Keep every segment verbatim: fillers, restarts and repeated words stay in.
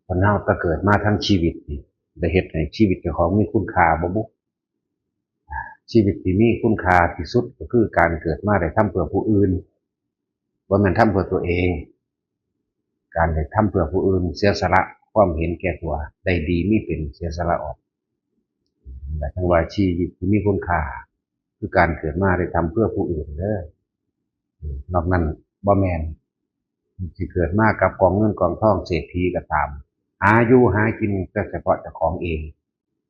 คนเฮาก็เกิดมาทั้งชีวิตนี่ ได้เฮ็ดให้ชีวิตเจ้าของมีคุณค่าบ่บุ? ชีวิตที่มีคุณค่าที่สุดก็คือการเกิดมาได้ทำเพื่อผู้อื่น บ่แม่นทำเพื่อตัวเอง การได้ทำเพื่อผู้อื่น เสียสละความเห็นแก่ตัว ได้ดีมีเป็น เสียสละออก และทั้งว่าชีวิตที่มีคุณค่า คือการเกิดมาได้ทำเพื่อผู้อื่นเด้อ นอกนั้นบ่แม่น สิเกิดมากับกองเงินกองทองเศรษฐีก็ตาม หาอยู่หากินแต่เฉพาะเจ้าของเอง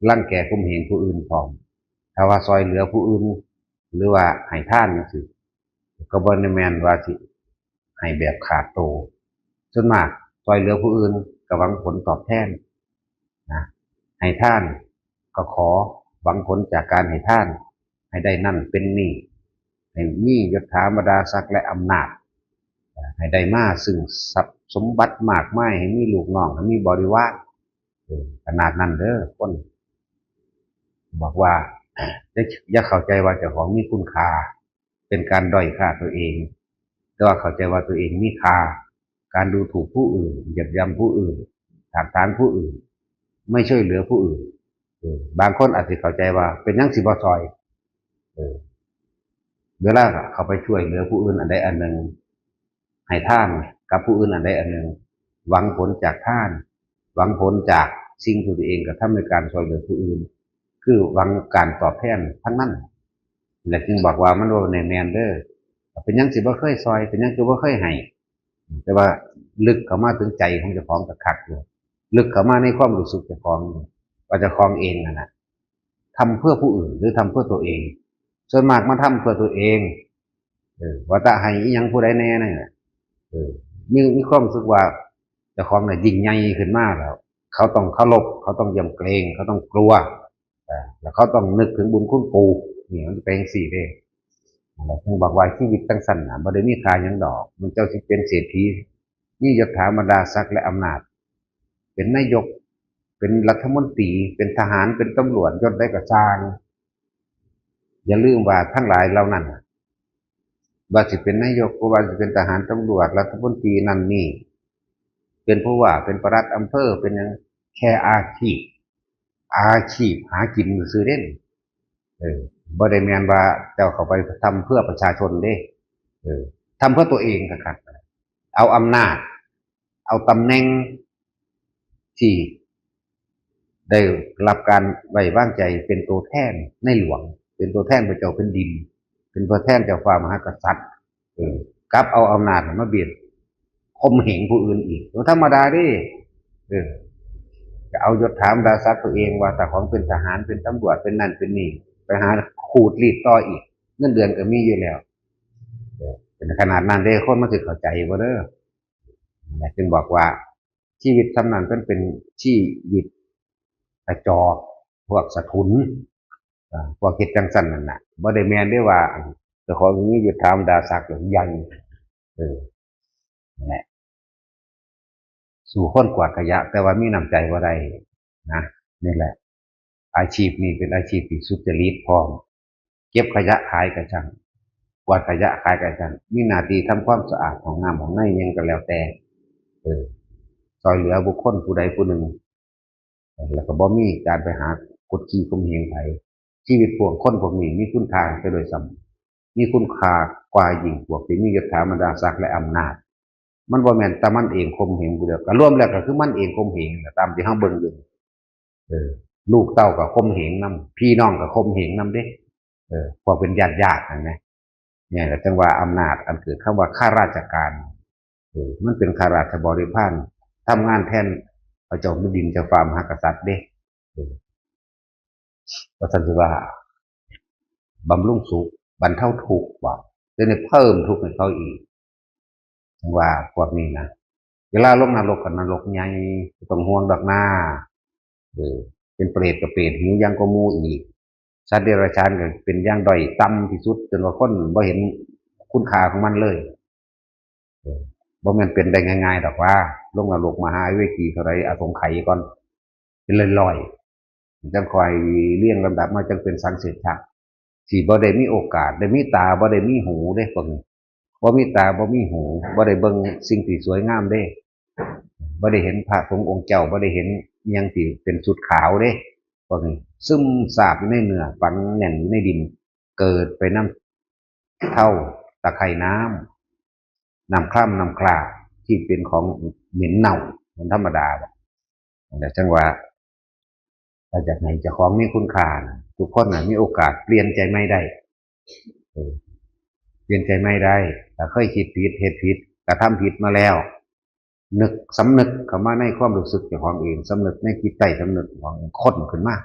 รังแกข่มเหงผู้อื่นพร้อม ถ้าว่าซอยเหลือผู้อื่น หรือว่าให้ทานจังซี้ ก็บ่ได้แม่นว่าสิให้แบบขาดโต ส่วนมากซอยเหลือผู้อื่นก็หวังผลตอบแทนนะ ให้ทานก็ขอหวังผลจากการให้ทาน ให้ได้นั่นเป็นนี่ ให้มียศถาบรรดาศักดิ์และอำนาจ ให้ได้มาซึ่งทรัพย์สมบัติมากมาย ให้มีลูกน้อง ให้มีบริวาร เออ ขนาดนั้นเด้อ คน บอกว่า อย่า อย่าเข้าใจว่าเจ้าของมีคุณค่า เป็นการด้อยค่าตัวเอง แต่ว่าเข้าใจว่าตัวเองมีค่า การดูถูกผู้อื่น เหยียดหยามผู้อื่น ถากถางผู้อื่น ไม่ช่วยเหลือผู้อื่น เออ บางคนอาจจะเข้าใจว่าเป็นหยังสิบ่ซอย เออ เวลาเขาไปช่วยเหลือผู้อื่นอันใดอันหนึ่ง ให้ทานกับผู้อื่นอันใดอันหนึ่ง หวังผลจากทาน หวังผลจากสิ่งที่ตัวเองกระทำในการช่วยเหลือผู้อื่น คือหวังการตอบแทนทั้งนั้น และจึงบอกว่ามันบ่แม่นเด้อ เป็นหยังสิบ่เคยซอย เป็นหยังสิบ่เคยให้ แต่ว่าลึกเข้ามาถึงใจของเจ้าของก็คักอยู่ ลึกเข้ามาในความรู้สึกเจ้าของ ว่าเจ้าของเองนั่นน่ะ ทำเพื่อผู้อื่นหรือทำเพื่อตัวเอง ส่วนมากมาทำเพื่อตัวเอง เออ ว่าแต่ให้อิหยังผู้ใดแน่เนี่ย เออ มี มีความรู้สึกว่าเจ้าของน่ะยิ่งใหญ่ขึ้นมาแล้ว เขาต้องเคารพ เขาต้องยำเกรง เขาต้องกลัว เออ แล้วเขาต้องนึกถึงบุญคุณปู่ นี่มันเป็นจั่งซี้เด้ นั่นแหละ ถึงบอกว่าชีวิตจั่งซั่นน่ะ บ่ได้มีค่าหยังดอก มันเจ้าสิเป็นเศรษฐี มียศถาบรรดาศักดิ์และอำนาจ เป็นนายก เป็นรัฐมนตรี เป็นทหาร เป็นตำรวจ ยศใดก็ซ่าง อย่าลืมว่าทั้งหลายเหล่านั้นน่ะ ว่าสิเป็นนายก บ่ว่าสิเป็นทหาร ตำรวจ รัฐมนตรีนั่นนี่ เป็นผู้ว่า เป็นปลัดอำเภอ เป็นหยัง แค่อาชีพ อาชีพหากินซื่อๆเด้ เออ บ่ได้แม่นว่าเจ้าเข้าไปทำเพื่อประชาชนเด้ เออ ทำเพื่อตัวเองคักๆ เอาอำนาจ เอาตำแหน่งที่ได้รับการไว้วางใจเป็นตัวแทนในหลวง เป็นตัวแทนพระเจ้าแผ่นดิน เป็นตัวแทนเจ้าฟ้ามหากษัตริย์ เออ กลับเอาอำนาจมาเบียดข่มเหงผู้อื่นอีก ก็ธรรมดาเด้ เออ จะเอายศถาบรรดาศักดิ์ตัวเองว่าเจ้าของเป็นทหาร เป็นตำรวจ เป็นนั่นเป็นนี่ ไปหาขูดรีดต่ออีก เงินเดือนก็มีอยู่แล้ว เออ เป็นขนาดนั้นเด้ คนมันสิเข้าใจบ่เด้อ นั่นแหละจึงบอกว่าชีวิตส่ำนั้นมันเป็นชีวิตกระจอก พวกสะทุน อ่า พวกเฮ็ดจั่งซั่นนั่นน่ะ บ่ได้แม่นเด้ว่า อัน เจ้าของมียศถาบรรดาศักดิ์ใหญ่ เออ นั่นแหละ สู้คนกวาดขยะ แต่ว่ามีน้ำใจบ่ได้นะ นี่แหละ อาชีพนี้เป็นอาชีพที่สุจริตพร้อม เก็บขยะขายก็ช่าง กวาดขยะขายก็ช่าง มีหน้าที่ทำความสะอาดห้องน้ำห้องในหยังก็แล้วแต่ เออ ซอยเหลือบุคคลผู้ใดผู้หนึ่ง แล้วก็บ่มีการไปหากดขี่ข่มเหงไผ ชีวิตพวกคนพวกนี้มีคุณค่าไปโดยซ้ำ มีคุณค่ากว่ายิ่งพวกที่มียศถาบรรดาศักดิ์และอำนาจ มันบ่แม่นแต่มันเองข่มเหงผู้เดียว ก็รวมแล้วก็คือมันเองข่มเหงน่ะ ตามที่เฮาเบิ่งอยู่ เออ ลูกเต้าก็ข่มเหงนำ พี่น้องก็ข่มเหงนำเด้ เออ พวกเป็นญาติๆนั่นนะ เนี่ยแหละจั่งว่าอำนาจอันเกิดคำว่าข้าราชการ เออ มันเป็นข้าราชบริพาร ทำงานแทนพระเจ้าแผ่นดินเจ้าฟ้ามหากษัตริย์เด้ เออ ว่าซั่นสิว่า บำรุงสุข บรรเทาทุกข์บ่ เดี๋ยวนี้เพิ่มทุกข์ให้เขาอีก จั่งว่าพวกนี้นะ เวลาลงนรกก็นรกใหญ่ บ่ต้องห่วงดอกนา เออ เป็นเปรตก็เปรตหิวอย่างกว่าหมู่อีก สัตว์เดรัจฉานก็เป็นอย่างด้อยต่ำที่สุด จนว่าคนบ่เห็นคุณค่าของมันเลย เออ บ่แม่นเป็นได้ง่ายๆดอกว่า ลงนรกมหาอเวจีเท่าใด อสงไขยก่อน เป็นร้อยๆ จั่งค่อยเรียงลำดับมาจั่งเป็นสังเสรชะ สิบ่ได้มีโอกาส ได้มีตา บ่ได้มีหูเด้ พวกนี้ บ่มีตา บ่มีหู บ่ได้เบิ่งสิ่งที่สวยงามเด้ บ่ได้เห็นพระสงฆ์องค์เจ้า บ่ได้เห็นอิหยังที่เป็นชุดขาวเด้ พวกนี้ซึมซาบอยู่ในเนื้อ ฝังแน่นอยู่ในดิน เกิดไปนำ เถ้า ตะไคร่น้ำ น้ำคร่ำน้ำคร่า ที่เป็นของเหม็นเน่า มันธรรมดา แต่จังว่า ถ้าอยากให้เจ้าของมีคุณค่านะ ทุกคนนะมีโอกาสเปลี่ยนใจใหม่ได้ เออ เปลี่ยนใจใหม่ได้ ถ้าเคยคิดผิด เฮ็ดผิด กระทำผิดมาแล้ว นึกสำนึกเข้ามาในความรู้สึกเจ้าของเอง สำนึกในจิตใต้สำนึกของเอง ค้นขึ้นมา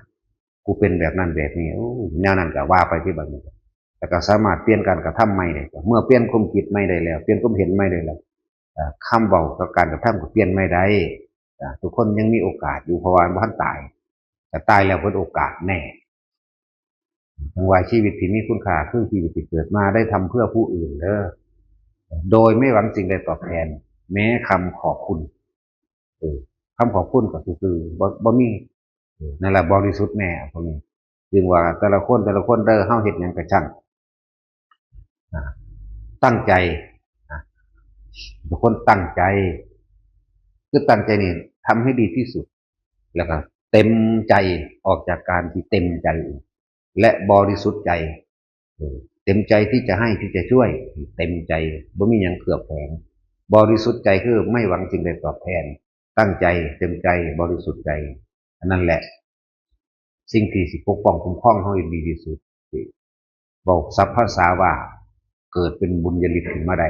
กูเป็นแบบนั้นแบบนี้ โอ้ย แนวนั้นก็ว่าไปที่บัดนี้ แล้วก็สามารถเปลี่ยนการกระทำใหม่ได้ เมื่อเปลี่ยนความคิดใหม่ได้แล้ว เปลี่ยนความเห็นใหม่ได้แล้ว เอ่อ คำเว้ากับการกระทำก็เปลี่ยนใหม่ได้ อ่า ทุกคนยังมีโอกาสอยู่ เพราะว่าบ่ทันตาย แต่ตายแล้วเบิดโอกาสแน่ จังว่าชีวิตที่มีคุณค่าคือชีวิตที่เกิดมาได้ทำเพื่อผู้อื่นเด้อ โดยไม่หวังสิ่งใดตอบแทน แม้คำขอบคุณ เออ คำขอบคุณก็คือ บ่ บ่มี เออ นั่นแหละบริสุทธิ์แน่พวกนี้ จึงว่าแต่ละคน แต่ละคนเด้อ เฮาเฮ็ดหยังก็ช่าง อ่า ตั้งใจ อ่า ทุกคนตั้งใจ คือตั้งใจนี่ทำให้ดีที่สุด แล้วก็เต็มใจ ออกจากการที่เต็มใจ และบริสุทธิ์ใจ เออ เต็มใจที่จะให้ ที่จะช่วย เต็มใจ บ่มีหยังเคลือบแฝง บริสุทธิ์ใจคือไม่หวังสิ่งใดตอบแทน ตั้งใจ เต็มใจ บริสุทธิ์ใจ อันนั้นแหละ สิ่งที่สิปกป้องคุ้มครองเฮาให้ดีที่สุด ที่เว้าศัพท์ภาษาว่า เกิดเป็นบุญญาฤทธิ์ขึ้นมาได้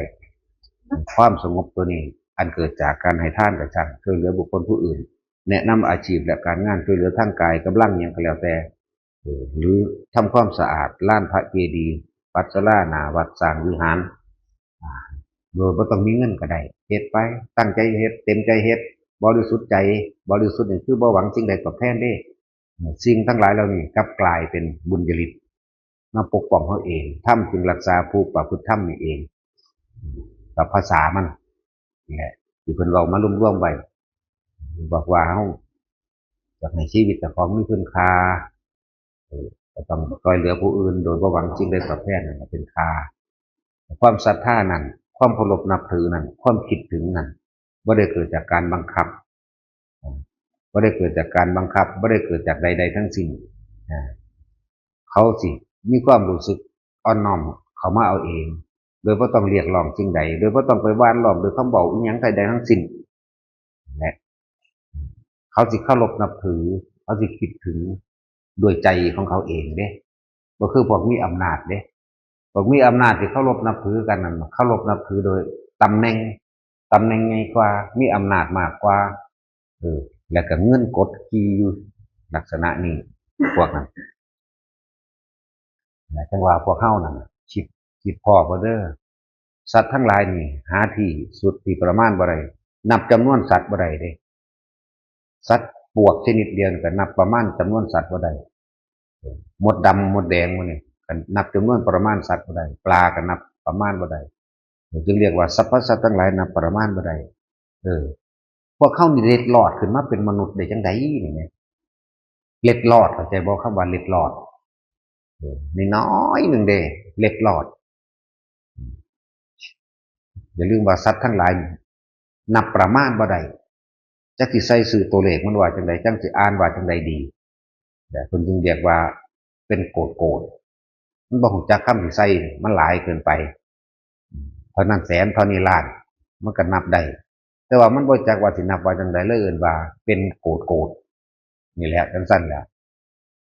ความสงบตัวนี้ อันเกิดจากการให้ทานก็ช่าง ช่วยเหลือบุคคลผู้อื่น แนะนำอาชีพและการงาน ช่วยเหลือทางกายกำลังหยังก็แล้วแต่ เออ หรือทำความสะอาดลานพระเจดีย์ วัดศาลาหน้าวัด สร้างวิหาร อ่า โดยบ่ต้องมีเงินก็ได้ เฮ็ดไป ตั้งใจเฮ็ด เต็มใจเฮ็ด บริสุทธิ์ใจ บริสุทธิ์นี่คือบ่หวังสิ่งใดตอบแทนเด้ สิ่งทั้งหลายเหล่านี้กลับกลายเป็นบุญญาฤทธิ์มาปกป้องเฮาเอง ธรรมจึงรักษาผู้ประพฤติธรรมนี่เอง กับภาษามันนี่แหละ ที่เพิ่นเว้ามารวมๆไว้ บอกว่าเฮาอยากให้ชีวิตเจ้าของมีคุณค่า เออ ก็ต้องช่วยเหลือผู้อื่นโดยบ่หวังสิ่งใดตอบแทน นั่นแหละเป็นค่า ความศรัทธานั้น ความเคารพนับถือนั้น ความคิดถึงนั้น บ่ได้เกิดจากการบังคับ อ่า บ่ได้เกิดจากการบังคับ บ่ได้เกิดจากใดๆทั้งสิ้น อ่า เขาสิมีความรู้สึกอ่อนน้อมเข้ามาเอาเอง โดยบ่ต้องเรียกร้องสิ่งใด โดยบ่ต้องไปหว่านล้อมด้วยคำเว้าอิหยังใดๆทั้งสิ้น และเขาสิเคารพนับถือ เขาสิคิดถึงด้วยใจของเขาเองเด้ บ่คือพวกมีอำนาจเด้ พวกมีอำนาจที่เคารพนับถือกันนั่น เคารพนับถือโดยตำแหน่ง ตำแหน่งใหญ่กว่า มีอำนาจมากกว่า เออ แล้วก็เงินกดขี่อยู่ลักษณะนี้ พวกนั้น นะ จังว่าพวกเฮานั่นน่ะ คิด คิดพ้อบ่เด้อ สัตว์ทั้งหลายนี่ หาที่สุดที่ประมาณบ่ได้ นับจำนวนสัตว์บ่ได้เด้ สัตว์ปวกชนิดเดียวนี่ก็นับประมาณจำนวนสัตว์บ่ได้ มดดำมดแดงหมู่นี่ก็นับจำนวนประมาณสัตว์บ่ได้ ปลาก็นับประมาณบ่ได้ จึงเรียกว่าสรรพสัตว์ทั้งหลายนับประมาณบ่ได้ เออ พวกเฮานี่เล็ดลอดขึ้นมาเป็นมนุษย์ได้จังใดนี่แหม เล็ดลอด เข้าใจบ่ คำว่าเล็ดลอด เออ น้อยๆหนึ่งเด้ เล็ดลอด อย่าลืมว่าสัตว์ทั้งหลายนี่นับประมาณบ่ได้ จักสิใส่ชื่อตัวเลขมันว่าจังใด จักสิอ่านว่าจังใดดี แต่เพิ่นจึงเรียกว่าเป็นโกดโกด มันบ่ฮู้จักคำสิใส่ มันหลายเกินไป เท่านั้นแสน เท่านี้ล้าน มันก็นับได้ แต่ว่ามันบ่จักว่าสินับว่าจังใด เลยเอิ้นว่าเป็นโกดโกด นี่แหละ จังซั่นแหละ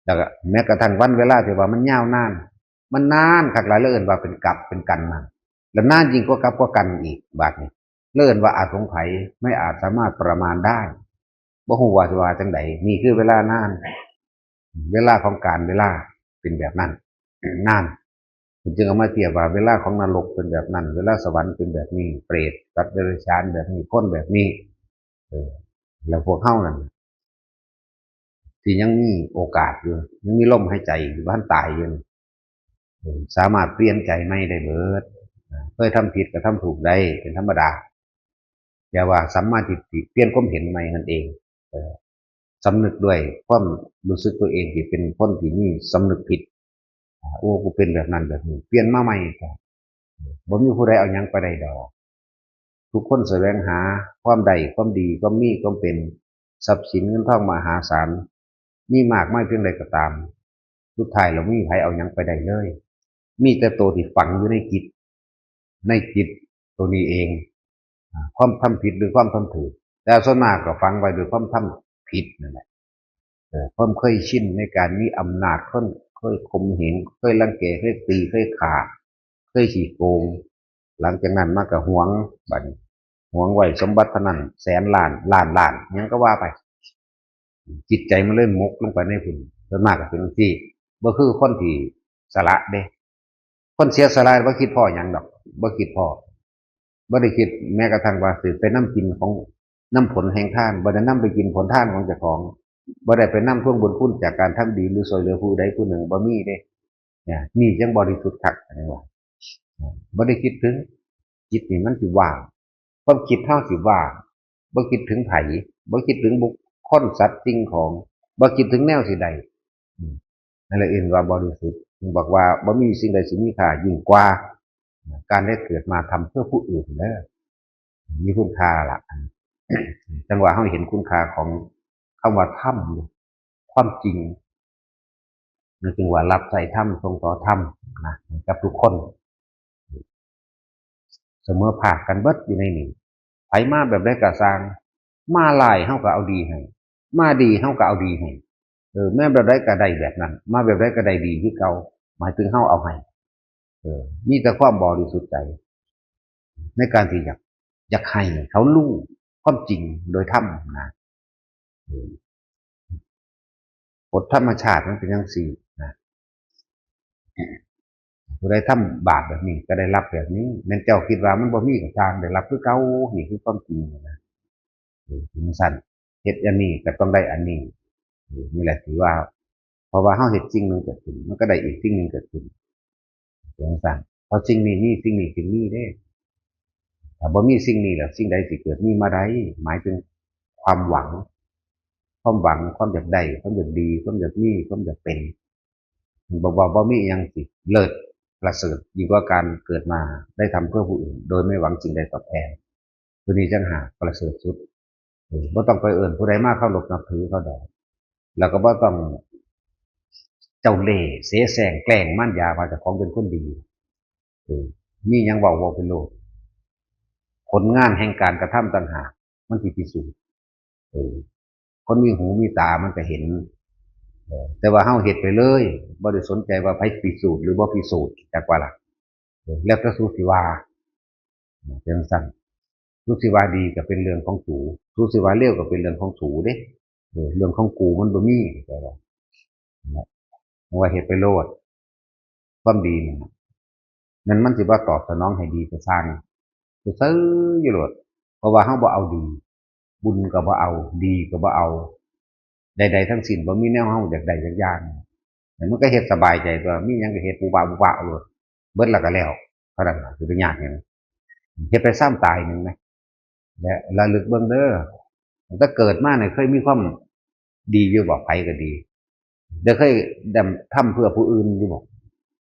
แล้วก็แม้กระทั่งวันเวลาที่ว่ามันยาวนาน มันนานคักหลาย เลยเอิ้นว่าเป็นกับเป็นกันนั่น แล้วนานยิ่งกว่ากับกว่ากันอีก บาดนี้ เลยเอิ้นว่าอสงไขย ไม่อาจสามารถประมาณได้ บ่ฮู้ว่าสิว่าจังใด นี่คือเวลานาน เวลาของกาลเวลาเป็นแบบนั้น นาน เพิ่นจึงเอามาเทียบว่าเวลาของนรกเป็นแบบนั้น เวลาสวรรค์เป็นแบบนี้ เปรต สัตว์เดรัจฉานแบบนี้ คนแบบนี้ เออ แล้วพวกเฮานั่น ที่ยังมีโอกาสอยู่ ยังมีลมหายใจอยู่ บ่ทันตายอยู่นี่ เออ สามารถเปลี่ยนใจใหม่ได้เบิด เคยทำผิดก็ทำถูกได้ เป็นธรรมดา แต่ว่าสัมมาทิฏฐิ เปลี่ยนความเห็นใหม่นั่นเอง เออ สำนึกด้วยความรู้สึกตัวเองที่เป็นคนที่มีสำนึกผิด อ่า โอ้ กูเป็นแบบนั้นแบบนี้ เปลี่ยนมาใหม่ก็ บ่มีผู้ใดเอาหยังไปได้ดอก เป ทุกคนแสวงหาความได้ ความดี ความมี ความเป็น ทรัพย์สินเงินทองมหาศาล มีมากมายเพียงใดก็ตาม สุดท้ายแล้วมีไผเอาหยังไปได้เลย มีแต่ตัวที่ฝังอยู่ในจิต ในจิตตัวนี้เอง อ่า ความทำผิดหรือความทำถูก แต่ส่วนมากก็ฝังไว้ด้วยความทำผิดนั่นแหละ เออ ความเคยชินในการมีอำนาจ คนเคยข่มเหง เคยรังแก เคยตี เคยฆ่า เคยขี้โกง หลังจากนั้นมาก็หวง บัดนี้ หวงไว้สมบัติเท่านั้น แสนล้าน ล้านล้าน หยังก็ว่าไป จิตใจมันเลยหมกลงไปในพุ้น ส่วนมากก็เป็นจั่งซี้ บ่คือคนที่สละเด้ คนเสียสละบ่คิดพ้อหยังดอก บ่คิดพ้อ บ่ได้คิดแม้กระทั่งว่าสิไปนำกินของ นำผลแห่งทาน บ่ได้นำไปกินผลทานของเจ้าของ บ่ได้ไปนำทวงบุญคุณจากการทำดีหรือช่วยเหลือผู้ใดผู้หนึ่ง บ่มีเด้ เนี่ย นี่จั่งบริสุทธิ์คัก อันนี้ว่า บ่ได้คิดถึง จิตนี่มันสิว่าง ความคิดเฮาสิว่าง บ่คิดถึงไผ บ่คิดถึงบุคคลสัตว์สิ่งของ บ่คิดถึงแนวสิได้ อืม นั่นแหละเอิ้นว่าบริสุทธิ์ ถึงบอกว่าบ่มีสิ่งใดสิมีค่ายิ่งกว่า การได้เกิดมาทำเพื่อผู้อื่นเด้อ มีคุณค่าละ จั่งว่าเฮาเห็นคุณค่าของคำว่าธรรม ความจริง นั่นจึงว่ารับใช้ธรรม ส่งต่อธรรมนะ กับทุกคน เสมอภาคกันเบิดอยู่ในนี้ ไผมาแบบใดก็ซ่าง มาร้ายเฮาก็เอาดีให้ มาดีเฮาก็เอาดีให้ เออ แม้แบบใดก็ได้แบบนั้น มาแบบใดก็ได้ดีคือเก่า หมายถึงเฮาเอาให้ เออ มีแต่ความบริสุทธิ์ใจ ในการที่อยาก อยากให้เขารู้ความจริงโดยธรรมนะ เออ กฎธรรมชาติมันเป็นจั่งซี้นะ ผู้ใดทำบาปแบบนี้ก็ได้รับแบบนี้ แม่นเจ้าคิดว่ามันบ่มีก็ซ่าง ได้รับคือเก่า นี่คือความจริงนะ เออ จั่งซั้น เฮ็ดอันนี้ก็ต้องได้อันนี้ เออ นี่แหละที่ว่า เพราะว่าเฮาเฮ็ดสิ่งหนึ่งเกิดขึ้น มันก็ได้อีกสิ่งหนึ่งเกิดขึ้น จั่งซั้น เพราะสิ่งนี้มี สิ่งนี้จึงมีเด้ ถ้าบ่มีสิ่งนี้แล้ว สิ่งใดสิเกิดมีมาได้ หมายถึงความหวัง ความหวัง ความอยากได้ ความอยากดี ความอยากมี ความอยากเป็น บอกว่าบ่มีอิหยังสิเลิศประเสริฐยิ่งกว่าการเกิดมาได้ทำเพื่อผู้อื่น โดยไม่หวังสิ่งใดตอบแทน ตัวนี้จั่งหากประเสริฐสุด เออ บ่ต้องไปเอิ้นผู้ใดมาเคารพนับถือเขาดอก แล้วก็บ่ต้องเจ้าเล่ห์เสแสร้งแกล้งมารยาว่าเจ้าของเป็นคนดี เออ มีหยังเว้า เว้าไปโลด ผลงานแห่งการกระทำต่างหาก มันสิพิสูจน์ เออ คนมีหูมีตามันก็เห็น เออ แต่ว่าเฮาเฮ็ดไปเลย บ่ได้สนใจว่าไผพิสูจน์หรือบ่พิสูจน์ จักว่าล่ะ เออ แล้วแต่สูสิว่า จั่งซั้น สูสิว่าดีก็เป็นเรื่องของสู สูสิว่าเลวก็เป็นเรื่องของสูเด้ เออ เรื่องของกูมันบ่มี แต่ว่า นั่นแหละ เพราะว่าเฮ็ดไปโลด ความดีนั่นน่ะ นั่นมันสิบ่ตอบสนองให้ดีก็ซ่าง ซื่อๆอยู่โลด เพราะว่าเฮาบ่เอาดี บุญก็บ่เอา ดีก็บ่เอา ใดๆทั้งสิ้น บ่มีแนวเฮาอยากได้จักอย่าง แต่มันก็เฮ็ดสบายใจตัว มีหยังก็เฮ็ดปุบปะปุบปะโลด เบิดแล้วก็แล้ว เท่านั้นล่ะ สิไปยากหยัง เฮ็ดไปซ้ำตายหนึ่งนะ และระลึกเบิ่งเด้อ ตั้งแต่เกิดมาเนี่ยเคยมีความดีอยู่บ่ ไผก็ดี ได้เคยดำ ทำเพื่อผู้อื่นอยู่บ่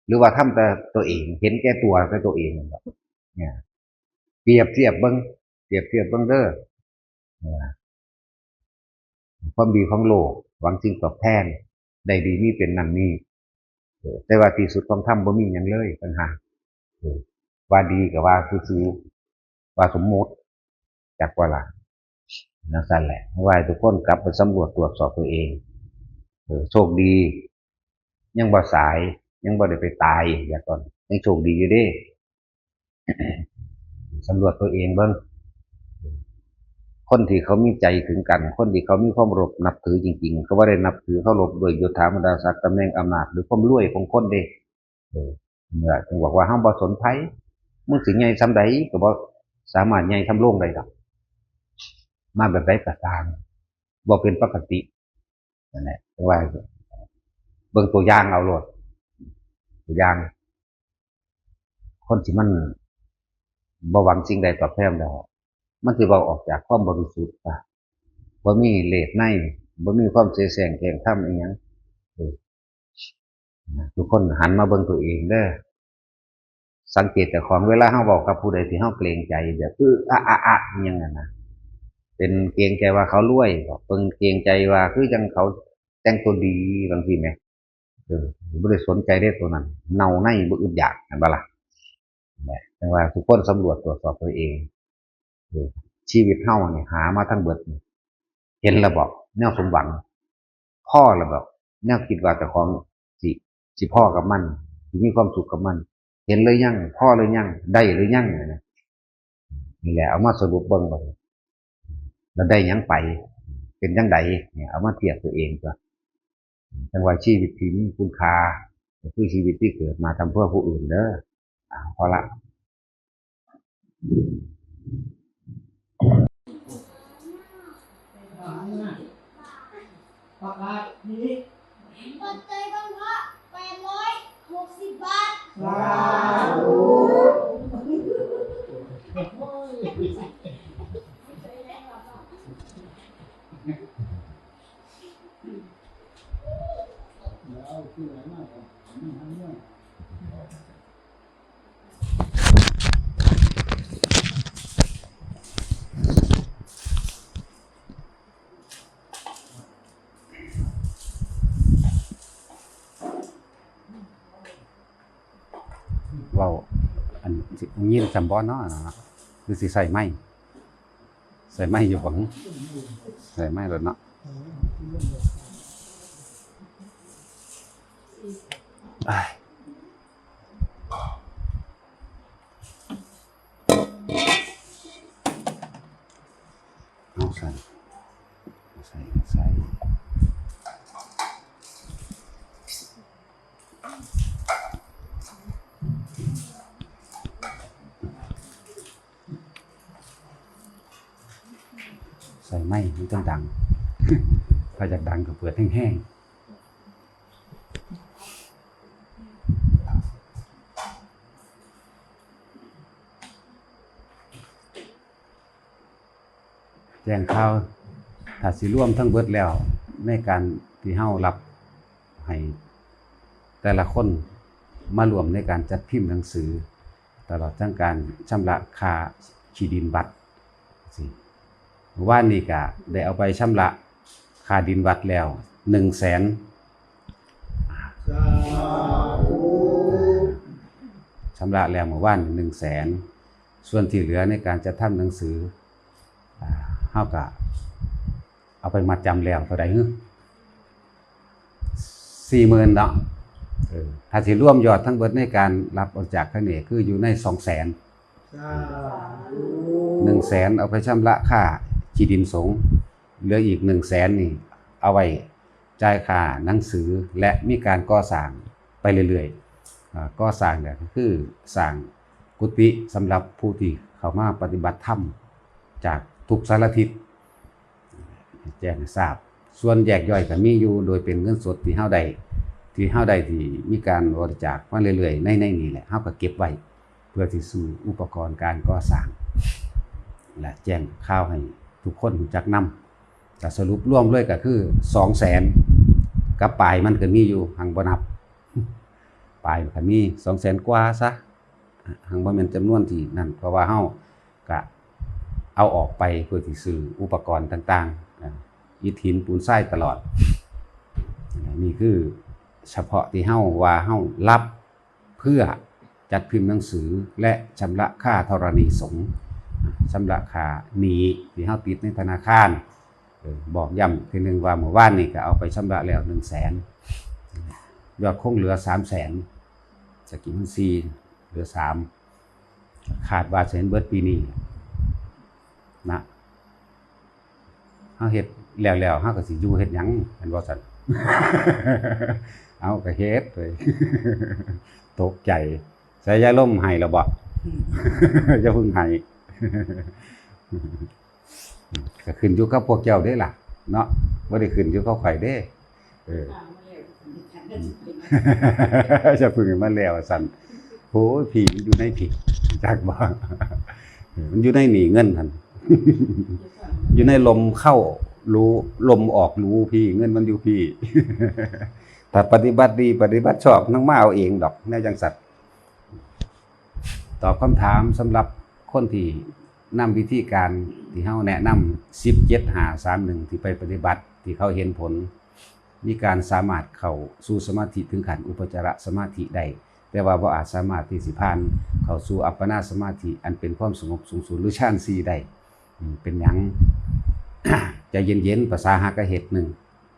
หรือว่าทำแต่ตัวเอง เห็นแก่ตัวแต่ตัวเองนั่นบ่ เนี่ย เปรียบเทียบเบิ่ง เปรียบเทียบเบิ่งเด้อ เออ ความดีของโลก หวังสิ่งตอบแทน ได้ดีมีเป็นนั่นนี่ เออ แต่ว่าที่สุดของธรรมบ่มีหยังเลย ปัญหา เออ ว่าดีก็ว่าซื่อๆ ว่าสมมุติ จักว่าล่ะ จั่งซั้นแหละ ว่าให้ทุกคนกลับไปสำรวจตรวจสอบตัวเอง เออ โชคดี ยังบ่สาย ยังบ่ได้ไปตาย อย่าก่อน ยังโชคดีอยู่เด้ สำรวจตัวเองเบิ่ง คนที่เขามีใจถึงกัน คนที่เขามีความเคารพนับถือจริงๆ เขาบ่ได้นับถือเคารพด้วยยศถาบรรดาศักดิ์ ตำแหน่งอำนาจ หรือความรวยของคนเด้ เออ เนี่ย จึงบอกว่าเฮาบ่สนไผ มึงสิใหญ่ส่ำใดก็บ่สามารถใหญ่ส่ำโลงได้ดอก มาแบบใดก็ตาม บ่เป็นปกติ นั่นแหละ แต่ว่าเบิ่งตัวอย่างเอาโลด ตัวอย่าง คนที่มันบ่หวังสิ่งใดตอบแทนแล้ว มันสิเว้าออกจากความบริสุทธิ์ว่า บ่มีเลสใน บ่มีความเสแสร้งแกล้งทำอีหยัง เออ ทุกคนหันมาเบิ่งตัวเองเด้อ สังเกตเจ้าของ เวลาเฮาเว้ากับผู้ใดที่เฮาเกรงใจ แบบ เออ อะ อะ อะ อิหยังนั่นนะ เป็นเกรงใจว่าเขารวยบ่ เป็นเกรงใจว่าคือจั่งเขาแต่งตัวดีจั่งซี้แหม เออ บ่ได้สนใจเด้ตัวนั้น เน่าในบ่อึดอยาก แม่นบ่ล่ะ แหม จั่งว่าทุกคนสำรวจตรวจสอบตัวเอง เออ ชีวิตเฮานี่หามาทั้งเบิดนี่ เห็นแล้วบ่ แนวสมหวัง พอแล้วบ่ แนวคิดว่าเจ้าของสิ สิพอกับมัน สิมีความสุขกับมัน เห็นหรือยัง พอหรือยัง ได้หรือยัง นี่นะ นี่แหละ เอามาสรุปเบิ่งบัดนี้ แล้วได้หยังไป เป็นจั่งใด เนี่ย เอามาเทียบตัวเองตั๊ว จั่งว่าชีวิตที่มีคุณค่า ก็คือชีวิตที่เกิดมาทำเพื่อผู้อื่นเด้อ อ่า พอละ ประกาศนี้ ปัจจัยวันพระ แปดร้อยหกสิบบาท สาธุ เว้า อันสิยินจำบ่เนาะ คือสิใส่ไมค์ ใส่ไมค์อยู่บ่ ใส่ไมค์แล้วเนาะ อ้าย เอาใส่ ใส่ ใส่ ใส่ไมค์มันจั่งดัง ถ้าอยากดังก็เปิดแฮงๆ แจ้งข่าว ถ้าสิรวมทั้งเบิดแล้ว ในการที่เฮารับให้แต่ละคนมาร่วมในการจัดพิมพ์หนังสือ ตลอดทั้งการชำระค่าที่ดินวัด สิ เมื่อวานนี้ก็ได้เอาไปชำระค่าดินวัดแล้ว หนึ่งแสน สาธุ ชำระแล้วเมื่อวาน หนึ่งแสน ส่วนที่เหลือในการจัดทำหนังสือ อ่า เฮาก็เอาไปมัดจำแล้วเท่าใดฮึ สี่หมื่นเนาะ เออ ถ้าสิรวมยอดทั้งเบิดในการรับบริจาคครั้งนี้คืออยู่ในสองแสน สาธุ หนึ่งแสน เอาไปชำระค่าที่ดินสงฆ์ เหลืออีก หนึ่งแสน นี่ เอาไว้จ่ายค่าหนังสือ และมีการก่อสร้างไปเรื่อยๆ อ่า ก่อสร้างเนี่ยก็คือสร้างกุฏิสำหรับผู้ที่เข้ามาปฏิบัติธรรมจากทุกสารทิศ แจ้งให้ทราบ ส่วนแยกย่อยก็มีอยู่ โดยเป็นเงินสดที่เฮาได้ ที่เฮาได้ที่มีการบริจาคมาเรื่อยๆ ใน ในนี้แหละ เฮาก็เก็บไว้ เพื่อที่ซื้ออุปกรณ์การก่อสร้าง และแจ้งข่าวให้ทุกคนรู้จักนำ ก็สรุปรวมเลยก็คือ สองแสน กับปลายมันก็มีอยู่ หังบ่นับ ปลายมันก็มี สองแสน กว่าซะ หังบ่แม่นจำนวนที่นั่น เพราะว่าเฮาก็เอาออกไปเพื่อที่ซื้ออุปกรณ์ต่างๆ อ่า อิฐหินปูนทรายตลอด นี่คือเฉพาะที่เฮาว่าเฮารับเพื่อจัดพิมพ์หนังสือและชำระค่าธรณีสงฆ์ ชำระค่าหนี้ที่เฮาติดในธนาคาร เออ บอกย้ำทีหนึ่งว่าเมื่อวานนี้ก็เอาไปชำระแล้ว หนึ่งแสน ยอดคงเหลือ สามแสน สกิมมัน สี่ เหลือ สาม คาดว่าสิเห็นเบิดปีนี้นะ เฮาเฮ็ดแล้วๆ เฮาก็สิอยู่เฮ็ดหยัง แม่นบ่ซั่น เฮาก็เฮ็ดไป ตกใจ ใส่ยาลมให้แล้วบ่ อย่าเพิ่งให้ ก็ขึ้นอยู่กับพวกเจ้าเด้ล่ะ เนาะ บ่ได้ขึ้นอยู่กับข้อยเด้ เออ อย่าเพิ่งให้มันแล้วซั่น โอ้ย ผีมันอยู่ในผี จักบ่ เออ มันอยู่ในนี่เงินหั่น อยู่ในลมเข้ารู้ ลมออกรู้พี่ เงินมันอยู่พี่ ถ้าปฏิบัติดี ปฏิบัติชอบ มันมาเอาเองดอก แนวจั่งซั่น ตอบคำถามสำหรับคนที่นำวิธีการที่เฮาแนะนำ สิบ เจ็ด ห้า สาม หนึ่ง ที่ไปปฏิบัติ ที่เขาเห็นผล มีการสามารถเข้าสู่สมาธิถึงขั้นอุปจารสมาธิได้ แต่ว่าบ่อาจสามารถที่สิผ่านเข้าสู่อัปปนาสมาธิอันเป็นความสงบสูงสุดหรือฌานสี่ได้ อืม เป็นหยัง ใจเย็นๆ ภาษาหากะเฮ็ดหนึ่ง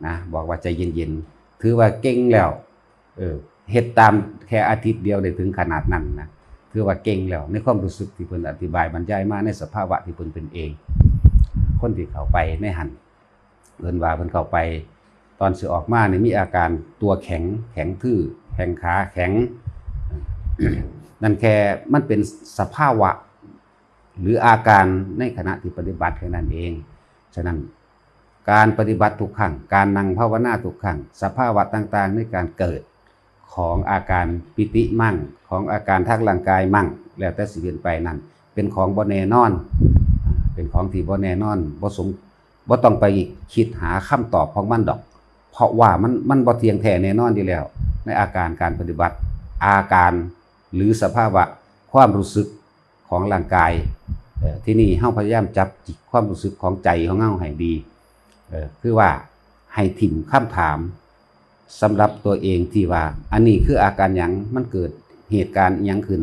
นะ บอกว่าใจเย็นๆ ถือว่าเก่งแล้ว เออ เฮ็ดตามแค่อาทิตย์เดียวได้ถึงขนาดนั้นนะ ถือว่าเก่งแล้ว ในความรู้สึกที่เพิ่นอธิบายบรรยายมาในสภาวะที่เพิ่นเป็นเอง คนที่เข้าไปในหั่น เพิ่นว่าเพิ่นเข้าไป ตอนสิออกมานี่มีอาการตัวแข็ง แข็งทื่อ แข้งขาแข็ง นั่นแค่มันเป็นสภาวะ หรืออาการในขณะที่ปฏิบัติแค่นั้นเอง ฉะนั้น การปฏิบัติทุกครั้ง การนั่งภาวนาทุกครั้ง สภาวะต่างๆ ในการเกิดของอาการปีติมั่ง ของอาการทางร่างกายมั่ง แล้วแต่สิเป็นไปนั่น เป็นของบ่แน่นอน เป็นของที่บ่แน่นอน บ่สม บ่ต้องไปคิดหาคำตอบของมันดอก เพราะว่ามัน มันบ่เที่ยงแท้แน่นอนอยู่แล้ว ในอาการการปฏิบัติ อาการหรือสภาวะความรู้สึกของร่างกาย เอ่อ ที่นี่เฮาพยายามจับจิตความรู้สึกของใจของเฮาให้ดี เอ่อ คือว่าให้ถิ่มคำถามสำหรับตัวเองที่ว่า อันนี้คืออาการหยัง มันเกิดเหตุการณ์หยังขึ้น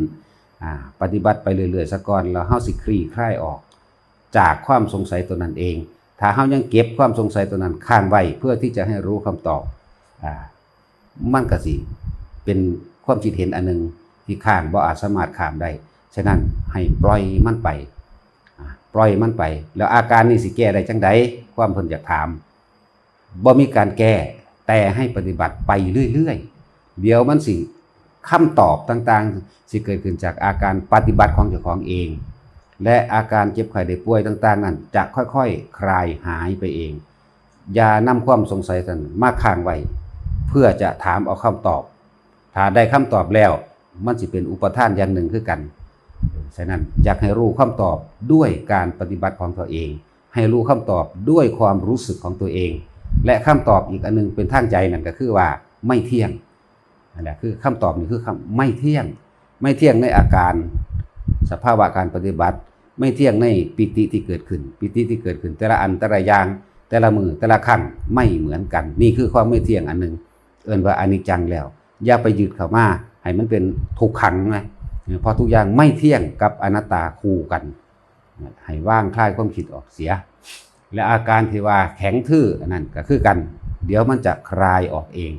อ่า ปฏิบัติไปเรื่อยๆ ซะก่อน แล้วเฮาสิคลี่คลายออกจากความสงสัยตัวนั้นเอง ถ้าเฮายังเก็บความสงสัยตัวนั้นค้างไว้เพื่อที่จะให้รู้คำตอบ อ่า มันก็สิเป็นความคิดเห็นอันหนึ่งที่ค้างบ่อาจสามารถข้ามได้ ฉะนั้นให้ปล่อยมันไป อ่า ปล่อยมันไป แล้วอาการนี้สิแก้ได้จังใด ความเพิ่นอยากถาม บ่มีการแก้ แต่ให้ปฏิบัติไปเรื่อยๆ เดี๋ยวมันสิ คำตอบต่างๆ สิเกิดขึ้นจากอาการปฏิบัติของเจ้าของเอง และอาการเจ็บไข้ได้ป่วยต่างๆ นั้นจะค่อยๆ คลายหายไปเอง อย่านำความสงสัยนั้นมาค้างไว้ เพื่อจะถามเอาคำตอบ ถ้าได้คำตอบแล้ว มันสิเป็นอุปทานอย่างหนึ่งคือกัน ฉะนั้นอยากให้รู้คำตอบด้วยการปฏิบัติของตัวเอง ให้รู้คำตอบด้วยความรู้สึกของตัวเอง และคำตอบอีกอันหนึ่งเป็นทางใจนั่นก็คือว่าไม่เที่ยง นั่นแหละคือคำตอบนี่คือคำไม่เที่ยง ไม่เที่ยงในอาการ สภาวะการปฏิบัติ ไม่เที่ยงในปีติที่เกิดขึ้น ปีติที่เกิดขึ้น แต่ละอันแต่ละอย่าง แต่ละมือแต่ละครั้งไม่เหมือนกัน นี่คือความไม่เที่ยงอันหนึ่ง เอิ้นว่าอนิจจังแล้ว อย่าไปยึดเข้ามาให้มันเป็นทุกขังนะ เพราะทุกอย่างไม่เที่ยงกับอนัตตาคู่กัน ให้วางคลายความคิดออกเสีย และอาการที่ว่าแข็งทื่ออันนั้นก็คือกัน เดี๋ยวมันจะคลายออกเอง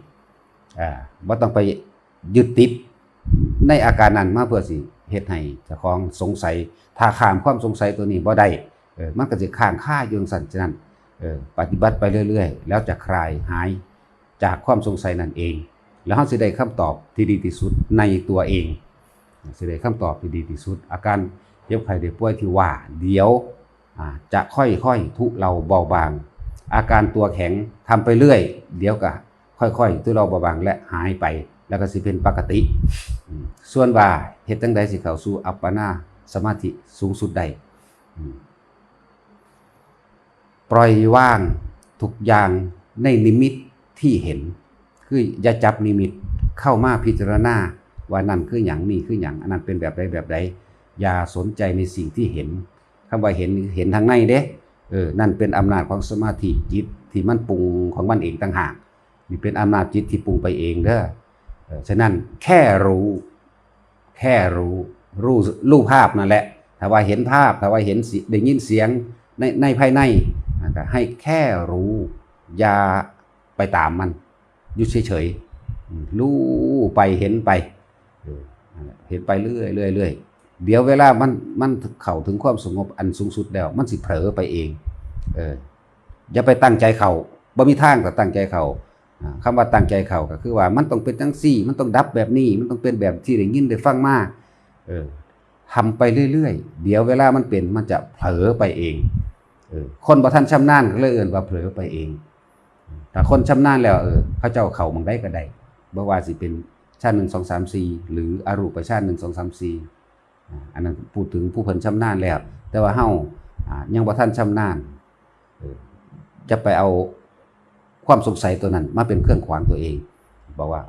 อ่า บ่ต้องไปยึดติดในอาการนั้นมาเพื่อสิเฮ็ดให้เจ้าของสงสัย ถ้าข้ามความสงสัยตัวนี้บ่ได้ เออ มันก็สิค้างคาอยู่จั่งซั้น ฉะนั้น เออ ปฏิบัติไปเรื่อยๆ แล้วจะคลายหายจากความสงสัยนั่นเอง แล้วเราสิได้คำตอบที่ดีที่สุดในตัวเอง สิได้คำตอบที่ดีที่สุด อาการเจ็บไข้ได้ป่วยที่ว่า เดี๋ยว อ่า จะค่อยๆ ทุเลาเบาบาง อาการตัวแข็งทำไปเรื่อย เดี๋ยวก็ค่อยๆ ทุเลาเบาบางและหายไป แล้วก็สิเป็นปกติ อืม ส่วนว่าเฮ็ดจั่งใดสิเข้าสู่อัปปนาสมาธิสูงสุดได้ อืม ปล่อยวางทุกอย่างในนิมิตที่เห็น คืออย่าจับนิมิตเข้ามาพิจารณาว่านั่นคือหยัง นี่คือหยัง อันนั้นเป็นแบบใดแบบใด อย่าสนใจในสิ่งที่เห็น คำว่าเห็น เห็นทางในเด้ เออ นั่นเป็นอำนาจของสมาธิจิตที่มันปรุงของมันเองต่างหาก นี่เป็นอำนาจจิตที่ปรุงไปเองเด้อ เออ ฉะนั้นแค่รู้ แค่รู้ รู้ รู้ภาพนั่นแหละ ถ้าว่าเห็นภาพ ถ้าว่าเห็นเสีย- ได้ยินเสียงใน- ในภายใน อ่ะ ก็ให้แค่รู้ อย่าไปตามมัน อยู่เฉยๆ อืม รู้ไป เห็นไป เออ นั่นแหละ เห็นไปเรื่อยๆ เรื่อยๆ เดี๋ยวเวลามัน- มันเข้าถึงความสงบอันสูงสุดแล้ว มันสิเผลอไปเอง เออ อย่าไปตั้งใจเข้า บ่มีทางก็ตั้งใจเข้า อ่า คำว่าตั้งใจเข้าก็คือว่ามันต้องเป็นจั่งซี้ มันต้องดับแบบนี้ มันต้องเป็นแบบที่ได้ยินได้ฟังมา เออ ทำไปเรื่อยๆ เดี๋ยวเวลามันเป็น มันจะเผลอไปเอง เออ คนบ่ทันชำนาญก็เลยเอิ้นว่าเผลอไปเอง ถ้าคนชำนาญแล้ว เออ เขาเจ้าเข้าหม่องใดก็ได้ บ่ว่าสิเป็นฌานหนึ่ง สอง สาม สี่ หรืออรูปฌานหนึ่ง สอง สาม สี่ อ่า อันนั้นพูดถึงผู้เพิ่นชำนาญแล้ว แต่ว่าเฮา อ่า ยังบ่ทันชำนาญ เออ จะไปเอาความสงสัยตัวนั้นมาเป็นเครื่องขวางตัวเอง บอกว่า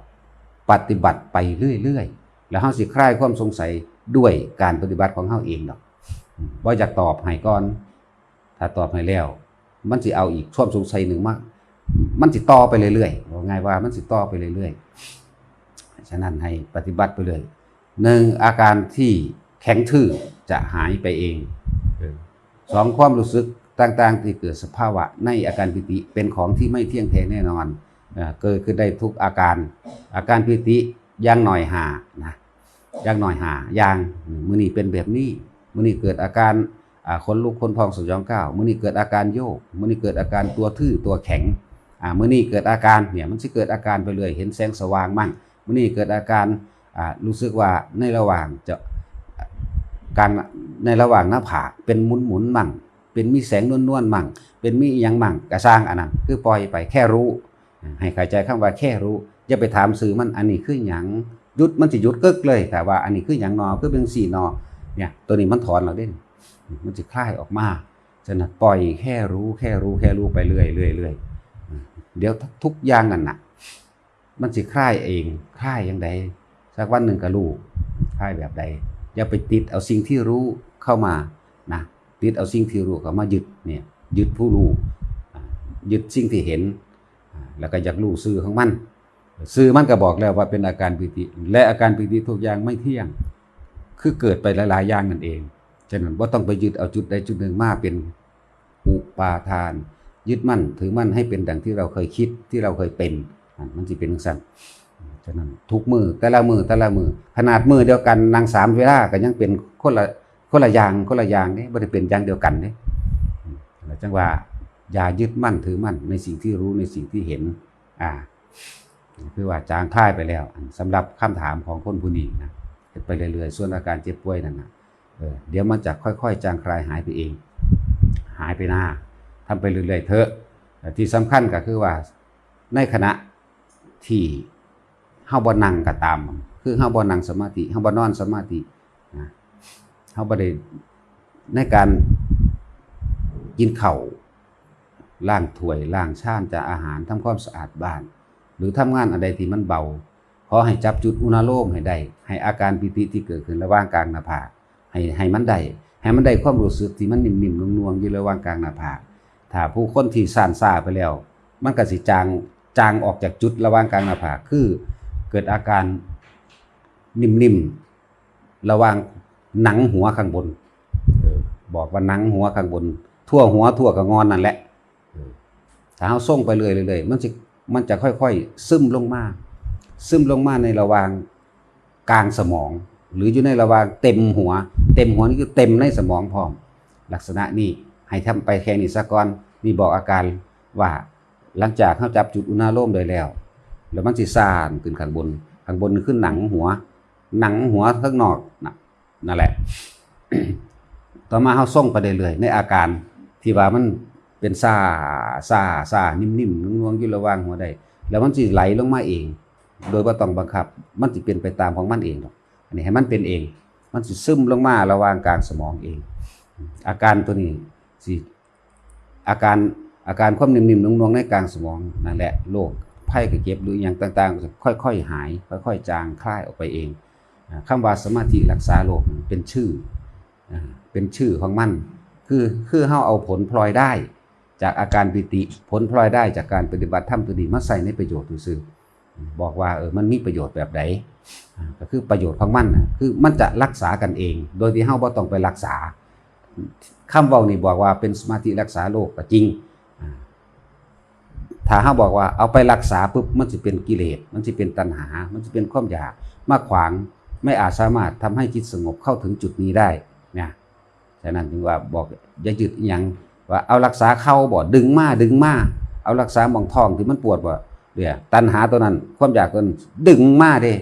ปฏิบัติไปเรื่อยๆ แล้วเฮาสิคลายความสงสัย ด้วยการปฏิบัติของเฮาเองดอก บ่อยากตอบให้ก่อน ถ้าตอบให้แล้ว มันสิเอาอีกความสงสัยหนึ่งมา มันสิต่อไปเรื่อยๆ ว่าง่ายว่ามันสิต่อไปเรื่อยๆ ฉะนั้นให้ปฏิบัติไปเรื่อย หนึ่ง อาการที่แข็งทื่อจะหายไปเอง เออ สอง ความรู้สึกต่างๆที่เกิดสภาวะในอาการปีติเป็นของที่ไม่เที่ยงแท้แน่นอน เอ่อ เกิดขึ้นได้ทุกอาการ อาการปีติอย่างน้อยห้านะ อย่างน้อยห้าอย่าง มื้อนี้เป็นแบบนี้ มื้อนี้เกิดอาการ อ่า ขนลุกขนพองสยองกล้าว มื้อนี้เกิดอาการโยก มื้อนี้เกิดอาการตัวทื่อตัวแข็ง อ่า มื้อนี้เกิดอาการ เนี่ย มันสิเกิดอาการไปเรื่อย เห็นแสงสว่างมั่ง มื้อนี้เกิดอาการ อ่า รู้สึกว่าในระหว่างจะ การ ในระหว่างหน้าผากเป็นหมุนๆมั่ง เป็นมีแสงนวลๆมั่ง เป็นมีอิหยังมั่ง กะซ่าง อันนั้นคือปล่อยไป แค่รู้ ให้เข้าใจคำว่าแค่รู้ อย่าไปถามซื่อมัน อันนี้คือหยัง หยุด มันสิหยุดกึกเลย ถ้าว่าอันนี้คือหยังนอ คือเป็นสี่นอ เนี่ย ตัวนี้มันถอนแล้วเด้ มันสิคลายออกมา ฉะนั้นปล่อยแค่รู้ แค่รู้ แค่รู้ไปเรื่อยๆเรื่อยๆ เดี๋ยวทุกอย่างนั่นน่ะ มันสิคลายเอง คลายอย่างใด สักวันหนึ่งก็รู้ คลายแบบใด อย่าไปติดเอาสิ่งที่รู้เข้ามานะ ติดเอาสิ่งที่รู้เข้ามายึดเนี่ย ยึดผู้รู้ อ่า ยึดสิ่งที่เห็น อ่า แล้วก็อยากรู้ซื่อของมัน ซื่อมันก็บอกแล้วว่าเป็นอาการปีติ และอาการปีติทุกอย่างไม่เที่ยง คือเกิดไปหลายๆอย่างนั่นเอง ฉะนั้นบ่ต้องไปยึดเอาจุดใดจุดหนึ่งมาเป็นอุปาทาน ยึดมั่นถือมั่นให้เป็นดังที่เราเคยคิด ที่เราเคยเป็น อันมันสิเป็นจั่งซั้น ฉะนั้นทุกมื้อ แต่ละมื้อ แต่ละมื้อ ขนาดมื้อเดียวกันนั่งสามเวลาก็ยังเป็นคนละ คนละอย่าง คนละอย่างเด้ บ่ได้เป็นอย่างเดียวกันเด้ แล้วจั่งว่าอย่ายึดมั่นถือมั่นในสิ่งที่รู้ ในสิ่งที่เห็น อ่า คือว่าจางคลายไปแล้ว อันสำหรับคำถามของคนผู้นี้นะ เฮ็ดไปเรื่อยๆ ส่วนอาการเจ็บป่วยนั่นน่ะ เออ เดี๋ยวมันจะค่อยๆจางคลายหายไปเอง หายไปหน้า ทำไปเรื่อยๆเถอะ แต่ที่สำคัญก็คือว่าในขณะที่เฮาบ่นั่งก็ตาม คือเฮาบ่นั่งสมาธิ เฮาบ่นอนสมาธินะ เฮาบ่ได้ ในการกินข้าว ล้างถ้วย ล้างชาม จานอาหาร ทำความสะอาดบ้าน หรือทำงานอันใดที่มันเบา ขอให้จับจุดอุณาโลมให้ได้ ให้อาการปีติที่เกิดขึ้นระหว่างกลางหน้าผาก ให้ ให้มันได้ ให้มันได้ความรู้สึกที่มันนิ่มๆนวลๆอยู่ระหว่างกลางหน้าผาก ถ้าผู้คนที่ซ่านซ่าไปแล้ว มันก็สิจาง จางออกจากจุดระหว่างกลางหน้าผาก คือเกิดอาการนิ่มๆระหว่างหนังหัวข้างบน เออ บอกว่าหนังหัวข้างบน ทั่วหัวทั่วกะงอนนั่นแหละ เออ ถ้าเฮาส่งไปเรื่อยๆเรื่อยๆ มันสิ มันจะค่อยๆซึมลงมา ซึมลงมาในระหว่างกลางสมอง หรืออยู่ในระหว่างเต็มหัว เต็มหัวนี่คือเต็มในสมองพร้อม ลักษณะนี้ให้ทำไปแค่นี้ซะก่อน นี่บอกอาการว่าหลังจากเฮาจับจุดอุณาโลมได้แล้ว แล้วมันสิซ่านขึ้นข้างบน ข้างบนนี่คือหนังหัว หนังหัวข้างนอกน่ะ นั่นแหละ ต่อมาเฮาส่งไปเรื่อยๆในอาการที่ว่ามันเป็นซ่า ซ่า ซ่า นิ่มๆนวลๆอยู่ระหว่างหัวได้ แล้วมันสิไหลลงมาเอง โดยบ่ต้องบังคับ มันสิเป็นไปตามของมันเองดอก อันนี้ให้มันเป็นเอง มันสิซึมลงมาระหว่างกลางสมองเอง อาการตัวนี้สิ อาการ อาการความนิ่มๆนวลๆในกลางสมองนั่นแหละ โรคภัยไข้เจ็บหรืออิหยังต่างๆ ค่อยๆหาย ค่อยๆจางคลายออกไปเอง อ่า คำว่าสมาธิรักษาโรคเป็นชื่อ อ่า เป็นชื่อของมัน คือ คือเฮาเอาผลพลอยได้จากอาการปีติ ผลพลอยได้จากการปฏิบัติธรรมตัวนี้มาใส่ในประโยชน์ซื่อๆ บอกว่า เออ มันมีประโยชน์แบบใด อ่า ก็คือประโยชน์ของมันน่ะ คือมันจะรักษากันเอง โดยที่เฮาบ่ต้องไปรักษา คำเว้านี่บอกว่าเป็นสมาธิรักษาโรคก็จริง อ่า ถ้าเฮาบอกว่าเอาไปรักษาปุ๊บ มันสิเป็นกิเลส มันสิเป็นตัณหา มันสิเป็นความอยากมาขวาง ไม่อาจสามารถทำให้จิตสงบเข้าถึงจุดนี้ได้นะ ฉะนั้นจึงว่าบอกอย่ายึดอิหยัง ว่าเอารักษาเข่าบ่ ดึงมา ดึงมา เอารักษาหม่องท้องที่มันปวดบ่ เนี่ย ตัณหาตัวนั้น ความอยากตัวนั้น ดึงมาเด้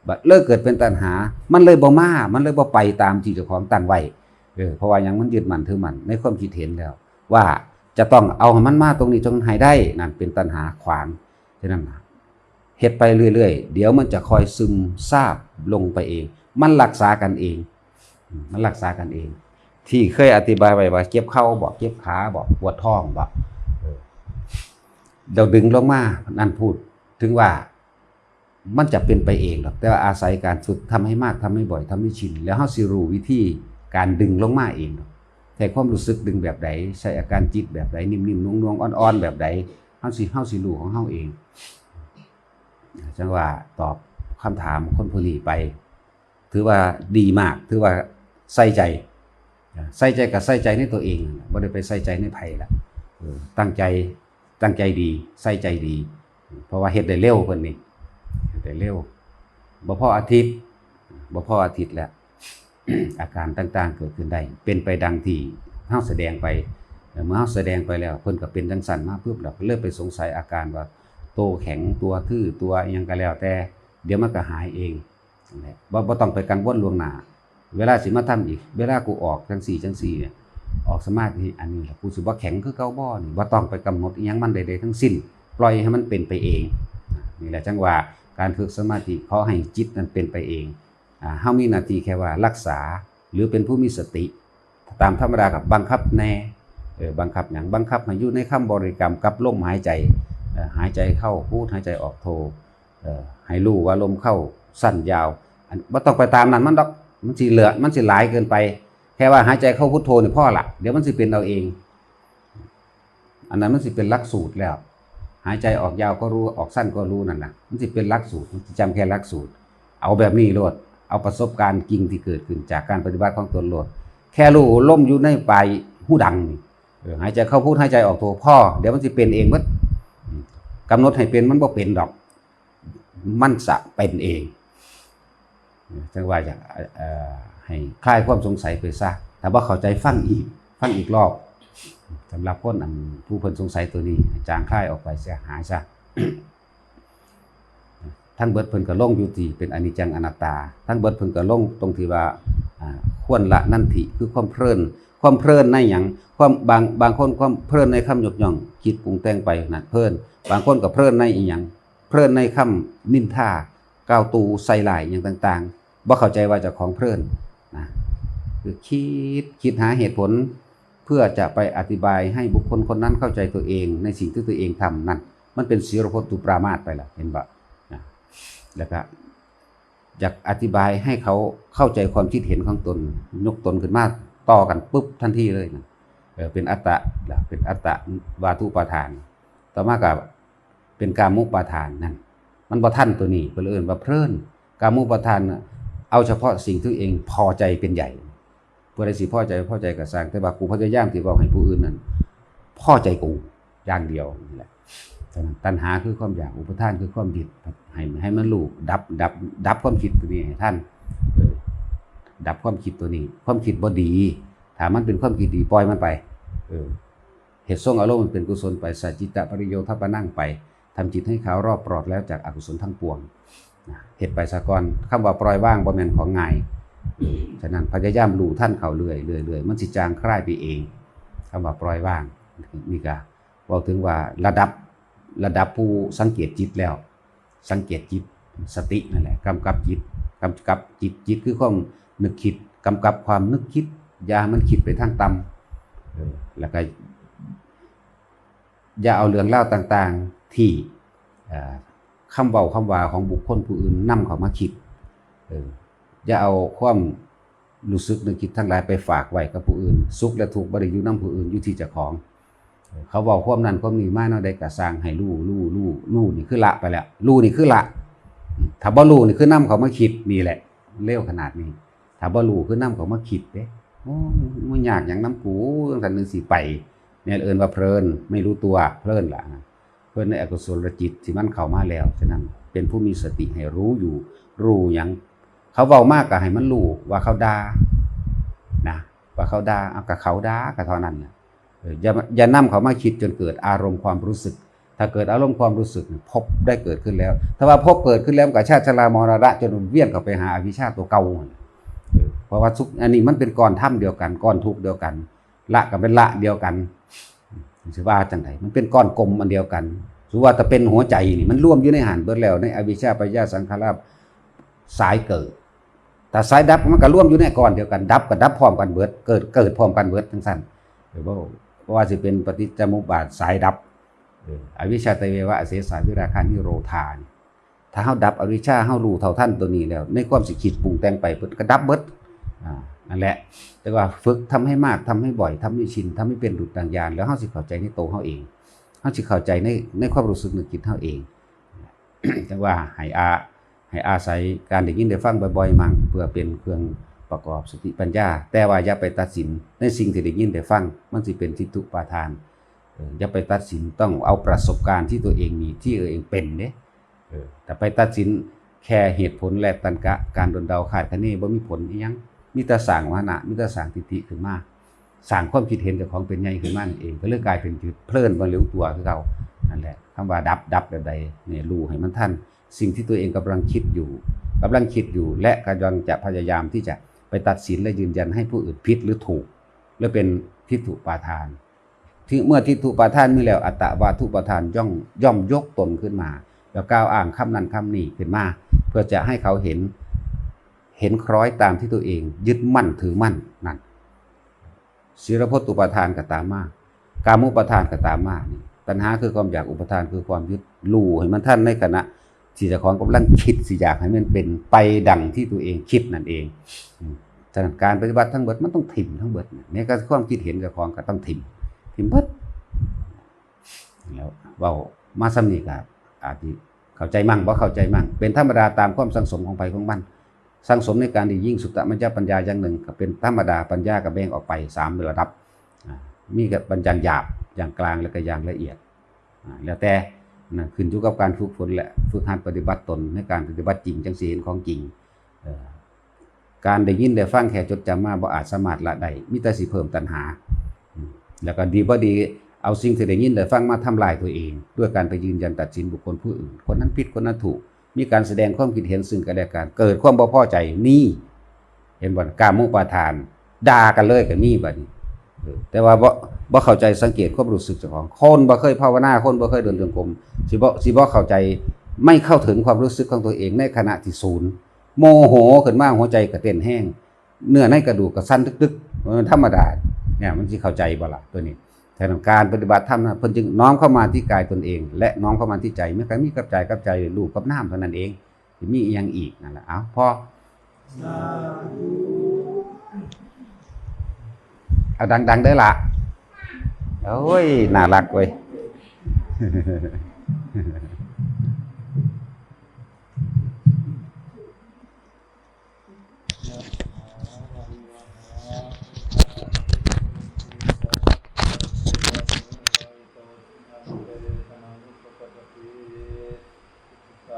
บัดเลยเกิดเป็นตัณหา มันเลยบ่มา มันเลยบ่ไปตามที่เจ้าของตั้งไว้ เออ เพราะว่าหยัง มันยึดมั่นถือมั่นในความคิดเห็นแล้ว ว่าจะต้องเอาให้มันมาตรงนี้จนให้ได้ นั่นเป็นตัณหาขวาง ฉะนั้นน่ะ เฮ็ดไปเรื่อยๆ เดี๋ยวมันจะค่อยซึมซาบลงไปเอง มันรักษากันเอง อืม มันรักษากันเอง ที่เคยอธิบายไว้ว่าเจ็บเข่าบ่ เจ็บขาบ่ ปวดท้องบ่ เออ เราดึงลงมา นั่นพูดถึงว่า มันจะเป็นไปเองดอก แต่ว่าอาศัยการฝึก ทำให้มาก ทำให้บ่อย ทำให้ชิน แล้วเฮาสิรู้วิธีการดึงลงมาเองดอก ใช้ความรู้สึกดึงแบบใด ใช้อาการจิตแบบใด นิ่มๆ นุ่มๆ อ่อนๆ แบบใด เฮาสิ เฮาสิรู้ของเฮาเอง จั่งว่าตอบคำถามคนผู้นี้ไป ถือว่าดีมาก ถือว่าใส่ใจ ใส่ใจก็ใส่ใจในตัวเองนั่นล่ะ บ่ได้ไปใส่ใจในไผล่ะ เออ ตั้งใจ ตั้งใจดี ใส่ใจดี เพราะว่าเฮ็ดได้เร็วเพิ่นนี่ เฮ็ดได้เร็ว บ่พออาทิตย์ บ่พออาทิตย์แล้ว อาการต่างๆ เกิดขึ้นได้ เป็นไปดังที่เฮาแสดงไป เมื่อเฮาแสดงไปแล้ว เพิ่นก็เป็นจั่งซั่นมาปุ๊บ แล้วก็เลยไปสงสัยอาการว่า ตัวแข็ง ตัวทื่อ ตัวอิหยังก็แล้วแต่ เดี๋ยวมันก็หายเอง นั่นแหละ บ่ บ่ต้องไปกังวลล่วงหน้า เวลาสิมาทำอีก เวลากูออกจั่งซี้จั่งซี้เนี่ย ออกสมาธิอันนี้ล่ะ กูสิบ่แข็งคือเก่าบ่นี่ บ่ต้องไปกำหนดอิหยังมันใดๆ ทั้งสิ้น ปล่อยให้มันเป็นไปเอง นี่แหละจั่งว่าการฝึกสมาธิ ขอให้จิตนั้นเป็นไปเอง อ่า เฮามีหน้าที่แค่ว่ารักษา หรือเป็นผู้มีสติ ตามธรรมดาก็บังคับแหน่ เออ บังคับหยัง บังคับให้อยู่ในคำบริกรรมกับลมหายใจ เอ่อ หายใจเข้าพุท หายใจออกโท เอ่อ ให้รู้ว่าลมเข้าสั้นยาว อัน บ่ต้องไปตามนั้นมันดอก มันสิเหลือ มันสิหลายเกินไป แค่ว่าหายใจเข้าพุทโธนี่พอละ เดี๋ยวมันสิเป็นเอาเอง อันนั้นมันสิเป็นหลักสูตรแล้ว หายใจออกยาวก็รู้ ออกสั้นก็รู้นั่นน่ะ มันสิเป็นหลักสูตร มันสิจำแค่หลักสูตร เอาแบบนี้โลด เอาประสบการณ์จริงที่เกิดขึ้นจากการปฏิบัติของตนโลด แค่รู้ลมอยู่ในปลายหูดังนี่ เออ หายใจเข้าพุท หายใจออกโท พอ เดี๋ยวมันสิเป็นเองหมด อืม กำหนดให้เป็นมันบ่เป็นดอก มันจะเป็นเอง จั่งว่าอยาก เอ่อ ให้คลายความสงสัยไปซะ ถ้าบ่เข้าใจฟังอีก ฟังอีกรอบ สำหรับคนอันผู้เพิ่นสงสัยตัวนี้ จางคลายออกไปเสียหายซะ ทั้งเบิดเพิ่นก็ลงอยู่ที่เป็นอนิจจังอนัตตา ทั้งเบิดเพิ่นก็ลงตรงที่ว่า อ่า ควรละนัตถิ คือความเพลิน ความเพลินในหยัง ความ บาง บางคนความเพลินในคำยกย่อง คิดปรุงแต่งไปนั่นเพลิน บางคนก็เพลินในอีหยัง เพลินในคำนินทา กล่าวตู่ใส่ร้ายหยังต่างๆ บ่เข้าใจว่าเจ้าของเพลินนะ คือคิด คิดหาเหตุผล เพื่อจะไปอธิบายให้บุคคลคนนั้นเข้าใจตัวเองในสิ่งที่ตัวเองทำนั่น มันเป็นศีลพจน์ตุปรามาสไปละ เห็นบ่ นะ แล้วก็อยากอธิบายให้เขาเข้าใจความคิดเห็นของตน ยกตนขึ้นมาต่อกันปุ๊บทันทีเลยนะ เออ เป็นอัตตะ เป็นอัตตะวาทุปาทาน ต่อมาก็เป็นกามุปาทานนั่น มันบ่ทันตัวนี้ เพิ่นเอิ้นว่าเพลิน กามุปาทานน่ะ เอาเฉพาะสิ่งที่ตัวเองพอใจเป็นใหญ่ ผู้ใดสิพอใจ พอใจก็ซ่าง แต่ว่ากูพยายามที่เว้าให้ผู้อื่นนั่นพอใจกูอย่างเดียวนี่แหละ ฉะนั้นตัณหาคือความอยาก อุปาทานคือความยึด ให้ ให้มันรู้ ดับ ดับ ดับความคิดตัวนี้ให้ทัน เออ ดับความคิดตัวนี้ ความคิดบ่ดี ถ้ามันเป็นความคิดดี ปล่อยมันไป เออ เฮ็ดทรงอารมณ์มันเป็นกุศลไป สัจจิตตปริโยทปนังไป ทำจิตให้ขาวรอบปลอดแล้วจากอกุศลทั้งปวง นะ เฮ็ดไปซะก่อน คำว่าปล่อยวางบ่แม่นของง่าย ฉะนั้นพยายามรู้ทันเขาเรื่อยๆ เรื่อยๆ มันสิจางคลายไปเอง คำว่าปล่อยวาง นี่ก็เว้าถึงว่าระดับ ระดับผู้สังเกตจิตแล้ว สังเกตจิต สตินั่นแหละ กำกับจิต กำกับจิต จิตคือความนึกคิด กำกับความนึกคิด อย่าให้มันคิดไปทางต่ำ เออ แล้วก็ อย่าเอาเรื่องราวต่างๆ ที่ เอ่อ คำเว้าคำว่าของบุคคลผู้อื่นนำเข้ามาคิด เออ อย่าเอาความรู้สึกนึกคิดทั้งหลายไปฝากไว้กับผู้อื่น สุขและทุกข์บ่ได้อยู่นำผู้อื่น อยู่ที่เจ้าของ เออ เขาเว้าความนั้นความนี้มาแนวใดก็ซ่าง ให้รู้ รู้ รู้ รู้นี่คือละไปแล้ว รู้นี่คือละ ถ้าบ่รู้นี่คือนำเข้ามาคิด นี่แหละ เร็วขนาดนี้ ถ้าบ่รู้คือนำเข้ามาคิดเด้ โอ้ มันยากหยังนำกู จั่งซั่นจั่งซี้ไป เนี่ยเอิ้นว่าเพลิน ไม่รู้ตัว เพลินละนะ เพลินในอกุศลจิตที่มันเข้ามาแล้ว ฉะนั้นเป็นผู้มีสติให้รู้อยู่ รู้หยัง เขาเว้ามาก็ให้มันรู้ว่าเขาด่า นะ ว่าเขาด่า เอาก็เขาด่าก็เท่านั้นน่ะ เออ อย่า อย่านำเขามาคิดจนเกิดอารมณ์ความรู้สึก ถ้าเกิดอารมณ์ความรู้สึกเนี่ย ภพได้เกิดขึ้นแล้ว ถ้าว่าภพเกิดขึ้นแล้ว มันก็ชาติชรามรณะ จนเวียนเข้าไปหาอวิชชาตัวเก่า เออ เพราะว่าสุข อันนี้มันเป็นก้อนธรรมเดียวกัน ก้อนทุกข์เดียวกัน ละก็เป็นละเดียวกัน สิว่าจั่งใด มันเป็นก้อนกลมอันเดียวกัน สมมุติว่าถ้าเป็นหัวใจนี่ มันรวมอยู่ในหั้นเบิดแล้ว ในอวิชชา ปัจจยา สังขารา สายเกิด แต่สายดับมันก็รวมอยู่ในก้อนเดียวกัน ดับก็ดับพร้อมกันเบิด เกิด เกิดพร้อมกันเบิดจั่งซั่น เออ บ่ บ่ว่าสิเป็นปฏิจจสมุปบาทสายดับ เออ อวิชชา ตะเววะ อเสสา วิราคะ นิโรธานี่ ถ้าเฮาดับอวิชชา เฮารู้เท่าทันตัวนี้แล้ว ในความสิคิดปรุงแต่งไป เพิ่นก็ดับเบิด อ่า นั่นแหละ แต่ว่าฝึกทำให้มาก ทำให้บ่อย ทำให้ชิน ทำให้เป็นดุจดังญาณ แล้วเฮาสิเข้าใจในตัวเฮาเอง เฮาสิเข้าใจใน ในความรู้สึกนึกคิดเฮาเอง แต่ว่าให้อา ให้อาศัยการได้ยินได้ฟังบ่อยๆ มั่ง เพื่อเป็นเครื่องประกอบสติปัญญา แต่ว่าอย่าไปตัดสินในสิ่งที่ได้ยินได้ฟัง มันสิเป็นทิฏฐุปาทาน เออ อย่าไปตัดสิน ต้องเอาประสบการณ์ที่ตัวเองมี ที่ตัวเองเป็นเด้ เออ แต่ไปตัดสินแค่เหตุผลและตรรกะ การดลเดาคาดคะเนบ่มีผลอิหยัง มีแต่สร้างมานะ มีแต่สร้างทิฏฐิขึ้นมา สร้างความคิดเห็นเจ้าของเป็นใหญ่ขึ้นมานั่นเอง ก็เลยกลายเป็นจุดเพลินบ่รู้ตัวคือเก่า นั่นแหละ คำว่าดับ ดับแบบใดเนี่ย รู้ให้มันทัน สิ่งที่ตัวเองกำลังคิดอยู่ กำลังคิดอยู่ และกำลังจะพยายามที่จะไปตัดสินและยืนยันให้ผู้อื่นผิดหรือถูก และเป็นทิฏฐุปาทาน ที่เมื่อทิฏฐุปาทานมีแล้ว อัตตวาทุปาทานย่อม ย่อมยกตนขึ้นมา แล้วกล่าวอ้างคำนั้นคำนี้ขึ้นมา เพื่อจะให้เขาเห็น เห็นคล้อยตามที่ตัวเองยึดมั่นถือมั่นนั่น ศีลพจน์อุปาทานก็ตามมา กามุปาทานก็ตามมา นี่ตัณหาคือความอยาก อุปาทานคือความยึด รู้ให้มันทันในขณะที่เจ้าของกำลังคิดสิอยากให้มันเป็นไปดังที่ตัวเองคิดนั่นเอง อืม ฉะนั้นการปฏิบัติทั้งเบิดมันต้องถิ่มทั้งเบิด เนี่ยก็ความคิดเห็นเจ้าของก็ต้องถิ่ม ถิ่มเบิด แล้วเว้ามาส่ำนี้ก็อาจสิเข้าใจมั่ง บ่เข้าใจมั่ง เป็นธรรมดาตามความสั่งสมของไผของมัน สั่งสมในการได้ยิ่งสุตตมัญญปัญญาอย่างหนึ่งก็เป็นธรรมดา ปัญญาก็แบ่งออกไปสามระดับ อ่า มีกับปัญญาอย่างหยาบ อย่างกลาง และก็อย่างละเอียด อ่า แล้วแต่ นั่นขึ้นอยู่กับการฝึกฝนและฝึกหัดปฏิบัติตนในการปฏิบัติจริง จั่งสิเห็นของจริง เอ่อ การได้ยินได้ฟังแค่จดจำมาบ่อาจสามารถละได้ มีแต่สิเพิ่มตัณหา อืม แล้วก็ดีบ่ดี เอาสิ่งที่ได้ยินได้ฟังมาทำลายตัวเอง ด้วยการไปยืนยันตัดสินบุคคลผู้อื่น คนนั้นผิด คนนั้นถูก มีการแสดงความคิดเห็นซึ่งกันและกัน เกิดความบ่พอใจ นี่ เห็นบ่ กามุปาทาน ด่ากันเลยก็มีบัดนี้ เออ แต่ว่าบ่ บ่เข้าใจสังเกตความรู้สึกเจ้าของ คนบ่เคยภาวนา คนบ่เคยเดินจงกรม สิบ่ สิบ่เข้าใจ ไม่เข้าถึงความรู้สึกของตัวเองในขณะที่ศูนย์ โมโหขึ้นมาหัวใจก็เต้นแฮง เนื้อในกระดูกก็สั่นตึกๆ มันธรรมดา เนี่ย มันสิเข้าใจบ่ล่ะตัวนี้ ฉะนั้นการปฏิบัติธรรมนะ เพิ่นจึงน้อมเข้ามาที่กายตนเอง และน้อมเข้ามาที่ใจ มันก็มีกับใจกับใจ รูปกับนามเท่านั้นเอง สิมีอีหยังอีก นั่นแหละ เอา พอ เอาดังๆ เด้อล่ะ โอ้ย น่ารักเว้ย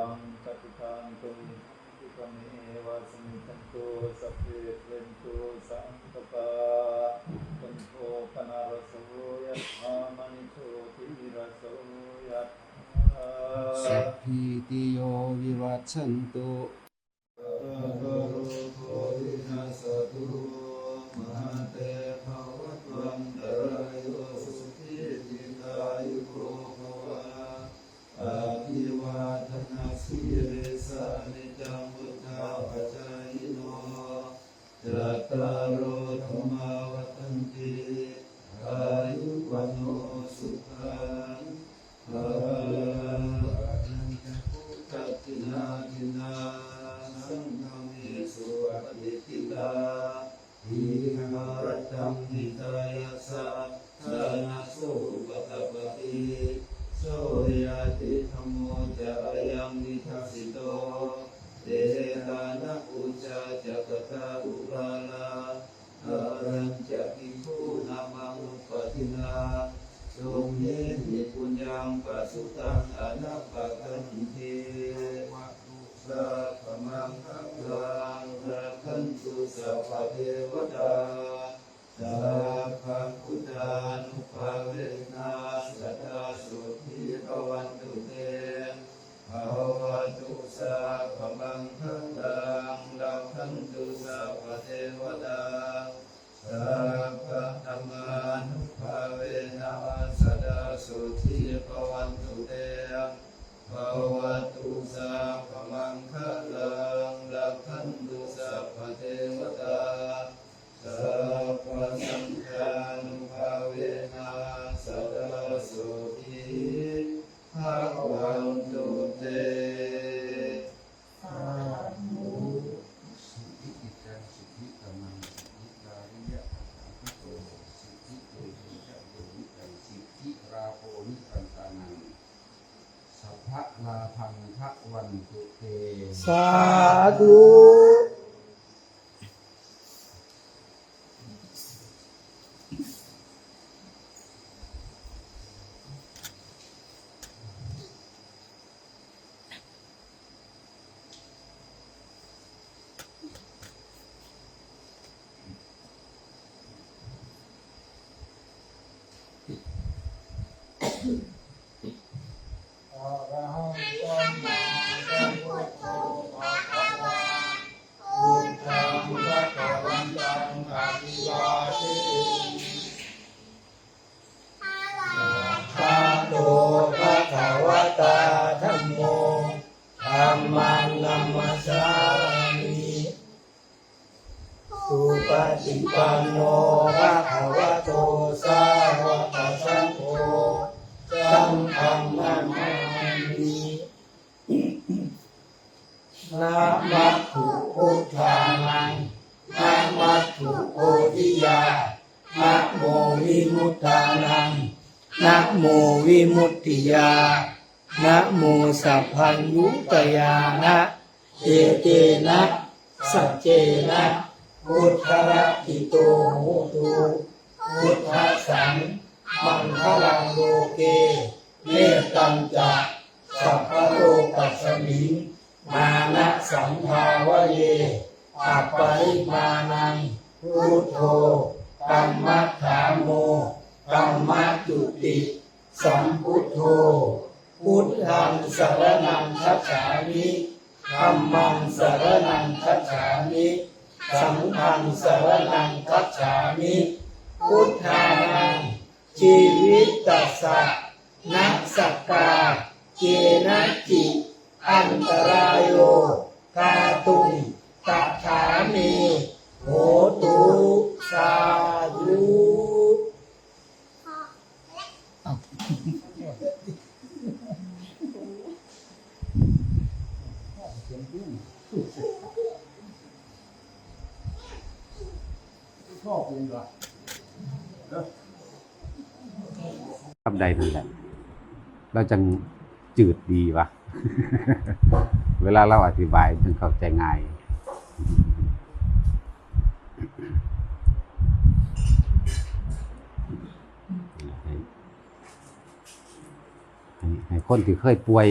Iddhidaṃ paṭibāhatuṃ, iddhībhimaṃ samijjhantu, sabbe pūrentu saṅkappā, cando paṇṇaraso yathā, maṇi jotiraso yathā. Sabbītiyo vivajjantu. Sabbarogo vinassatu, mā te bhavatvantarāyo, sukhī dīghāyuko bhava. Abhivādanasīlissa niccaṃ vuḍḍhāpacāyino, cattāro dhammā vaḍḍhanti, āyu vaṇṇo sukhaṃ balaṃ. Paccaññā dakkhiṇā dinnā, saṅghamhi supatiṭṭhitā, dīgharattaṃ hitāyassa, ṭhānaso upakappati. So ñātidhammo ca ayaṃ nidassito, etāna pūjā ca katā uḷārā, harañca bhikkhūnamanuppadinnaṃ, tumhehi puññaṃ pasutaṃ anappakanti. Bhavatu sabbamaṅgalaṃ, rakkhantu sabbadevatā, sabbabuddhānubhāvena sadā sotthī bhavantu te. Bhavatu sabbamaṅgalaṃ, rakkhantu sabbadevatā, sabbadhammānubhāvena sadā sotthī bhavantu te. Bhavatu sabbamaṅgalaṃ, rakkhantu sabbadevatā, sabbasaṅghānubhāvena sadā sotthī bhavantu te. ทะลาภังทะวันตุเต สาธุอะระหังสัมมาสัมพุทโธภะคะวา พุทธังภะคะวันตังอะภิวาเทมิ อะระหะโตภะคะวะตาธัมโม ธัมมังนะมัสสามิ สุปฏิปันโนภะคะวะโตสาวกสังโฆ สังฆังนะมามิ นะมัตถุพุทธานัง นะมัตถุโพธิยา นะโมวิมุตตานัง นะโมวิมุตติยา นะโมสัพพัญญุตยานะ เอเตนะ สัจเจนะ พุทธรัตติโตโหตุ พุทธัสสัง มังคลังโลเก เมตตัญจะ สัพพะโลกัสสมิง มานะสังภาวะเย อัปปะริมาณัง พุทโธ ธัมมัฏฐาโม ธัมมะจุติ สัมพุทโธ พุทธังสะระณังคัจฉามิ ธัมมังสะระณังคัจฉามิ สังฆังสะระณังคัจฉามิ พุทธานัง จีวิตัสสะ นะสักกา เกนะจิ อันตรายโย กาตุง ตถาเม โหตุ สาธุ ทำใดนั่นแหละ เราจังจืดดีวะ เวลาเราอธิบายจังเข้าใจง่าย ให้ ให้ ให้คนที่เคยป่วย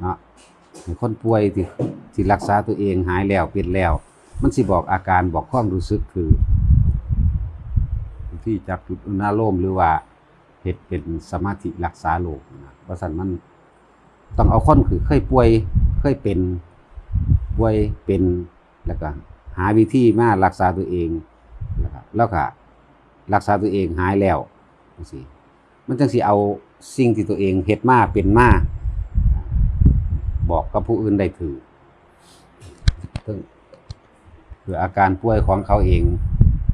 เนาะ ให้คนป่วยที่ ที่รักษาตัวเองหายแล้วเป็นแล้ว มันสิบอกอาการบอกความรู้สึกคือ ที่จับจุดอุณาโลมหรือว่าเฮ็ดเป็นสมาธิรักษาโรคนะ ว่าซั่นมันต้องเอาคนที่เคยป่วย เคยเป็น ป่วยเป็น แล้วก็หาวิธีมารักษาตัวเอง แล้วก็ แล้วก็รักษาตัวเองหายแล้วจังซี้ มันจังสิเอาสิ่งที่ตัวเองเฮ็ดมาเป็นมา บอกกับผู้อื่นได้ถืก เทิงด้วยอาการป่วยของเขาเอง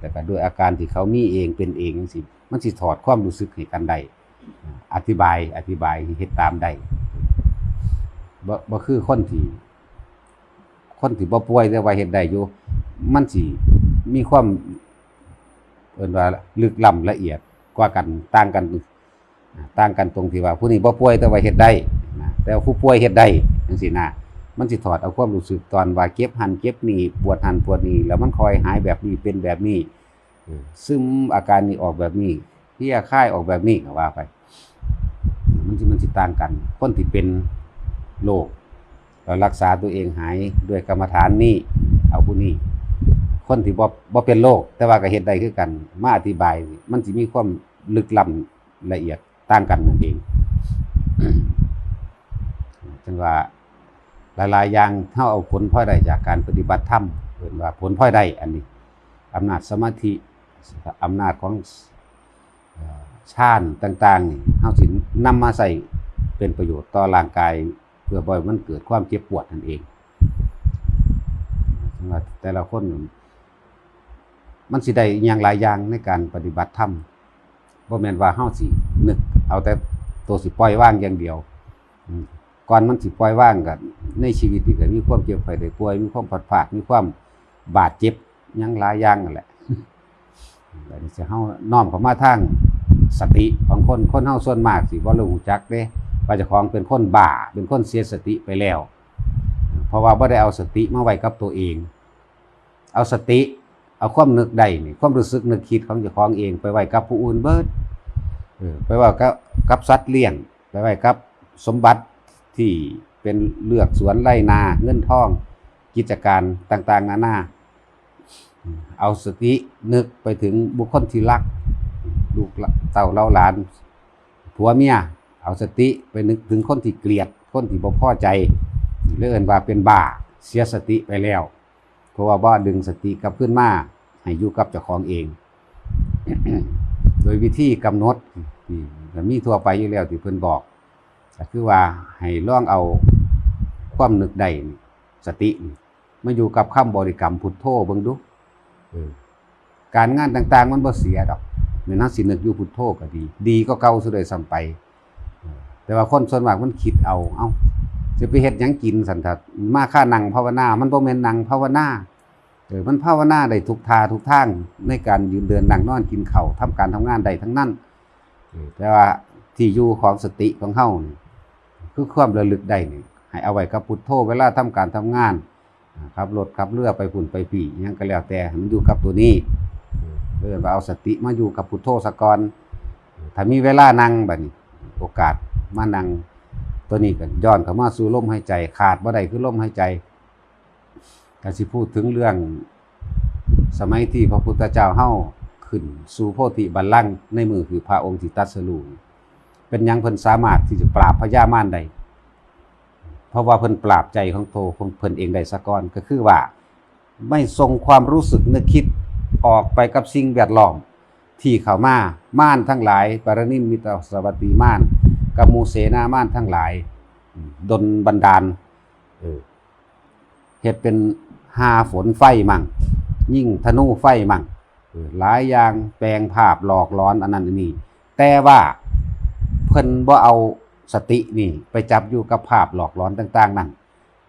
แล้วก็ด้วยอาการที่เขามีเองเป็นเองจังซี้ มันสิถอดความรู้สึกให้กันได้ อธิบาย อธิบายให้เฮ็ดตามได้ บ่ บ่คือคนที่ คนที่บ่ป่วยแต่ว่าเฮ็ดได้อยู่ มันสิมีความ เอิ้นว่าลึกล้ำละเอียดกว่ากัน ต่างกัน ต่างกันตรงที่ว่าผู้นี้บ่ป่วยแต่ว่าเฮ็ดได้นะ แต่ว่าผู้ป่วยเฮ็ดได้จังซี้นะ มันสิถอดเอาความรู้สึกตอนว่าเจ็บหั้นเจ็บนี่ ปวดหั้นปวดนี่ แล้วมันค่อยหายแบบนี้ เป็นแบบนี้ เออ ซึมอาการนี้ออกแบบนี้ เพลียคลายออกแบบนี้ก็ว่าไป มันสิ มันสิต่างกัน คนที่เป็นโรค แล้วรักษาตัวเองหายด้วยกรรมฐานนี้ เอาผู้นี้ คนที่บ่ บ่เป็นโรค แต่ว่าก็เฮ็ดได้คือกัน มาอธิบาย มันสิมีความลึกล้ำละเอียดต่างกันนั่นเอง จังว่าหลายๆอย่าง เฮาเอาผลพลอยได้จากการปฏิบัติธรรม เอิ้นว่าผลพลอยได้ อันนี้ อำนาจสมาธิ อำนาจของ เอ่อ ฌานต่างๆนี่ เฮาสินำมาใช้เป็นประโยชน์ต่อร่างกาย เพื่อบ่ให้มันเกิดความเจ็บปวดนั่นเอง สำหรับแต่ละคน มันสิได้อิหยังหลายอย่างในการปฏิบัติธรรม บ่แม่นว่าเฮาสินึกเอาแต่ตัวสิปล่อยวางอย่างเดียว อืม ก่อนมันสิปล่อยวางก็ ในชีวิตนี่ก็มีความเจ็บไข้ได้ป่วย มีความพลัดพราก มีความบาดเจ็บ หยังหลายอย่างนั่นแหละ บัดนี้สิเฮาน้อมเข้ามาทางสติของคน คนเฮาส่วนมากสิบ่รู้จักเด้ ว่าเจ้าของเป็นคนบ้า เป็นคนเสียสติไปแล้ว เพราะว่าบ่ได้เอาสติมาไว้กับตัวเอง เอาสติ เอาความนึกได้นี่ ความรู้สึกนึกคิดของเจ้าของเองไปไว้กับผู้อื่นเบิด เออ ไปไว้กับ กับสัตว์เลี้ยง ไปไว้กับสมบัติที่เป็นเลือกสวนไร่นา เงินทอง กิจการต่างๆนานา เอาสตินึกไปถึงบุคคลที่รัก ลูกเต้าเหล่าหลาน ผัวเมีย เอาสติไปนึกถึงคนที่เกลียด คนที่บ่พอใจ เรียกว่าเป็นบ้า เสียสติไปแล้ว เพราะว่าบ่ดึงสติกลับคืนมาให้อยู่กับเจ้าของเอง โดยวิธีกำหนดนี่ก็มีทั่วไปอยู่แล้วที่เพิ่นบอก ก็คือว่าให้ลองเอาความนึกได้นี่ สตินี่มาอยู่กับคำบริกรรมพุทโธเบิ่งดู เออ การงานต่างๆมันบ่เสียดอก แม่นเฮาสินึกอยู่พุทโธก็ดี ดีกว่าเก่าซะด้วยซ้ำไป เออ แต่ว่าคนส่วนมากมันคิดเอา เอ้า สิไปเฮ็ดหยังกินซั่น ถ้ามาค่านั่งภาวนา มันบ่แม่นนั่งภาวนา เออ มันภาวนาได้ทุกท่าทุกทาง ในการยืนเดินนั่งนอนกินข้าว ทำการทำงานได้ทั้งนั้น เออ แต่ว่าที่อยู่ของสติของเฮานี่ คือความระลึกได้นี่ ให้เอาไว้กับพุทโธ เวลาทำการทำงาน อ่า ขับรถขับเรือไปพุ้นไปพี้ อิหยังก็แล้วแต่ ให้มันอยู่กับตัวนี้ เออ เอิ้นว่าเอาสติมาอยู่กับพุทโธซะก่อน ถ้ามีเวลานั่งบัดนี้ โอกาสมานั่ง ตัวนี้ก็ย้อนเข้ามาสู่ลมหายใจ ขาดบ่ได้คือลมหายใจ ก็สิพูดถึงเรื่องสมัยที่พระพุทธเจ้าเฮาขึ้นสู่โพธิบัลลังก์ในมื้อที่พระองค์สิตรัสรู้ เป็นหยังเพิ่นสามารถที่จะปราบพญามารได้ เพราะว่าเพิ่นปราบใจของโตของเพิ่นเองได้ซะก่อน ก็คือว่าไม่ส่งความรู้สึกนึกคิดออกไปกับสิ่งแวดล้อมที่เข้ามา มารทั้งหลาย ปารณิมมิตรสวัสดีมาร กมูเสนามารทั้งหลาย ดลบันดาล เออ เฮ็ดเป็นฮาฝนไฟมั่ง ยิงธนูไฟมั่ง เออ หลายอย่าง แปลงภาพหลอกหลอนอันนั้นอันนี้ แต่ว่าเพิ่นบ่เอาสตินี่ไปจับอยู่กับภาพหลอกหลอนต่างๆนั่น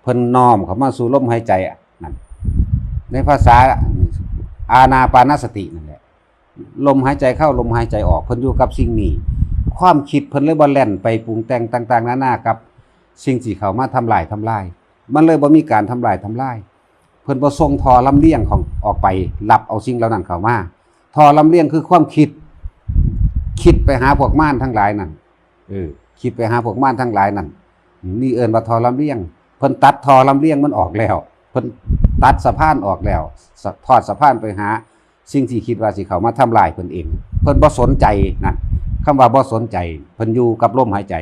เพิ่นน้อมเข้ามาสู่ลมหายใจนั่น ในภาษาอานาปานสตินั่นแหละ ลมหายใจเข้า ลมหายใจออก เพิ่นอยู่กับสิ่งนี้ ความคิดเพิ่นเลยบ่แล่นไปปรุงแต่งต่างๆนานากับสิ่งที่เข้ามาทำลายทำลาย มันเลยบ่มีการทำลายทำลาย เพิ่นบ่ส่งท่อลำเลียงของออกไปรับเอาสิ่งเหล่านั้นเข้ามา ท่อลำเลียงคือความคิด คิดไปหาพวกมารทั้งหลายนั่น เออ คิดไปหาพวกมารทั้งหลายนั่น นี่เอิ้นว่าท่อลำเลียง เพิ่นตัดท่อลำเลียงมันออกแล้ว เพิ่นตัดสะพานออกแล้ว สะ- ทอดสะพานไปหาสิ่งที่คิดว่าสิเข้ามาทำลายเพิ่นเอง เพิ่นบ่สนใจนั่น คำว่าบ่สนใจ เพิ่นอยู่กับลมหายใจ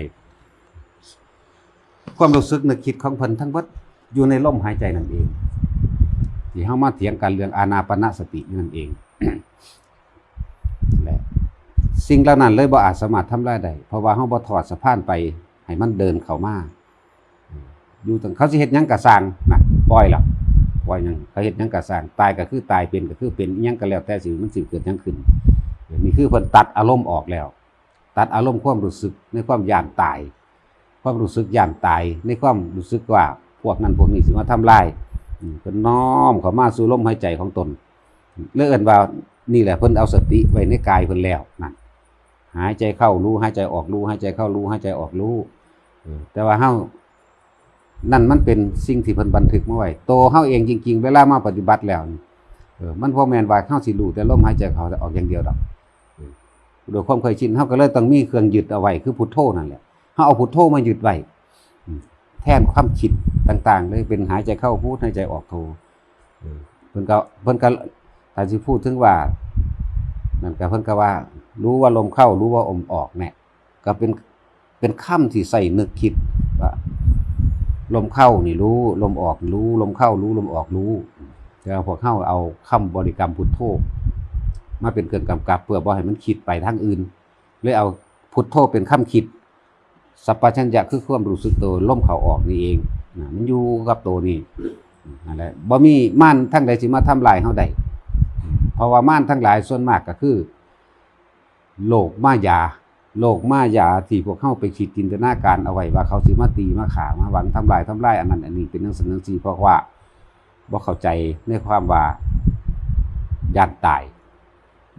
ความรู้สึกนึกคิดของเพิ่นทั้งเบิดอยู่ในลมหายใจนั่นเอง ที่เฮามาเถียงกันเรื่องอานาปานสตินั่นเอง และสิ่งเหล่านั้นเลยบ่อาจสามารถทำลายได้ เพราะว่าเฮาบ่ทอดสะพานไปให้มันเดินเข้ามา อยู่ตั้งเขาสิเฮ็ดหยังกะซ่างนะ ปล่อยละ ปล่อยหยัง เขาเฮ็ดหยังกะซ่าง ตายก็คือตาย เป็นก็คือเป็น อิหยังก็แล้วแต่สิ มันสิเกิดหยังขึ้น นี่คือเพิ่นตัดอารมณ์ออกแล้ว ตัดอารมณ์ความรู้สึกในความย้านตาย ความรู้สึกย้านตาย ในความรู้สึกว่าพวกนั้นพวกนี้สิมาทำลาย อืม เพิ่นน้อมเข้ามาสู่ลมหายใจของตน เลยเอิ้นว่านี่แหละเพิ่นเอาสติไว้ในกายเพิ่นแล้วนั่น หายใจเข้ารู้ หายใจออกรู้ หายใจเข้ารู้ หายใจออกรู้ เออ แต่ว่าเฮา นั่นมันเป็นสิ่งที่เพิ่นบันทึกมาไว้ โตเฮาเองจริงๆ เวลามาปฏิบัติแล้วนี่ เออ มันบ่แม่นว่าเฮาสิรู้แต่ลมหายใจเข้าออกอย่างเดียวดอก เออ โดยความเคยชิน เฮาก็เลยต้องมีเครื่องยึดเอาไว้ คือพุทโธนั่นแหละ เฮาเอาพุทโธมายึดไว้ อืม แทนความคิดต่างๆ เลย เป็นหายใจเข้าพุท หายใจออกโธ เออ เพิ่นก็ เพิ่นก็ ถ้าสิพูดถึงว่า นั่นก็เพิ่นก็ว่า รู้ว่าลมเข้า รู้ว่าลมออกเนี่ย ก็เป็น เป็นคำที่ใส่นึกคิดว่า ลมเข้านี่รู้ ลมออกรู้ ลมเข้ารู้ ลมออกรู้ แต่ว่าพวกเฮาเอาคำบริกรรมพุทโธ มาเป็นเครื่องกำกับ เพื่อบ่ให้มันคิดไปทางอื่น เลยเอาพุทโธเป็นคำคิด สัมปชัญญะคือความรู้สึกตัว ลมเข้าออกนี่เองนะ มันอยู่กับตัวนี่ นั่นแหละ บ่มีมารทางใดสิมาทำลายเฮาได้ เพราะว่ามารทั้งหลายส่วนมากก็คือ โลกมายา โลกมายาที่พวกเฮาไปคิดจินตนาการเอาไว้ว่าเขาสิมาตีมาฆ่ามาหวังทำลายทำลายอันนั้นอันนี้ เป็นจั่งซั้นจั่งซี้ เพราะว่าบ่เข้าใจในความว่าย้านตาย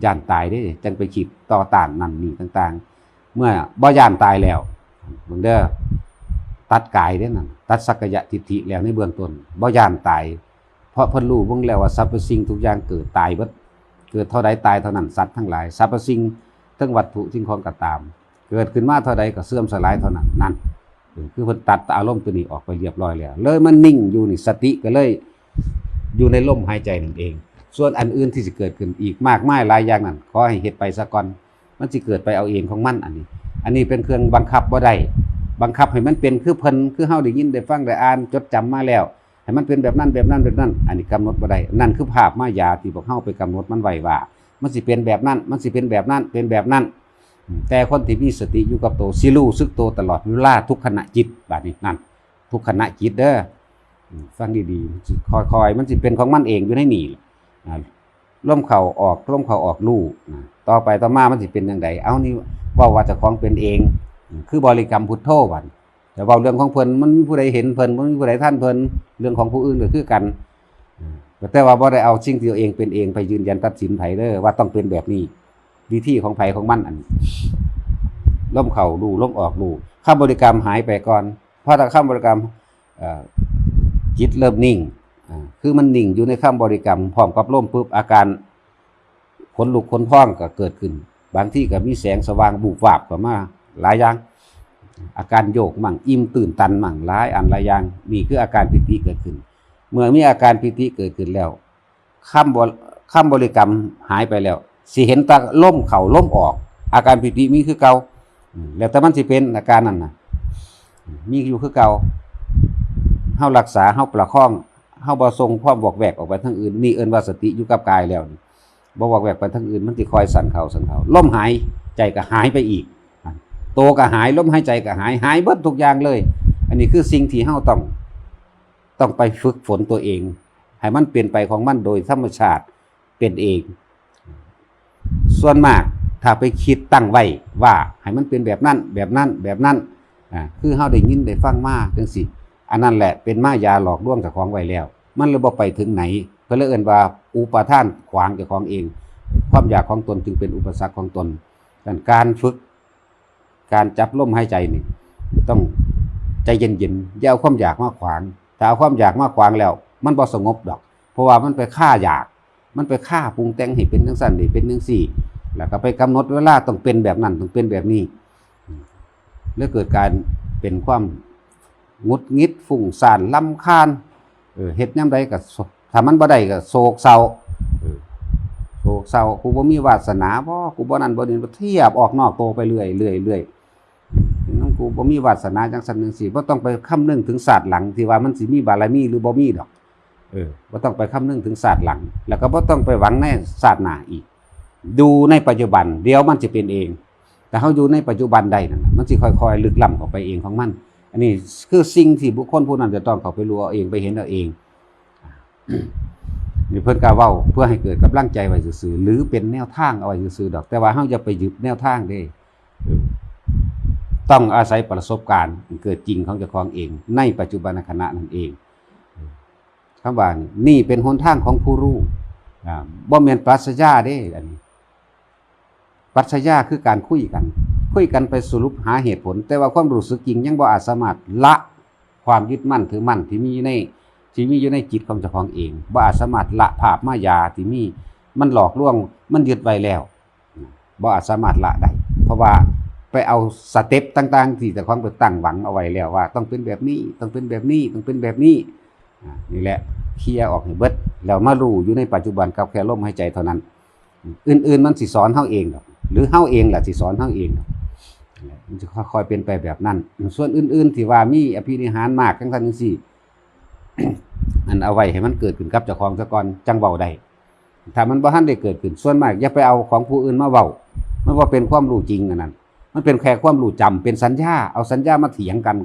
ย้านตายเด้ จั่งไปคิดต่อต้านนั่นนี่ต่างๆ เมื่อบ่ย้านตายแล้ว เบิ่งเด้อ ตัดกายเด้นั่น ตัดสักกายทิฏฐิแล้วในเบื้องต้น บ่ย้านตาย เพราะเพิ่นรู้เบิ่งแล้วว่าสรรพสิ่งทุกอย่างเกิดตายเบิด เกิดเท่าใดตายเท่านั้น สัตว์ทั้งหลาย สรรพสิ่ง ทั้งวัตถุสิ่งของก็ตาม เกิดขึ้นมาเท่าใดก็เสื่อมสลายเท่านั้น นั่น เออ คือเพิ่นตัดอารมณ์ตัวนี้ออกไปเรียบร้อยแล้ว เลยมันนิ่งอยู่นี่ สติก็เลยอยู่ในลมหายใจนั่นเอง ส่วนอันอื่นที่สิเกิดขึ้นอีกมากมายหลายอย่างนั่น ขอให้เฮ็ดไปซะก่อน มันสิเกิดไปเอาเองของมัน อันนี้ อันนี้เป็นเครื่องบังคับบ่ได้ บังคับให้มันเป็นคือเพิ่น คือเฮาได้ยินได้ฟังได้อ่านจดจำมาแล้ว ให้มันเป็นแบบนั้นแบบนั้นแบบนั้น อันนี้กำหนดบ่ได้ นั่นคือภาพมายาที่พวกเฮาไปกำหนดมันไว้ว่า มันสิเป็นแบบนั้น มันสิเป็นแบบนั้น เป็นแบบนั้น อืม แต่คนที่มีสติอยู่กับโต สิรู้สึกโตตลอดเวลาทุกขณะจิต บาดนี้นั่น ทุกขณะจิตเด้อ อืม ฟังดีๆ มันสิค่อยๆ มันสิเป็นของมันเองอยู่ในนี่แหละ อ่า ลมเข้าออก ลมเข้าออกรู้ นะ ต่อไปต่อมามันสิเป็นจั่งใด เอานี่เว้าว่าเจ้าของเป็นเอง อืม คือบริกรรมพุทโธบัด แต่เว้าเรื่องของเพิ่น มันมีผู้ใดเห็นเพิ่น มันมีผู้ใดทันเพิ่น เรื่องของผู้อื่นก็คือกัน อืม แต่ว่าบ่ได้เอาสิ่งที่ตัวเองเป็นเองไปยืนยันตัดสินไผเด้อ ว่าต้องเป็นแบบนี้ วิธีของไผของมัน อันนี้ ลมเข้ารู้ ลมออกรู้ คำบริกรรมหายไปก่อน พอถ้าคำบริกรรม เอ่อ จิตเริ่มนิ่ง อ่า คือมันนิ่งอยู่ในคำบริกรรม พร้อมกับลมปุ๊บ อาการขนลุกขนพองก็เกิดขึ้น บางทีก็มีแสงสว่างบูบวาบเข้ามาหลายอย่าง อาการโยกมั่ง อิ่มตื่นตันมั่ง หลายอันหลายอย่าง นี่คืออาการปีติเกิดขึ้น เมื่อมีอาการปีติเกิดขึ้นแล้ว คำบริ- คำบริกรรมหายไปแล้ว สิเห็นแต่ลมเข้าลมออก อาการปีติมีคือเก่า อืม แล้วแต่มันสิเป็นอาการนั่นน่ะ อืม มีอยู่คือเก่า เฮารักษา เฮาประคอง เฮาบ่ส่งความวอกแวกออกไปทางอื่น นี่เอิ้นว่าสติอยู่กับกายแล้วนี่ บ่วอกแวกไปทางอื่น มันสิคอยสั่นเข้าสั่นเข้า ลมหายใจก็หายไปอีก โตก็หาย ลมหายใจก็หาย หายเบิดทุกอย่างเลย อันนี้คือสิ่งที่เฮาต้อง ต้องไปฝึกฝนตัวเอง ให้มันเป็นไปของมันโดยธรรมชาติเป็นเอง ส่วนมากถ้าไปคิดตั้งไว้ว่าให้มันเป็นแบบนั้น แบบนั้น แบบนั้น อ่า คือเฮาได้ยินได้ฟังมาจั่งซี้ อันนั้นแหละเป็นมายาหลอกลวงเจ้าของไว้แล้ว มันเลยบ่ไปถึงไหน ก็เลยเอิ้นว่าอุปาทานขวางเจ้าของเอง ความอยากของตนจึงเป็นอุปสรรคของตน ดังนั้นการฝึก การจับลมหายใจนี่ ต้องใจเย็นๆ อย่าเอาความอยากมาขวาง ถ้าเอาความอยากมาขวางแล้ว มันบ่สงบดอก เพราะว่ามันไปคาอยาก มันไปคาปรุงแต่งให้เป็นจั่งซั้น ให้เป็นจั่งซี้ แล้วก็ไปกำหนดเวลาต้องเป็นแบบนั้น ต้องเป็นแบบนี้ แล้วเกิดการเป็นความหงุดหงิด ฟุ้งซ่าน รำคาญ เออ เฮ็ดยามใดก็โศ- ถ้ามันบ่ได้ก็โศกเศร้า เออ โศกเศร้า กูบ่มีวาสนาบ่ กูบ่นั่นบ่นี่ เทียบออกนอกโตไปเรื่อยๆ เรื่อยๆ นั่นกูบ่มีวาสนาจั่งซั้นจั่งซี้ บ่ต้องไปคำนึงถึงชาติหลังที่ว่ามันสิมีบารมีหรือบ่มีดอก เออ บ่ต้องไปคำนึงถึงชาติหลัง แล้วก็บ่ต้องไปหวังในชาติหน้าอีก อยู่ในปัจจุบัน เดี๋ยวมันสิเป็นเอง ถ้าเฮาอยู่ในปัจจุบันได้นั่นน่ะ มันสิค่อยๆ ลึกล้ำเข้าไปเองของมัน อันนี้คือสิ่งที่บุคคลผู้นั้นจะต้องเข้าไปรู้เอาเอง ไปเห็นเอาเอง นี่เพิ่นก็เว้าเพื่อให้เกิดกำลังใจไว้ซื่อๆ หรือเป็นแนวทางเอาไว้ซื่อๆ ดอก แต่ว่าเฮาอย่าไปยึดแนวทางเด้ เออ ต้องอาศัยประสบการณ์เกิดจริงของเจ้าของเอง ในปัจจุบันขณะนั่นเอง คำว่านี่เป็นหนทางของผู้รู้ อ่า บ่แม่นปรัชญาเด้ อันนี้ ปรัชญาคือการคุยกัน คุยกันไปสรุปหาเหตุผล แต่ว่าความรู้สึกจริงยังบ่อาจสามารถละความยึดมั่นถือมั่นที่มีอยู่ใน ที่มีอยู่ในจิตของเจ้าของเอง บ่อาจสามารถละภาพมายาที่มี มันหลอกลวง มันยึดไว้แล้ว บ่อาจสามารถละได้ เพราะว่าไปเอาสเต็ปต่างๆ ที่เจ้าของไปตั้งหวังเอาไว้แล้วว่าต้องเป็นแบบนี้ ต้องเป็นแบบนี้ ต้องเป็นแบบนี้ อ่า นี่แหละ เคลียร์ออกให้เบิด แล้วมารู้อยู่ในปัจจุบันกับแค่ลมหายใจเท่านั้น อื่นๆ มันสิสอนเฮาเองดอก หรือเฮาเองแหละสิสอนเฮาเองดอก มันจะค่อยๆ เป็นไปแบบนั้น ส่วนอื่นๆ ที่ว่ามีอภินิหารมากจั่งซั้นจั่งซี้ อันเอาไว้ให้มันเกิดขึ้นกับเจ้าของซะก่อน จั่งเว้าได้ ถ้ามันบ่ทันได้เกิดขึ้น ส่วนมากอย่าไปเอาของผู้อื่นมาเว้า มันบ่เป็นความรู้จริงอันนั้น มันเป็นแค่ความรู้จำ เป็นสัญญา เอาสัญญามาเถียงกัน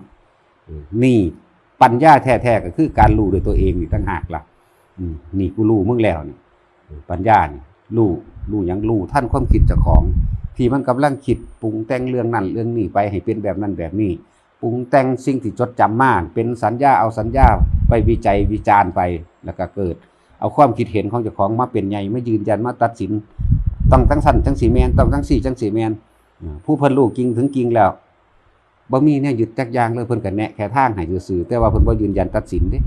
เออ นี่ปัญญาแท้ๆ ก็คือการรู้ด้วยตัวเองนี่ต่างหากล่ะ อืม นี่กูรู้มึงแล้วนี่ เออ ปัญญานี่ รู้ รู้หยัง รู้ทันความคิดเจ้าของ ที่มันกำลังคิดปรุงแต่งเรื่องนั้นเรื่องนี้ไปให้เป็นแบบนั้นแบบนี้ ปรุงแต่งสิ่งที่จดจำมา เป็นสัญญา เอาสัญญาไปวิจัยวิจารณ์ไป แล้วก็เกิด เอาความคิดเห็นของเจ้าของมาเป็นใหญ่ มายืนยัน มาตัดสิน ต้องจั่งซั้นจั่งซี้แม่น ต้องจั่งซี้จั่งซี้แม่น อ่า ผู้เพิ่นรู้จริงถึงจริงแล้ว บ่มีแนวยึดจักอย่างเลย เพิ่นก็แนะแค่ทางให้ซื่อๆ แต่ว่าเพิ่นบ่ยืนยันตัดสินเด้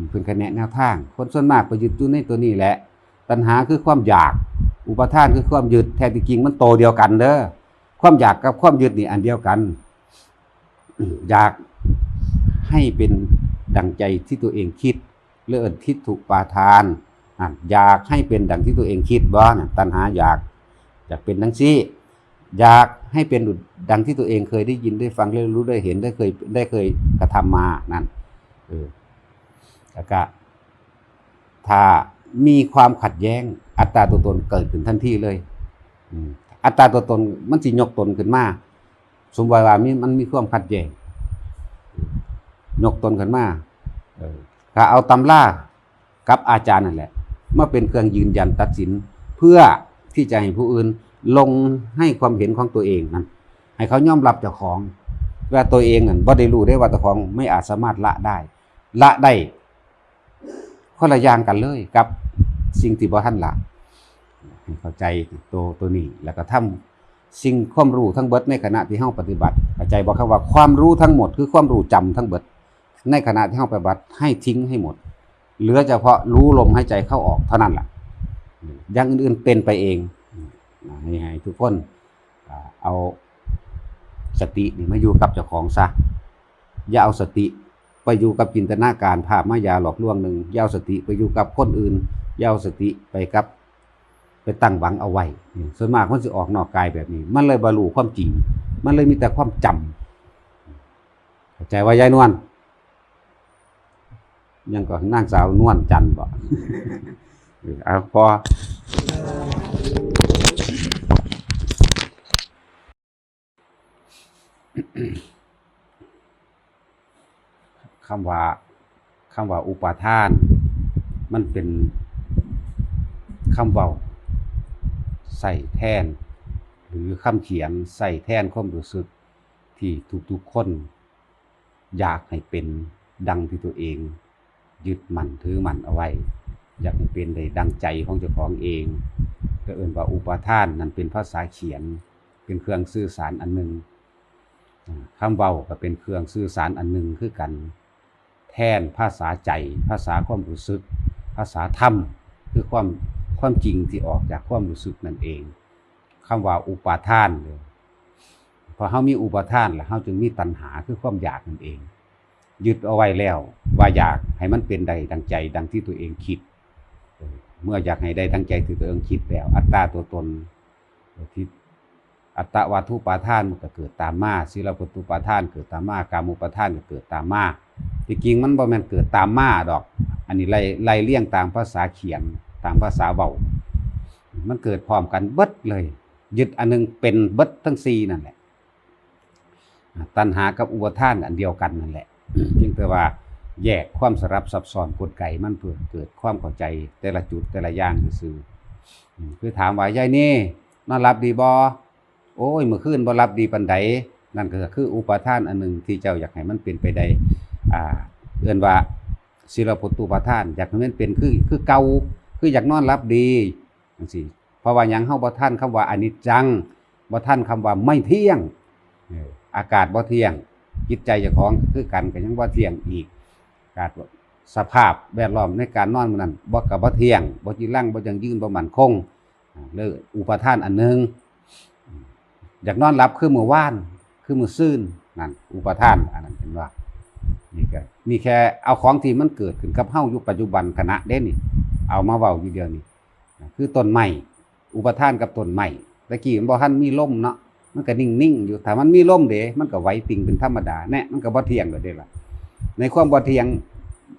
เพิ่นก็แนะแนวทาง คนส่วนมากไปยึดอยู่ในตัวนี้แหละ ตัณหาคือความอยาก อุปาทานคือความยึด แท้ที่จริงมันโตเดียวกันเด้อ ความอยากกับความยึดนี่อันเดียวกัน อยากให้เป็นดังใจที่ตัวเองคิด เรียกว่าทิฏฐุปาทาน อ่ะ อยากให้เป็นดังที่ตัวเองคิดบ่น่ะ ตัณหาอยาก อยากเป็นดังซี่ อยากให้เป็นดังที่ตัวเองเคยได้ยินได้ฟังได้รู้ได้เห็นได้เคย ได้เคยกระทำมานั่น เออ แล้วก็ ถ้ามีความขัดแย้ง อัตตาตัวตนเกิดขึ้นทันทีเลย อืม อัตตาตัวตนมันสิยกตนขึ้นมา สมมติว่ามี มันมีความขัดแย้ง ยกตนขึ้นมา เออ ก็เอาตำรากับอาจารย์นั่นแหละ มาเป็นเครื่องยืนยันตัดสิน เพื่อที่จะให้ผู้อื่นลงให้ความเห็นของตัวเองนั้น ให้เขายอมรับเจ้าของ ว่าตัวเองนั้นบ่ได้รู้ได้ว่าเจ้าของไม่อาจสามารถละได้ ละได้ คนละอย่างกันเลยกับสิ่งที่บ่ทันละ ให้เข้าใจตัว ตัวนี้ แล้วก็ทำสิ่งความรู้ทั้งเบิดในขณะที่เฮาปฏิบัติ เข้าใจบ่ครับว่าความรู้ทั้งหมดคือความรู้จำทั้งเบิด ในขณะที่เฮาปฏิบัติให้ทิ้งให้หมด เหลือเฉพาะรู้ลมหายใจเข้าออกเท่านั้นล่ะ อย่างอื่นๆเป็นไปเอง ให้ ให้ทุกคน อ่า เอาสตินี่มาอยู่กับเจ้าของซะ อย่าเอาสติไปอยู่กับจินตนาการภาพมายาหลอกลวงหนึ่ง อย่าเอาสติไปอยู่กับคนอื่น อย่าเอาสติไปกับ ไปตั้งหวังเอาไว้ ส่วนมากมันสิออกนอกกายแบบนี้ มันเลยบ่รู้ความจริง มันเลยมีแต่ความจำ เข้าใจว่ายายนวล ยังก็นางสาวนวลจันทร์บ่ เออ เอาพอ คำว่า คำว่าอุปาทาน มันเป็นคำเว้าใส่แทน หรือคำเขียนใส่แทนความรู้สึกที่ทุกๆคน อยากให้เป็นดังที่ตัวเองยึดมั่นถือมั่นเอาไว้ อยากให้เป็นได้ดังใจของเจ้าของเอง ก็เอิ้นว่าอุปาทาน นั่นเป็นภาษาเขียน เป็นเครื่องสื่อสารอันหนึ่ง อ่า คำเว้าก็เป็นเครื่องสื่อสารอันหนึ่งคือกัน แทนภาษาใจ ภาษาความรู้สึก ภาษาธรรม คือความ ความจริงที่ออกจากความรู้สึกนั่นเอง คำว่าอุปาทานเลย พอเฮามีอุปาทานแล้ว เฮาจึงมีตัณหา คือความอยากนั่นเอง ยึดเอาไว้แล้วว่าอยากให้มันเป็นได้ดังใจดังที่ตัวเองคิด เออ เมื่ออยากให้ได้ดังใจที่ตัวเองคิดแล้ว อัตตาตัวตนที่ อัตตวัตถุปาทานมันก็เกิดตามมา สีลวัตถุปาทานเกิดตามมา กามุปาทานก็เกิดตามมา ที่จริงมันบ่แม่นเกิดตามมาดอก อันนี้ไล่ ไล่เรียงตามภาษาเขียน ตามภาษาเว้า มันเกิดพร้อมกันเบิดเลย ยึดอันหนึ่งเป็นเบิดทั้งสี่นั่นแหละ ตัณหากับอุปาทานอันเดียวกันนั่นแหละ เพียงแต่ว่าแยกความสลับซับซ้อนกลไกมันเพื่อเกิดความเข้าใจแต่ละจุดแต่ละอย่างซื่อๆ อืม คือถามว่ายายนี่นอนหลับดีบ่ โอ้ย เมื่อคืนบ่หลับดีปานใด นั่นก็คืออุปาทานอันหนึ่งที่เจ้าอยากให้มันเป็นไปได้ อ่า เอิ้นว่าสีลวัตถุปาทาน อยากให้มันเป็นคือ คือเก่า คืออยากนอนหลับดี จังซี้ เพราะว่าหยัง เฮาบ่ทันคำว่าอนิจจัง บ่ทันคำว่าไม่เที่ยง เออ อากาศบ่เที่ยง จิตใจเจ้าของก็คือกัน ก็ยังบ่เที่ยงอีก อากาศ สภาพแวดล้อมในการนอนมื้อนั้น บ่ ก็บ่เที่ยง บ่จีรัง บ่ยั่งยืน บ่มั่นคง อ่า เลยอุปาทานอันหนึ่ง อยากนอนหลับคือมื้อวาน คือมื้อซืน นั่นอุปาทานอันนั้น เห็นบ่ นี่ก็ นี่แค่เอาของที่มันเกิดขึ้นกับเฮาอยู่ปัจจุบันขณะเด้นี่ เอามาเว้าอยู่เดี๋ยวนี้ คือต้นไม้ อุปาทานกับต้นไม้ ตะกี้มันบ่ทันมีลมเนาะ มันก็นิ่งๆอยู่ ถ้ามันมีลมเด้ มันก็ไหวติ่งเป็นธรรมดา แน่ มันก็บ่เที่ยงแล้วเด้ล่ะ ในความบ่เที่ยง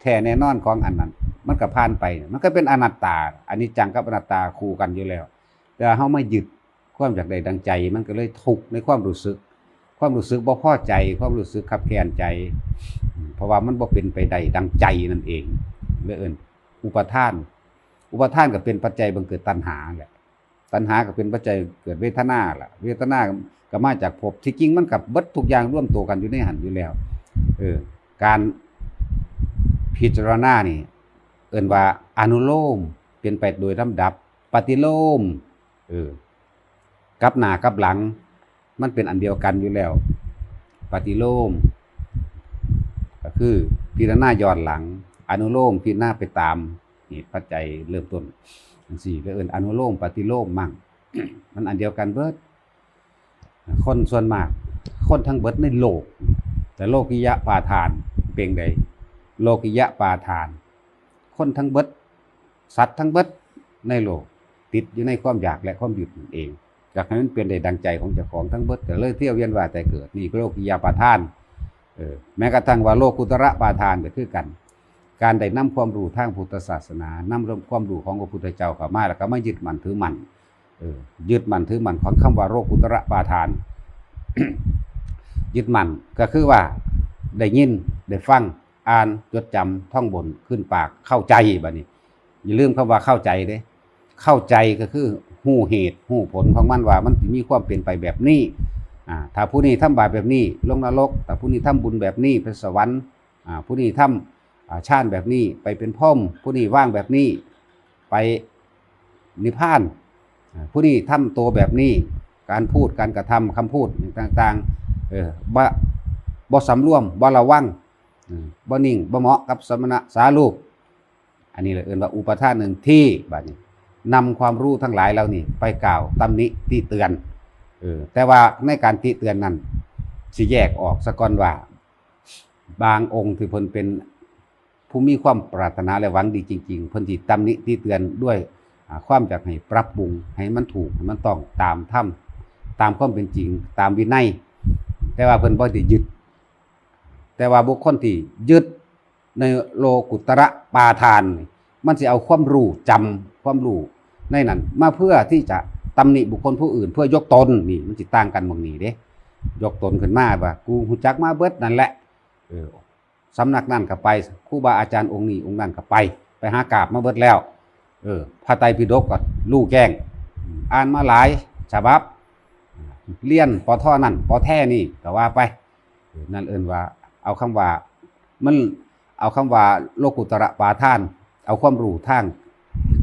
แท้แน่นอนของอันนั้น มันก็ผ่านไป มันก็เป็นอนัตตา อนิจจังกับอนัตตาคู่กันอยู่แล้ว แต่เฮามายึดความอยากได้ดังใจ มันก็เลยทุกข์ในความรู้สึก ความรู้สึกบ่พอใจ ความรู้สึกคับแค้นใจ เพราะว่ามันบ่เป็นไปได้ดังใจนั่นเอง เลยเอิ้นอุปาทาน อุปาทานก็เป็นปัจจัยบังเกิดตัณหาแหละ ตัณหาก็เป็นปัจจัยเกิดเวทนาล่ะ เวทนาก็มาจากภพ ที่จริงมันก็เบิดทุกอย่างรวมตัวกันอยู่ในหั้นอยู่แล้ว เออ การพิจารณานี่ เอิ้นว่าอนุโลม เป็นไปโดยลำดับ ปฏิโลม เออ กลับหน้ากลับหลัง มันเป็นอันเดียวกันอยู่แล้ว ป ปฏิโลม ก็คือพิจารณาย้อนหลัง อนุโลมพิจารณาไปตามเหตุปัจจัยเริ่มต้นจังซี่ ก็เอิ้นอนุโลมปฏิโลมมั่ง มันอันเดียวกันเบิด คนส่วนมาก คนทั้งเบิดในโลก แต่โลกิยะปาทานเป็นได โลกิยะปาทาน คนทั้งเบิด สัตว์ทั้งเบิดในโลก ติดอยู่ในความอยากและความยึดนั่นเอง อยากให้มันเป็นได้ดังใจของเจ้าของทั้งเบิด ก็เลยเที่ยวเวียนว่ายตายเกิด นี่ก็โลกิยาปาทาน เออ แม้กระทั่งว่าโลกุตระปาทานก็คือกัน การได้นำความรู้ทางพุทธศาสนานำความรู้ของพระพุทธเจ้าเข้ามา แล้วก็มายึดมั่นถือมั่น เออ ยึดมั่นถือมั่นของคำว่าโลกุตระปาทาน ยึดมั่นก็คือว่าได้ยิน ได้ฟัง อ่าน จดจำ ท่องบนขึ้นปาก เข้าใจ บัดนี้ อย่าลืมคำว่าเข้าใจเด้ เข้าใจก็คือฮู้เหตุฮู้ผลของมันว่ามันสิมีความเป็นไปแบบนี้ อ่า ถ้าผู้นี้ทำบาปแบบนี้ ลงนรก ถ้าผู้นี้ทำบุญแบบนี้ ไปสวรรค์ อ่า ผู้นี้ทำ อ่า ฌานแบบนี้ ไปเป็นพรหม ผู้นี้วางแบบนี้ ไปนิพพาน อ่า ผู้นี้ทำตัวแบบนี้ การพูด การกระทำ คำพูดต่างๆ เออ บ่ บ่สำรวม บ่ระวัง เออ บ่นิ่ง บ่เหมาะกับสมณะสารูป อันนี้เลยเอิ้นว่าอุปาทานหนึ่งที่ บัดนี้นำความรู้ทั้งหลายเหล่านี้ไปกล่าวตำหนิติเตือน เออ แต่ว่าในการติเตือนนั้น สิแยกออกซะก่อนว่า บางองค์ที่เพิ่นเป็นผู้มีความปรารถนาและหวังดีจริงๆ เพิ่นสิตำหนิติเตือนด้วย อ่า ความอยากให้ปรับปรุงให้มันถูก ให้มันต้องตามธรรม ตามความเป็นจริง ตามวินัย แต่ว่าเพิ่นบ่ได้ยึด แต่ว่าบุคคลที่ยึดในโลกุตระปาทานนี่ มันสิเอาความรู้จำ ความรู้ในนั้นมาเพื่อที่จะตำหนิบุคคลผู้อื่น เพื่อยกตน นี่มันสิต่างกันหม่องนี้เด้ ยกตนขึ้นมาว่า กูฮู้จักมาเบิดนั่นแหละ เออ สำนักนั่นก็ไป ครูบาอาจารย์องค์นี้องค์นั้นก็ไป ไปหากราบมาเบิดแล้ว เออ พระไตรปิฎกก็รู้แจ้ง อ่านมาหลายฉบับ เรียน ป.ท. นั่น ป.แท. นี่ก็ว่าไป เออ นั่นเอิ้นว่า เอาคำว่า มัน เอาคำว่าโลกุตระปาทาน เอาความรู้ทาง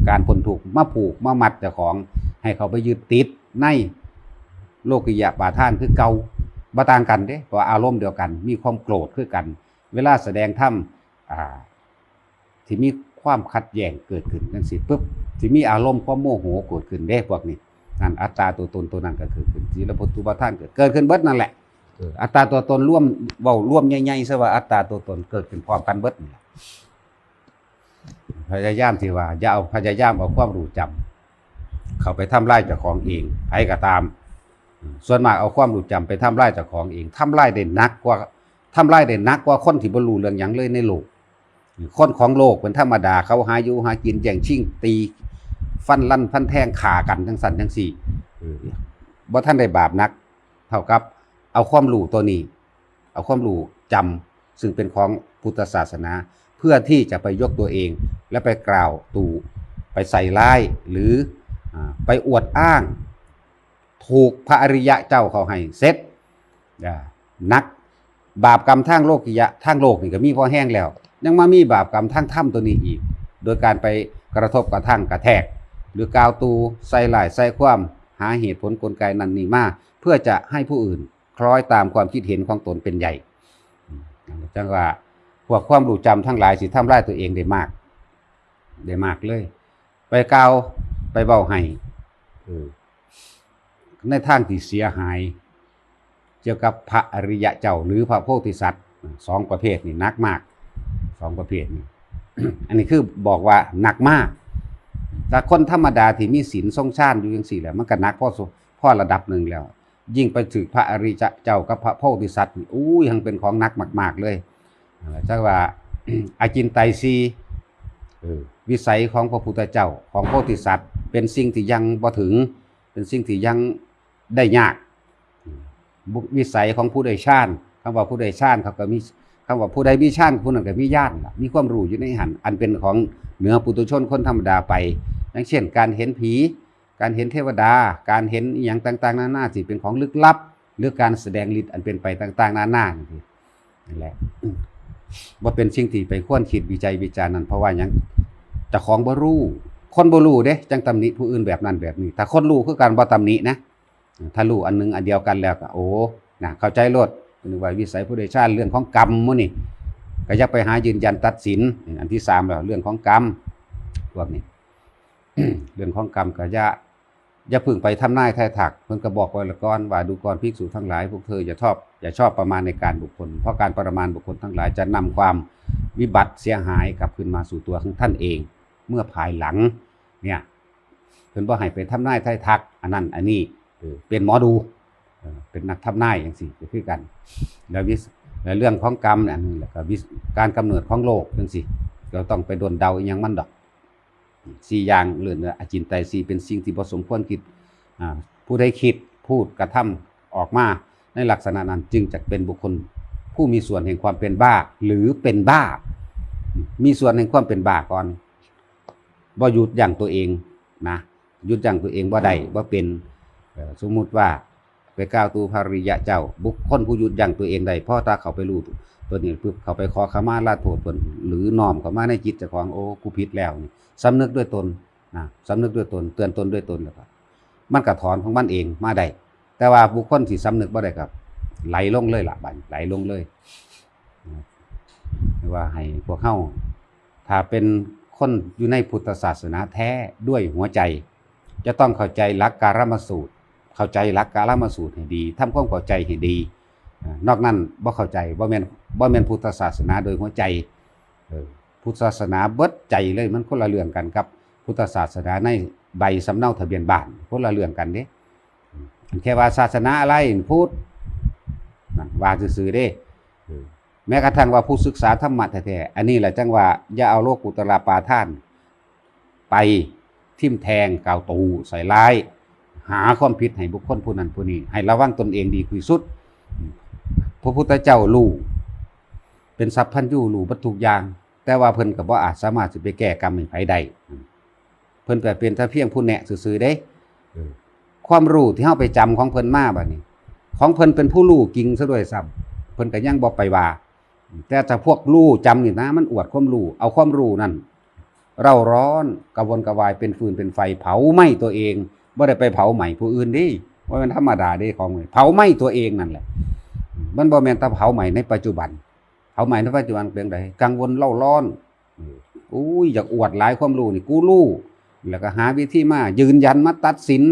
การพ้นทุกข์มาผูกมามัดเจ้าของ ให้เขาไปยึดติดในโลกิยะปาทานคือเก่า บ่ต่างกันเด้ เพราะว่าอารมณ์เดียวกัน มีความโกรธคือกัน เวลาแสดงธรรม อ่า ที่มีความขัดแย้งเกิดขึ้นจังซี่ปุ๊บ สิมีอารมณ์ความโมโหเกิดขึ้นเด้ พวกนี้ นั่นอัตตาตัวตนตัวนั้นก็เกิดขึ้น ศีลปทุปาทานเกิด เกิดขึ้นเบิดนั่นแหละ เออ อัตตาตัวตนรวม เว้ารวมใหญ่ๆ ซะว่าอัตตาตัวตนเกิดขึ้นพร้อมกันเบิดนั่นแหละ พยายามที่ว่า อย่าเอา พยายามเอาความรู้จำเข้าไปทำลายเจ้าของเอง ไผก็ตาม ส่วนมากเอาความรู้จำไปทำลายเจ้าของเอง ทำลายได้หนักกว่า ทำลายได้หนักกว่าคนที่บ่รู้เรื่องหยังเลยในโลก คนของโลกเป็นธรรมดา เขาหาอยู่หากิน แย่งชิง ตี ฟันลั่นฟันแทง ฆ่ากันจังซั่นจังซี่ เออ บ่ทันได้บาปหนัก เท่ากับเอาความรู้ตัวนี้ เอาความรู้จำ ซึ่งเป็นของพุทธศาสนา เพื่อที่จะไปยกตัวเอง และไปกล่าวตู่ ไปใส่ร้าย หรือ อ่า ไปอวดอ้าง ถูกพระอริยะเจ้าเขาให้เสร็จ อ่า หนัก บาปกรรมทางโลกิยะ ทางโลกนี่ก็มีพอแฮงแล้ว ยังมามีบาปกรรมทางธรรมตัวนี้อีก โดยการไปกระทบกระทั่งกระแทก หรือกล่าวตู่ ใส่ร้ายใส่ความ หาเหตุผลกลไกนั่นนี่มา เพื่อจะให้ผู้อื่นคล้อยตามความคิดเห็นของตนเป็นใหญ่ อืม จังว่าพวกความรู้จำทั้งหลายสิทำลายตัวเองได้มาก ได้มากเลย ไปกล่าว ไปเว้าให้ เออ ในทางที่เสียหาย เกี่ยวกับพระอริยะเจ้าหรือพระโพธิสัตว์ สองประเภทนี่หนักมาก สองประเภทนี่ อันนี้คือบอกว่าหนักมาก แต่คนธรรมดาที่มีศีลทรงฌานอยู่จังซี่แหละ มันก็หนักพอสม พอระดับหนึ่งแล้ว ยิ่งไปถืกพระอริยะเจ้ากับพระโพธิสัตว์นี่ อู้ย ยังเป็นของหนักมากๆเลย อ่า จักว่า อาจินไตยสี่ เออ วิสัยของพระพุทธเจ้า ของโพธิสัตว์ เป็นสิ่งที่ยังบ่ถึง เป็นสิ่งที่ยังได้ยาก บุ วิสัยของผู้ได้ฌาน คำว่าผู้ได้ฌานเขาก็มี คำว่าผู้ใดมีฌาน ผู้นั้นก็มีญาณล่ะ มีความรู้อยู่ในหั้น อันเป็นของเหนือปุถุชนคนธรรมดาไป อย่างเช่น การเห็นผี การเห็นเทวดา การเห็นอิหยังต่างๆนานา ที่เป็นของลึกลับ หรือการแสดงฤทธิ์อันเป็นไปต่างๆนานา นี่แหละ บ่เป็นสิ่งที่ไปควรคิดวิจัยวิจารณ์นั่น เพราะว่าหยัง เจ้าของบ่รู้ คนบ่รู้เด้ จังตำหนิผู้อื่นแบบนั้นแบบนี้ ถ้าคนรู้คือกันบ่ตำหนินะ ถ้ารู้อันหนึ่งอันเดียวกันแล้วก็ โอ้ น่ะ เข้าใจโลด นึกว่าวิสัยผู้เดชานเรื่องของกรรมหมู่นี่ ก็อย่าไปหายืนยันตัดสิน อันที่สามแล้ว เรื่องของกรรม พวกนี้ เรื่องของกรรมก็อย่า อย่าเพิ่งไปทำนายทายทัก เพิ่นก็บอกไว้ละก่อนว่า ดูก่อนภิกษุทั้งหลาย พวกเธออย่าชอบ อย่าชอบประมาณในการบุคคล เพราะการประมาณบุคคลทั้งหลายจะนำความวิบัติเสียหายกลับคืนมาสู่ตัวของท่านเอง เมื่อภายหลัง เนี่ย เพิ่นบ่ให้ไปทำนายทายทัก อันนั้นอันนี้ เออ เป็นหมอดู เออ เป็นนักทำนายจังซี้ ก็คือกัน แล้ววิส- แล้วเรื่องของกรรมเนี่ย อันนี้ แล้วก็วิส- การกำเนิดของโลกจังซี้ ก็ต้องไปดลเดาอิหยังมันดอก สี่อย่าง เรื่องอจินไตยสี่ เป็นสิ่งที่บ่สมควรคิด อ่า ผู้ใดคิด พูด กระทำออกมาในลักษณะนั้น จึงจะเป็นบุคคลผู้มีส่วนแห่งความเป็นบ้า หรือเป็นบ้า มีส่วนแห่งความเป็นบ้าก่อน บ่หยุดยั้งตัวเองนะ หยุดยั้งตัวเองบ่ได้ บ่เป็น เอ่อ สมมุติว่าไปกล่าวตู่พระอริยะเจ้า บุคคลผู้หยุดยั้งตัวเองได้ พอถ้าเขาไปรู้ตัวนี้ปุ๊บ เขาไปขอขมาลาโทษเพิ่น หรือน้อมเข้ามาในจิตเจ้าของ โอ้ กูผิดแล้วนี่ สำนึกด้วยตนนะ สำนึกด้วยตน เตือนตนด้วยตนแล้วก็ มันก็ถอนของมันเองมาได้ แต่ว่าบุคคลที่สำนึกบ่ได้ก็ไหลลงเลยล่ะ บัดนี้ไหลลงเลย นะ ว่าให้พวกเฮา ถ้าเป็นคนอยู่ในพุทธศาสนาแท้ด้วยหัวใจ จะต้องเข้าใจหลักกาลมสูตร เข้าใจหลักกาลมสูตรให้ดี ทำความเข้าใจให้ดี อ่า นอกนั้นบ่เข้าใจ บ่แม่น บ่แม่นพุทธศาสนาโดยหัวใจ เออ พุทธศาสนาเบิดใจเลย มันคนละเรื่องกันกับพุทธศาสนาในใบสำเนาทะเบียนบ้าน คนละเรื่องกันเด้ แค่ว่าศาสนาอะไร พุทธ นั่นว่าซื่อๆเด้ เออ แม้กระทั่งว่าผู้ศึกษาธรรมะแท้ๆ อันนี้แหละจังว่า อย่าเอาโลกุตระปาทาน ไปทิ่มแทงกล่าวตู่ใส่ร้าย หาความผิดให้บุคคลผู้นั้นผู้นี้ ให้ระวังตนเองดีที่สุด พระพุทธเจ้ารู้ เป็นสัพพัญญู รู้เบิดทุกอย่าง แต่ว่าเพิ่นก็บ่อาจสามารถสิไปแก้กรรมให้ไผได้ เพิ่นก็เป็นแต่เพียงผู้แนะซื่อๆเด้ เออ ความรู้ที่เฮาไปจำของเพิ่นมาบัดนี้ ของเพิ่นเป็นผู้รู้จริงซะด้วยซ้ำ เพิ่นก็ยังบ่ไปว่า แต่ถ้าพวกรู้จำนี่นะ มันอวดความรู้ เอาความรู้นั่น เร่าร้อนกระวนกระวายเป็นฟืนเป็นไฟ เผาไหม้ตัวเอง บ่ได้ไปเผาไหม้ผู้อื่นเด้ ว่ามันธรรมดาเด้ของมัน เผาไหม้ตัวเองนั่นแหละ มันบ่แม่นแต่เผาไหม้ในปัจจุบัน เผาไหม้ในปัจจุบันเป็นไง กังวลเร่าร้อน เออ อุ้ย อยากอวดหลายความรู้นี่ กูรู้ แล้วก็หาวิธีมายืนยัน มาตัดสิน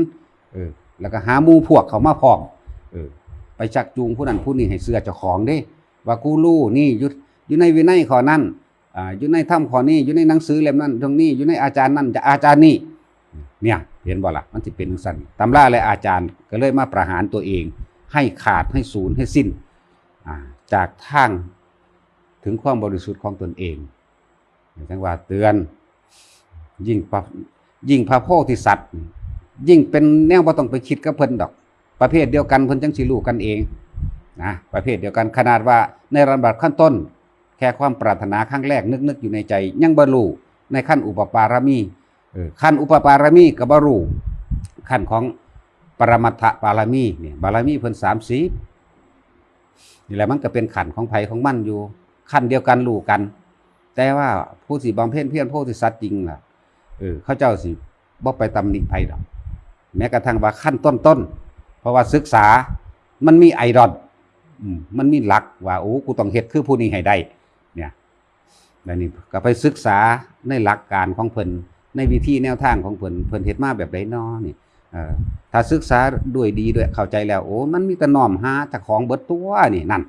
เออ แล้วก็หาหมู่พวกเข้ามาพร้อม เออ ไปชักจูงผู้นั้นผู้นี้ให้เชื่อเจ้าของเด้ ว่ากูรู้นี่ อยู่ อยู่ในวินัยข้อนั้น อ่า อยู่ในธรรมข้อนี้ อยู่ในหนังสือเล่มนั้นตรงนี้ อยู่ในอาจารย์นั้น อาจารย์นี้ เนี่ย เห็นบ่ล่ะ มันสิเป็นจั่งซั้น ตำราและอาจารย์ก็เลยมาประหารตัวเอง ให้ขาด ให้สูญ ให้สิ้น อ่า จากทางถึงความบริสุทธิ์ของตนเอง จังว่าเตือน ยิ่งพระ ยิ่งพระโพธิสัตว์ ยิ่งเป็นแนวบ่ต้องไปคิดกับเพิ่นดอก ประเภทเดียวกันเพิ่นจังสิรู้กันเอง นะ ประเภทเดียวกัน ขนาดว่าในระดับขั้นต้น แค่ความปรารถนาครั้งแรกนึกๆอยู่ในใจ ยังบ่รู้ ในขั้นอุปปารมี เออ ขั้นอุปปารมีก็บ่รู้ ขั้นของปรมัตถปารมีเนี่ย บารมีเพิ่นสามสิบ นี่แหละ มันก็เป็นขั้นของไผของมันอยู่ ขั้นเดียวกันรู้กัน แต่ว่าผู้สิบำเพ็ญเพียรโพธิสัตว์จริงล่ะ เออ เขาเจ้าสิบ่ไปตำหนิไผดอก แม้กระทั่งว่าขั้นต้นๆ เพราะว่าศึกษา มันมีไอดอล อืม มันมีหลักว่า โอ้ กูต้องเฮ็ดคือผู้นี้ให้ได้ เนี่ย แล้วนี่ก็ไปศึกษาในหลักการของเพิ่น ในวิธีแนวทางของเพิ่น เพิ่นเฮ็ดมาแบบใดน้อนี่ เอ่อ ถ้าศึกษาด้วยดีด้วยเข้าใจแล้ว โอ้ มันมีแต่น้อมหาเจ้าของเบิดตัวนี่ นั่น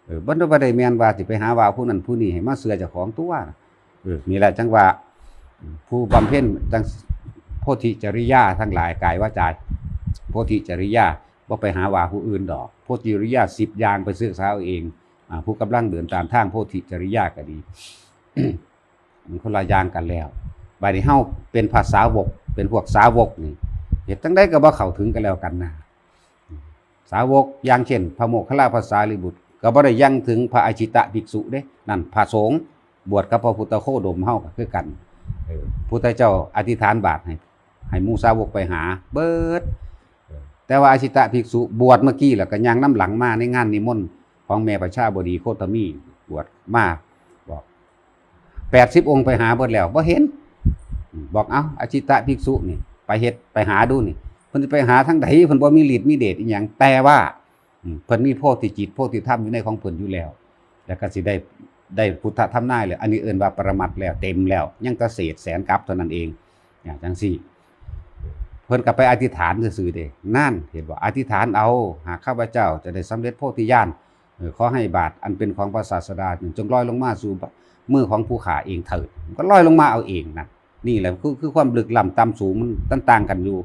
เออ บ่ได้ บ่ได้แม่นว่าสิไปหาว่าผู้นั้นผู้นี้ให้มาเชื่อเจ้าของตัว เออ นี่แหละจังว่า ผู้บำเพ็ญจัง โพธิจริยาทั้งหลาย กายวาจา โพธิจริยา บ่ไปหาว่าผู้อื่นดอก โพธิจริยาสิบอย่างไปศึกษาเอาเอง อ่า ผู้กำลังเดินตามทางโพธิจริยาก็ดี มันคนละอย่างกันแล้ว บัดนี้เฮาเป็นพระสาวก เป็นพวกสาวกนี่ เฮ็ดจั่งใดก็บ่เข้าถึงกันแล้วกันนะ สาวกอย่างเช่น พระโมคคัลลาภาษารีบุตร ก็บ่ได้ยังถึงพระอาชิตะภิกษุเด้ นั่นพระสงฆ์ บวชกับพระพุทธโคดมเฮาก็คือกัน เออ พุทธเจ้าอธิษฐานบาตรให้ ให้หมู่สาวกไปหาเบิด แต่ว่าอาชิตะภิกษุบวชเมื่อกี้แล้วก็ย่างนำหลังมาในงานนิมนต์ของแม่ประชาบดีโคตมี บวชมา บอก แปดสิบองค์ไปหาเบิดแล้วบ่เห็น บอก เอ้า อาชิตะภิกษุนี่ ไปเฮ็ด ไปหาดูนี่ เพิ่นสิไปหาทางใด เพิ่นบ่มีฤทธิ์มีเดชอีหยัง แต่ว่า อืม เพิ่นมีโพธิจิตโพธิธรรมอยู่ในของเพิ่นอยู่แล้ว แล้วก็สิได้ ได้พุทธธรรมนายแล้ว อันนี้เอิ้นว่าปรมัตถ์แล้ว เต็มแล้ว ยังแต่เศษแสนกลับเท่านั้นเอง อย่างจังซี่ เพิ่นก็ไปอธิษฐานซื่อๆเด้ นั่น เห็นบ่ อธิษฐานเอา หากข้าพเจ้าจะได้สำเร็จโพธิญาณ เออ ขอให้บาตรอันเป็นของพระศาสดาจงลอยลงมาสู่มือของผู้ข้าเองเถิด มันก็ลอยลงมาเอาเองนะ นี่แหละคือ คือความลึกล้ำต่ำสูงมันต่างกันอยู่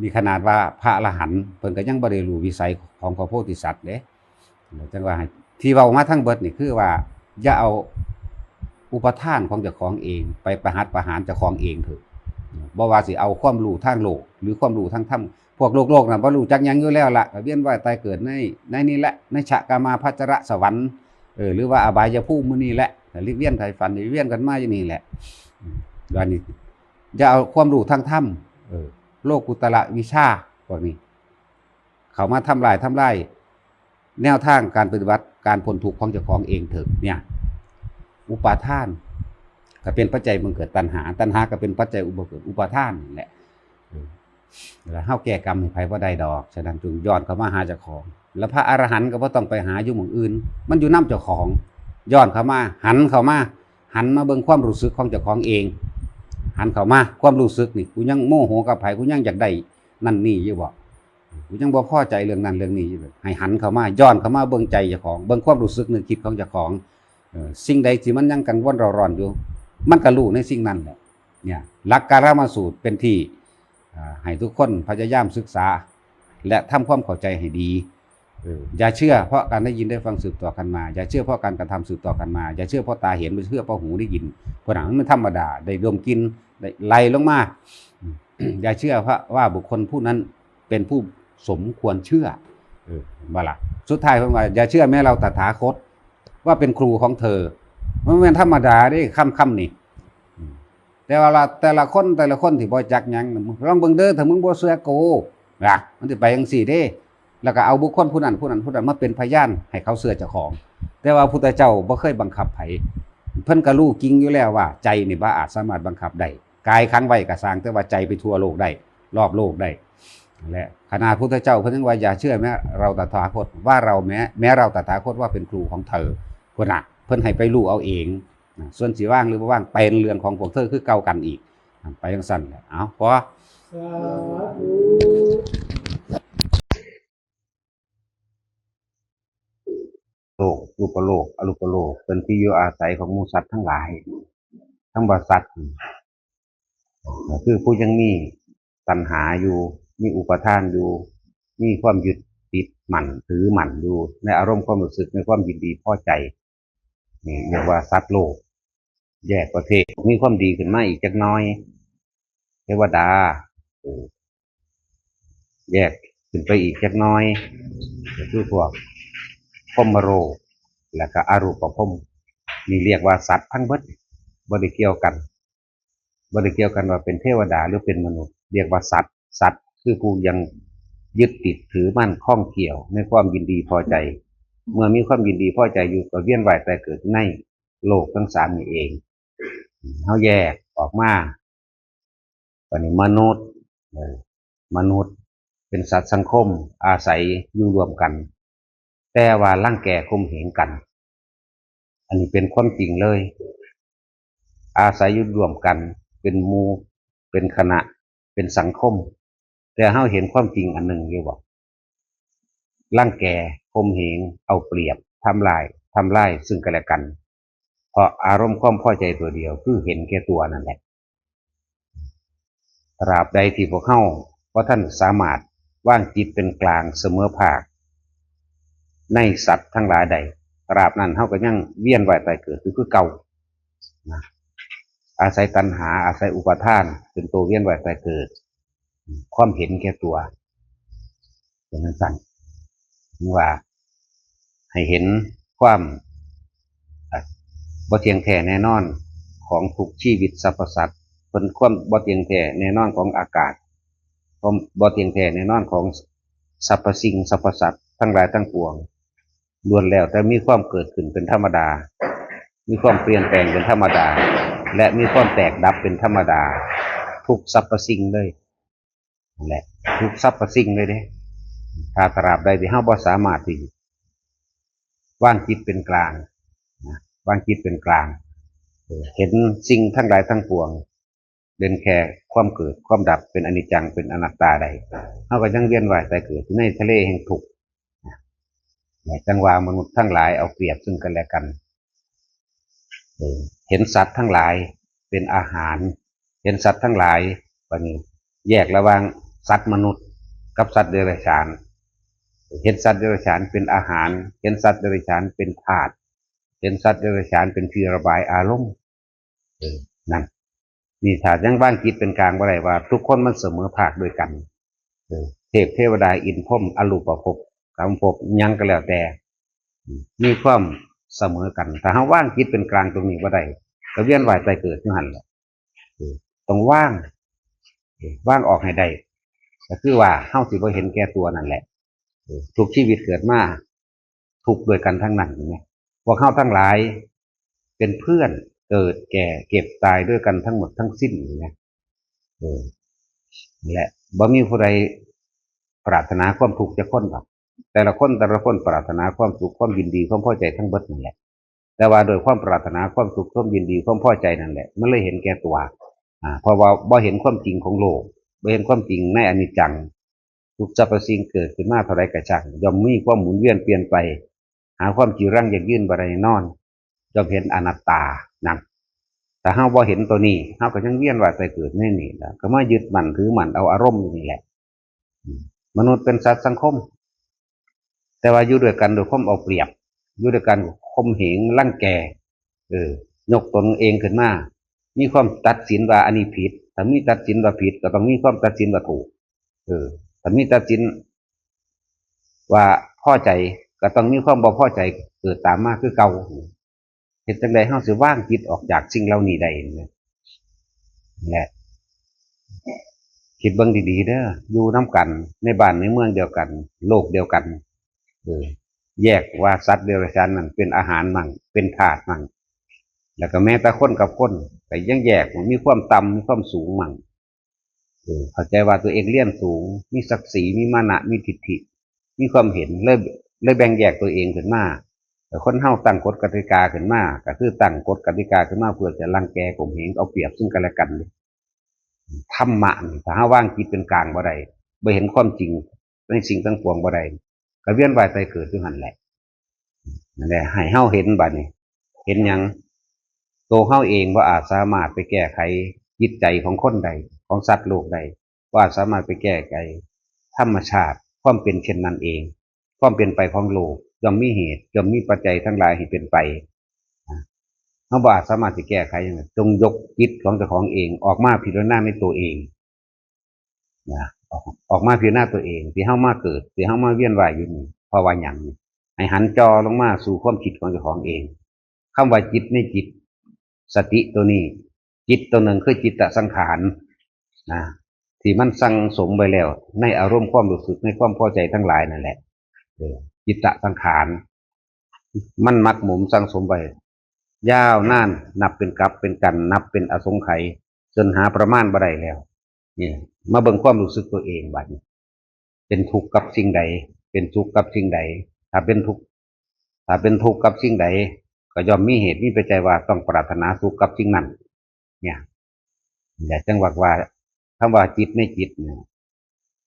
นี่ขนาดว่าพระอรหันต์เพิ่นก็ยังบ่ได้รู้วิสัยของพระโพธิสัตว์เด้ จังว่าให้ ที่เว้ามาทั้งเบิดนี่คือว่า อย่าเอาอุปาทานของเจ้าของเอง ไปประหัตประหารเจ้าของเองเถอะ บ่ว่าสิเอาความรู้ทางโลก หรือความรู้ทางธรรม พวกโลกๆน่ะบ่รู้จักหยังอยู่แล้วล่ะ ก็เวียนว่ายตายเกิดใน ในนี่แหละ ในชะกามาพัชรสวรรค์ เออ หรือว่าอบายภูมิมื้อนี้แหละ ก็เวียนไถ่ฝันเวียนกันมาอยู่นี่แหละ อืม ว่านี่ อย่าเอาความรู้ทางธรรม เออ โลกุตตรวิชาพวกนี้ เข้ามาทำลาย ทำลายแนวทางการปฏิบัติ การพ้นทุกข์ของเจ้าของเองเถิดเนี่ย อุปาทานก็เป็นปัจจัยบังเกิดตัณหา ตัณหาก็เป็นปัจจัยอุบังเกิดอุปาทานนั่นแหละ เออ แล้วเฮาแก้กรรมให้ไผบ่ได้ดอก ฉะนั้นจงย้อนเข้ามาหาเจ้าของ แล้วพระอรหันต์ก็บ่ต้องไปหาอยู่หม่องอื่น มันอยู่นำเจ้าของ ย้อนเข้ามา หันเข้ามา หันมาเบิ่งความรู้สึกของเจ้าของเอง หันเข้ามา ความรู้สึกนี่ กูยังโมโหกับไผ กูยังอยากได้นั่นนี่อยู่บ่ กูยังบ่พอใจเรื่องนั้นเรื่องนี้อยู่เลย ให้หันเข้ามา ย้อนเข้ามาเบิ่งใจเจ้าของ เบิ่งความรู้สึกนึกคิดของเจ้าของ เออ สิ่งใดที่มันยังกังวลเร่าร้อนอยู่ มันก็รู้ในสิ่งนั้นแหละ เนี่ย หลักกาลามสูตรเป็นที่ อ่า ให้ทุกคนพยายามศึกษา และทำความเข้าใจให้ดี เออ อย่าเชื่อเพราะการได้ยินได้ฟังสืบต่อกันมา อย่าเชื่อเพราะการกระทำสืบต่อกันมา อย่าเชื่อเพราะตาเห็น อย่าเชื่อเพราะหูได้ยิน เพราะหนังมันธรรมดา ได้ดมกลิ่น ได้ไล่ลงมา อย่าเชื่อเพราะว่าบุคคลผู้นั้นเป็นผู้สมควรเชื่อ เออ เห็นบ่ล่ะ สุดท้ายเพิ่นว่า อย่าเชื่อแม้เราตถาคต ว่าเป็นครูของเธอ มันเป็นธรรมดาเด้ คำ คำนี่ อืม แต่ว่าละ แต่ละคน แต่ละคนที่บ่จักหยัง ลองเบิ่งเด้อ ถ้ามึงบ่เชื่อกู นะ มันสิไปจังซี่เด้ แล้วก็เอาบุคคลผู้นั้น ผู้นั้น ผู้นั้นมาเป็นพยานให้เขาเชื่อเจ้าของ แต่ว่าพุทธเจ้าบ่เคยบังคับไผ เพิ่นก็รู้จริงอยู่แล้วว่าใจนี่บ่อาจสามารถบังคับได้ กายขังไว้ก็ซ่าง แต่ว่าใจไปทั่วโลกได้ รอบโลกได้ และขนาดพุทธเจ้าเพิ่นยังว่า อย่าเชื่อแม้เราตถาคต ว่าเราแม้ แม้เราตถาคตว่าเป็นครูของเธอ พุ้นน่ะ เพิ่นให้ไปรู้เอาเอง นะ ส่วนสิว่างหรือบ่ว่างเป็นเรื่องของพวกเธอคือเก่ากันอีก ไปจังซั่นแหละ เอา พอ สาธุ โลก รูปโลก อรูปโลก เป็นที่อยู่อาศัยของหมู่สัตว์ทั้งหลาย ทั้งว่าสัตว์ ก็คือผู้ยังมีตัณหาอยู่ มีอุปาทานอยู่ มีความยึดติดมั่นถือมั่นอยู่ ในอารมณ์ความรู้สึก ในความยินดีพอใจ นี่เรียกว่าสัตว์โลก แยกประเภท มีความดีขึ้นมาอีกจักหน่อย เทวดา เออ แยกขึ้นไปอีกจักหน่อย ก็คือพวกพรหมโลก และก็อรูปพรหม นี่เรียกว่าสัตว์ทั้งเบิด บ่ได้เกี่ยวกัน บ่ได้เกี่ยวกันว่าเป็นเทวดาหรือเป็นมนุษย์ เรียกว่าสัตว์ สัตว์คือผู้ยังยึดติดถือมั่นข้องเกี่ยวในความยินดีพอใจ เมื่อมีความยินดีพอใจอยู่ก็เวียนว่ายตายเกิดในโลกทั้งสามนี่เอง เฮาแยกออกมา บัดนี้มนุษย์ เออ มนุษย์เป็นสัตว์สังคม อาศัยอยู่ร่วมกัน แต่ว่ารังแกข่มเหงกัน อันนี้เป็นความจริงเลย อาศัยอยู่ร่วมกัน เป็นหมู่ เป็นคณะ เป็นสังคม แต่เฮาเห็นความจริงอันหนึ่งอยู่บ่ รังแก ข่มเหง เอาเปรียบ ทำลาย ทำลายซึ่งกันและกัน เพราะอารมณ์ความพอใจตัวเดียว คือเห็นแก่ตัวนั่นแหละ ตราบใดที่พวกเฮาบ่ทันสามารถวางจิตเป็นกลางเสมอภาค ในสัตว์ทั้งหลายได้ ตราบนั้นเฮาก็ยังเวียนว่ายตายเกิดอยู่คือเก่า นะ อาศัยตัณหา อาศัยอุปาทาน เป็นตัวเวียนว่ายตายเกิด ความเห็นแก่ตัว เป็นจังซั่น ว่า ให้เห็นความ อ่ะ บ่เที่ยงแท้แน่นอนของทุกชีวิตสรรพสัตว์ เป็นความบ่เที่ยงแท้แน่นอนของอากาศ ความบ่เที่ยงแท้แน่นอนของสรรพสิ่งสรรพสัตว์ทั้งหลายทั้งปวง ล้วนแล้วแต่มีความเกิดขึ้นเป็นธรรมดา มีความเปลี่ยนแปลงเป็นธรรมดา และมีความแตกดับเป็นธรรมดา ทุกสรรพสิ่งเลย นั่นแหละ ทุกสรรพสิ่งเลยเด้ ถ้าตราบใดที่เฮาบ่สามารถที่วางจิตเป็นกลางนะวางจิตเป็นกลางเออเห็นสิ่งทั้งหลายทั้งปวง เป็นแค่ความเกิดความดับเป็นอนิจจังเป็นอนัตตาได้เฮาก็ยังเวียนว่ายตายเกิดอยู่ในทะเลแห่งทุกข์นะจั่งว่ามนุษย์ทั้งหลายเอาเปรียบซึ่งกันและกันเออเห็นสัตว์ทั้งหลายเป็นอาหาร เห็นสัตว์ทั้งหลายบัดนี้แยกระหว่างสัตว์มนุษย์กับสัตว์เดรัจฉาน เห็นสัตว์เดรัจฉานเป็นอาหาร เห็นสัตว์เดรัจฉานเป็นธาตุ เห็นสัตว์เดรัจฉานเป็นที่ระบายอารมณ์เออนั่นนี่ถ้ายังวางจิตเป็นกลางบ่ได้ว่าทุกคนมันเสมอภาคด้วยกันเออเทพเทวดาอินทร์พรหมอรูปภพกามภพหยังก็แล้วแต่ มีความเสมอกัน ถ้าเฮาวางจิตเป็นกลางตรงนี้บ่ได้ก็เวียนว่ายตายเกิดอยู่หั่นแหละเออต้องวางเออวางออกให้ได้ก็คือว่าเฮาสิบ่เห็นแก่ตัวนั่นแหละเออทุกชีวิตเกิดมาทุกข์ด้วยกันทั้งนั้นเห็นไหมพวกเฮาทั้งหลายเป็นเพื่อนเกิดแก่เจ็บตายด้วยกันทั้งหมดทั้งสิ้นเห็นไหมเออนั่นแหละบ่มีผู้ใดปรารถนาความทุกข์จักคนดอกแต่ละคนแต่ละคนปรารถนาความสุขความยินดีความพอใจทั้งเบิดนั่นแหละ แต่ว่าโดยความปรารถนาความสุขความยินดีความพอใจนั่นแหละมันเลยเห็นแก่ตัวอ่าเพราะว่าบ่เห็นความจริงของโลกบ่เห็นความจริงในอนิจจังทุกสรรพสิ่งเกิดขึ้นมาเท่าใดก็ช่างย่อมมีความหมุนเวียนเปลี่ยนไป หาความจีรังยั่งยืนบ่ได้แน่นอนย่อมเห็นอนัตตานั่นถ้าเฮาบ่เห็นตัวนี้เฮาก็ยังเวียนว่ายตายเกิดในนี่แหละก็มายึดมั่นถือมั่นเอาอารมณ์อยู่นี่แหละ มนุษย์เป็นสัตว์สังคม แต่ว่าอยู่ด้วยกันด้วยความเอาเปรียบ อยู่ด้วยกันข่มเหงรังแกเออยกตนเองขึ้นมา มีความตัดสินว่าอันนี้ผิด ถ้ามีตัดสินว่าผิดก็ต้องมีความตัดสินว่าถูกเออถ้ามีตัดสินว่าพอใจก็ต้องมีความบ่พอใจเกิดตามมาคือเก่า เฮ็ดจั่งใดเฮาสิวางจิตออกจากสิ่งเหล่านี้ได้นี่แหละคิดเบิ่งดีๆเด้ออยู่นำกันในบ้านในเมืองเดียวกัน โลกเดียวกันเออแยกว่าสัตว์เดรัจฉานนั่นเป็นอาหารมั่งเป็นธาตุมั่งแล้วก็แม้แต่คนกับคนก็ยังแยกว่ามีความต่ำมีความสูงมั่ง เออเข้าใจว่าตัวเองเรียนสูง มีศักดิ์ศรี มีมานะ มีทิฐิ มีความเห็นเลยเลยแบ่งแยกตัวเองขึ้นมาแต่คนเฮาตั้งกฎกติกาขึ้นมาก็คือตั้งกฎกติกาขึ้นมาเพื่อจะรังแกข่มเหงเอาเปรียบซึ่งกันและกันธรรมะนี่ถ้าเฮาวางจิตเป็นกลางบ่ได้บ่เห็นความจริงในสิ่งทั้งปวงบ่ได้ก็เวียนว่ายตายเกิดอยู่หั่นแหละนั่นแหละให้เฮาเห็นบัดนี้ เห็นหยังตัวเฮาเองบ่อาจสามารถไปแก้ไขจิตใจของคนใดของสัตว์โลกใดบ่อาจสามารถไปแก้ไขธรรมชาติความเป็นเช่นนั้นเอง ความเป็นไปของโลกย่อมมีเหตุย่อมมีปัจจัยทั้งหลายให้เป็นไปเฮาบ่อาจสามารถสิแก้ไขหยังได้จงยกจิตของเจ้าของเองออกมาพิจารณาในตัวเอง นะออกออกมาพิจารณาตัวเองที่เฮามาเกิดที่เฮามาเวียนว่ายอยู่นี่เพราะว่าหยังให้หันจ่อลงมาสู่ความคิดของเจ้าของเองคำว่าจิตในจิต สติตัวนี้ จิตตัวหนึ่งคือจิตตสังขารนะที่มันสั่งสมไว้แล้ว ในอารมณ์ความรู้สึกในความพอใจทั้งหลายนั่นแหละเออจิตตสังขาร มันหมักหมมสั่งสมไว้ยาวนานนับเป็นกับเป็นกันนับเป็นอสงไขยจนหาประมาณบ่ได้แล้วนี่มาเบิ่งความรู้สึกตัวเองบัดนี้เป็นทุกข์กับสิ่งใดเป็นสุขกับสิ่งใดถ้าเป็นทุกข์ถ้าเป็นทุกข์กับสิ่งใดก็ย่อมมีเหตุมีปัจจัยว่าต้องปรารถนาสุขกับสิ่งนั้นเนี่ย อย่าจังหวักว่าคำว่าจิตในจิตเนี่ย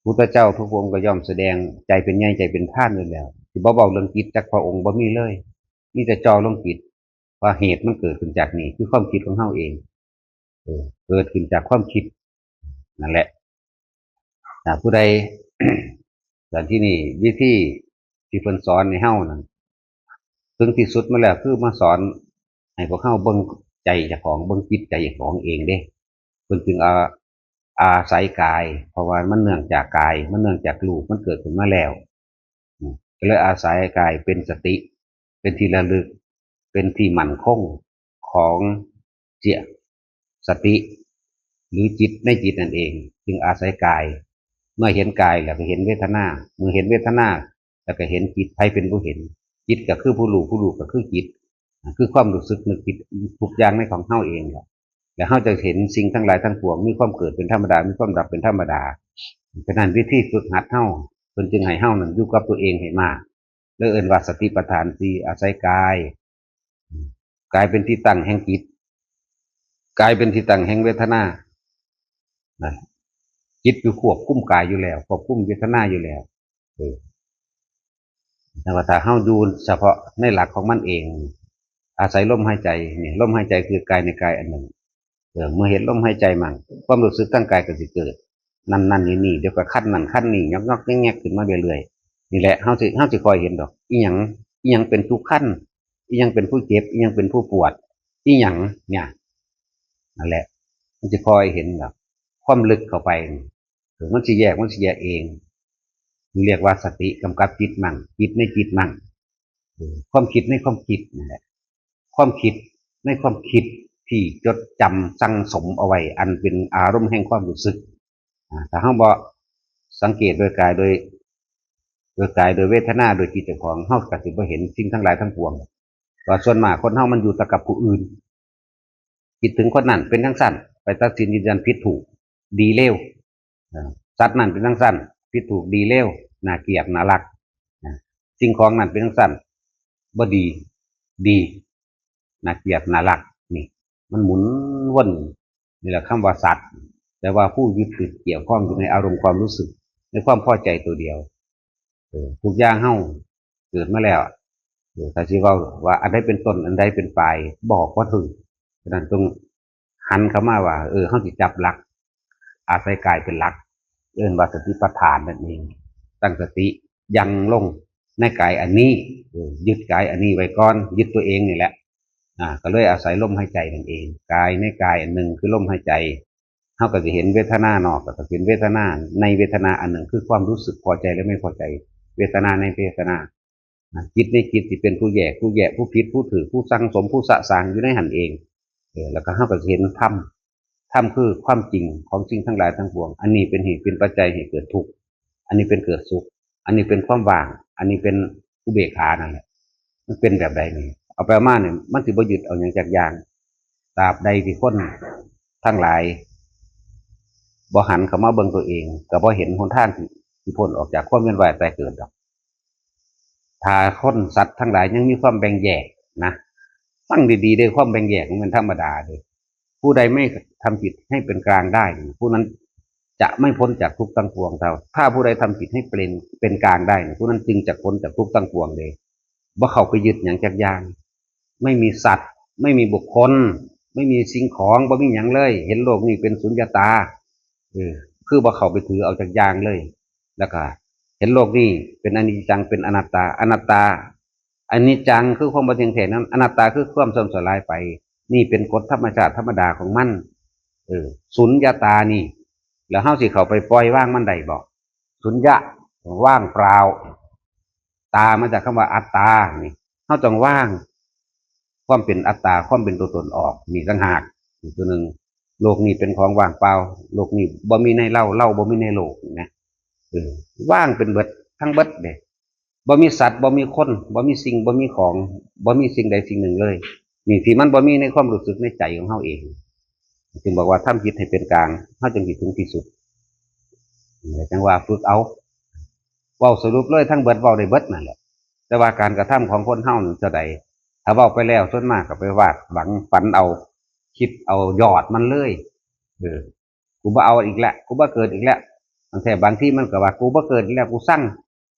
พุทธเจ้าทุกองค์ก็ย่อมแสดงใจเป็นใหญ่ใจเป็นท่านอยู่แล้วที่บ่เว้าเรื่องจิตจากพระองค์บ่มีเลยมีแต่จ่อลงจิตว่าเหตุมันเกิดขึ้นจากนี่คือความคิดของเฮาเองเออเกิดขึ้นจากความคิดนั่นแหละถ้าผู้ใด แต่ที่นี่วิธีที่เพิ่นสอนในเฮานั่นถึงที่สุดมาแล้วคือมาสอนให้พวกเฮาเบิ่งใจเจ้าของเบิ่งจิตใจเจ้าของเองเด้เพิ่นจึงเอาอาศัยกาย เพราะว่ามันเนื่องจากกายมันเนื่องจากรูปมันเกิดขึ้นมาแล้วก็เลยอาศัยกายเป็นสติเป็นที่ระลึกเป็นที่มั่นคงของเจตสติ หรือจิตในจิตนั่นเอง จึงอาศัยกาย เมื่อเห็นกายแล้วก็เห็นเวทนา เมื่อเห็นเวทนาแล้วก็เห็นจิตใครเป็นผู้เห็น จิตก็คือผู้รู้ผู้รู้ก็คือจิตคือความรู้สึกนึกคิดทุกอย่างในของเฮาเองแหละแล้วเฮาจะเห็นสิ่งทั้งหลายทั้งปวงมีความเกิดเป็นธรรมดามีความดับเป็นธรรมดาฉะนั้นวิธีฝึกหัดเฮา พิ่นจึงให้เฮานั้นอยู่กับตัวเองให้มาก เลยเอิ้นว่าสติปัฏฐานสี่ อาศัยกาย กายเป็นที่ตั้งแห่งจิต กายเป็นที่ตั้งแห่งเวทนา นั่น จิตอยู่ควบคุมกายอยู่แล้ว ควบคุมเวทนาอยู่แล้ว เออ แต่ว่าถ้าเฮาอยู่เฉพาะในหลักของมันเอง อาศัยลมหายใจ นี่ ลมหายใจคือกายในกายอันหนึ่ง เออ เมื่อเห็นลมหายใจมั่ง ความรู้สึกทางกายก็สิเกิด นั่นนั่นนี่นี่ เดี๋ยวก็คันนั่นคันนี่ ยอกยอกแงกแงกขึ้นมาเรื่อยๆ นี่แหละ เฮาสิ เฮาสิคอยเห็นดอก อีหยัง อีหยังเป็นผู้คัน อีหยังเป็นผู้เจ็บ อีหยังเป็นผู้ปวด อีหยังเนี่ย นั่นแหละ มันสิคอยเห็นดอก ความลึกเข้าไป เออ มันสิแยก มันสิแยกเอง เรียกว่าสติกำกับจิตมั่ง จิตในจิตมั่ง เออ ความคิดในความคิดนั่นแหละ ความคิดในความคิดที่จดจำสั่งสมเอาไว้ อันเป็นอารมณ์แห่งความรู้สึก อ่า ถ้าเฮาบ่สังเกตโดยกายโดย โดยกายโดยเวทนาโดยจิตเจ้าของ เฮาก็สิบ่เห็นสิ่งทั้งหลายทั้งปวง ว่าส่วนมากคนเฮามันอยู่แต่กับผู้อื่น คิดถึงคนนั้นเป็นจั่งซั้น ไปตัดสินยืนยันผิดถูก ดีเลว อ่า สัตว์นั้นเป็นจั่งซั้น ผิดถูกดีเลว น่าเกลียดน่ารัก อ่า สิ่งของนั้นเป็นจั่งซั้น บ่ดี ดี น่าเกลียดน่ารัก นี่ มันหมุนวน นี่แหละคำว่าสัตว์ แต่ว่าผู้ยึดติดเกี่ยวข้องอยู่ในอารมณ์ความรู้สึก ในความพอใจตัวเดียว เออ ทุกอย่างเฮาเกิดมาแล้ว เออ ถ้าสิเว้าว่าอันใดเป็นต้น อันใดเป็นปลาย บอกบ่ถูก ฉะนั้นต้องหันเข้ามาว่า เออ เฮาสิจับหลัก อาศัยกายเป็นหลัก เอิ้นว่าสติปัฏฐานนั่นเอง ตั้งสติยังลงในกายอันนี้ เออ ยึดกายอันนี้ไว้ก่อน ยึดตัวเองนี่แหละ อ่า ก็เลยอาศัยลมหายใจนั่นเอง กายในกายอันหนึ่งคือลมหายใจ เฮาก็สิเห็นเวทนานอก ก็สิเห็นเวทนาในเวทนาอันหนึ่ง คือความรู้สึกพอใจและไม่พอใจ เวทนาในเวทนา อ่า จิตในจิตที่เป็นผู้แยก ผู้แยก ผู้ผิด ผู้ถืก ผู้สั่งสม ผู้สะสางอยู่ในหั้นเอง เออ แล้วก็เฮาก็สิเห็นธรรม ธรรมคือความจริงของสิ่งทั้งหลายทั้งปวง อันนี้เป็นเหตุเป็นปัจจัยให้เกิดทุกข์ อันนี้เป็นเกิดสุข อันนี้เป็นความว่าง อันนี้เป็นอุเบกขานั่นแหละ มันเป็นแบบใดนี่ เอาไปเอามาเนี่ย มันสิบ่ยึดเอาหยังจักอย่าง ตราบใดที่คนทั้งหลายบ่หันเข้ามาเบิ่งตัวเอง ก็บ่เห็นหนทางที่ ที่พ้นออกจากความเวียนว่ายตายเกิดดอก ถ้าคนสัตว์ทั้งหลายยังมีความแบ่งแยกนะ ฟังดีๆ เด้อ ความแบ่งแยกมันธรรมดาเด้อ ผู้ใดไม่ทำจิตให้เป็นกลางได้ ผู้นั้นจะไม่พ้นจากทุกข์ทั้งปวงเท่า ถ้าผู้ใดทำจิตให้เป็น เป็นกลางได้ ผู้นั้นจึงจะพ้นจากทุกข์ทั้งปวงเลย บ่เข้าไปยึดหยังจักอย่าง ไม่มีสัตว์ ไม่มีบุคคล ไม่มีสิ่งของ บ่มีหยังเลย เห็นโลกนี้เป็นสุญญตา เออ คือบ่เข้าไปถือเอาจักอย่างเลย แล้วก็เห็นโลกนี้เป็นอนิจจัง เป็นอนัตตา อนัตตา อนิจจังคือความบ่เที่ยงแท้นั้น อนัตตาคือความเสื่อมสลายไป นี่เป็นกฎธรรมชาติธรรมดาของมัน เออ สุญญตานี่ แล้วเฮาสิเข้าไปปล่อยวางมันได้บ่ สุญญะ ว่างเปล่า ตามาจากคำว่าอัตตา นี่ เฮาต้องวางความเป็นอัตตา ความเป็นตัวตนออก นี่ต่างหาก อีกตัวหนึ่ง โลกนี้เป็นของว่างเปล่า โลกนี้บ่มีในเฮา เฮาบ่มีในโลก นะ เออ ว่างเป็นเบิด ทั้งเบิดเด้ บ่มีสัตว์ บ่มีคน บ่มีสิ่ง บ่มีของ บ่มีสิ่งใดสิ่งหนึ่งเลย นี่ที่มันบ่มีในความรู้สึกในใจของเฮาเอง จึงบอกว่าทำจิตให้เป็นกลาง เฮาจึงสิถึงที่สุด จังว่าฝึกเอา เว้าสรุปเลยทั้งเบิด เว้าได้เบิดนั่นแหละ แต่ว่าการกระทำของคนเฮานั่นเท่าใด ถ้าเว้าไปแล้วส่วนมากก็ไปวาดหวังฝันเอา คิดเอายอดมันเลย เออ กูบ่เอาอีกแล้ว กูบ่เกิดอีกแล้ว บางแท้บางทีมันก็ว่า กูบ่เกิดอีกแล้ว กูซัง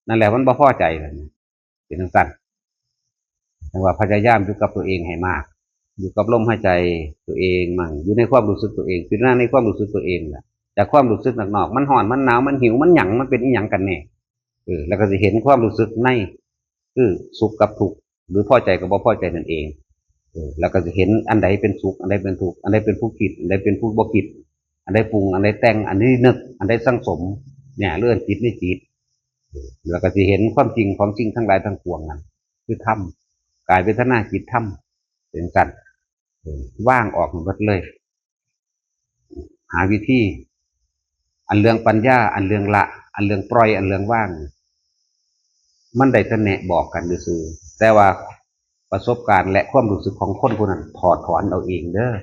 นั่นแหละมันบ่พอใจนั่นน่ะ เป็นจั่งซั้น จังว่าพยายามอยู่กับตัวเองให้มาก อยู่กับลมหายใจตัวเองมั่ง อยู่ในความรู้สึกตัวเอง พิจารณาในความรู้สึกตัวเองน่ะ จากความรู้สึกนอกๆ มันร้อน มันหนาว มันหิว มันหยัง มันเป็นอีหยังกันแน่ เออ แล้วก็สิเห็นความรู้สึกใน คือสุขกับทุกข์ หรือพอใจกับบ่พอใจนั่นเอง เออ แล้วก็สิเห็นอันใดเป็นสุข อันใดเป็นทุกข์ อันใดเป็นผู้คิด อันใดเป็นผู้บ่คิด อันใดปรุง อันใดแต่ง อันใดนึก อันใดสั่งสม เนี่ย เรื่องจิตในจิต เออ แล้วก็สิเห็นความจริงของสิ่งทั้งหลายทั้งปวงนั่น คือธรรม กายเวทนาจิตธรรม เป็นจั่งซั้น เออ วางออกหมดเลย หาวิธี อันเรื่องปัญญา อันเรื่องละ อันเรื่องปล่อย อันเรื่องวาง มันได้แต่แนะบอกกันซื่อๆ แต่ว่าประสบการณ์และความรู้สึกของคนผู้นั้นถอดถอนเอาเองเด้อ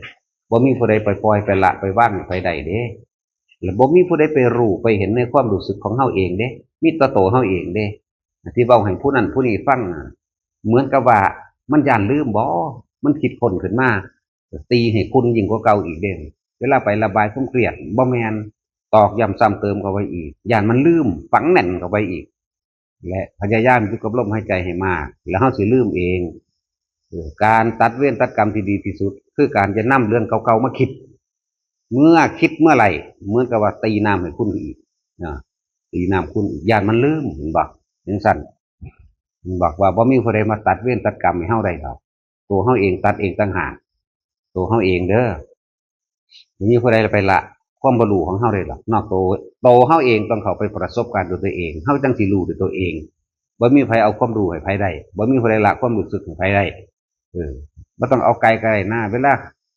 บ่มีผู้ใดไปปล่อยไปละไปวางให้ไผได้เด้ แล้วบ่มีผู้ใดไปรู้ไปเห็นในความรู้สึกของเฮาเองเด้ มีแต่โตเฮาเองเด้ ที่เว้าให้ผู้นั้นผู้นี้ฟังน่ะ เหมือนกับว่ามันย้านลืมบ่ มันคิดค้นขึ้นมา ตีให้ขุ่นยิ่งกว่าเก่าอีกเด้ เวลาไประบายความเครียด บ่แม่น ตอกย้ำซ้ำเติมเข้าไปอีก ย้านมันลืม ฝังแน่นเข้าไปอีก และพยายามอยู่กับลมหายใจให้มาก แล้วเฮาสิลืมเอง เออ การตัดเวรตัดกรรมที่ดีที่สุด คือการจะนำเรื่องเก่าๆมาคิด เมื่อคิดเมื่อไหร่ เหมือนกับว่าตีน้ำให้ขุ่นอีกนะ ตีน้ำขุ่นอีก ย้านมันลืม เห็นบ่ จั่งซั้น เห็นบ่ ว่าบ่มีผู้ใดมาตัดเวรตัดกรรมให้เฮาได้ดอก ตัวเฮาเองตัดเองต่างหาก ตัวเฮาเองเด้อ บ่มีผู้ใดไปละความบ่รู้ของเฮาได้ดอก นอกตัว ตัวเฮาเองต้องเข้าไปประสบการณ์ด้วยตัวเอง เฮาจั่งสิรู้ด้วยตัวเอง บ่มีไผเอาความรู้ให้ไผได้ บ่มีผู้ใดละความรู้สึกให้ไผได้ เออ บ่ต้องเอาไกลก็ได้นะ เวลา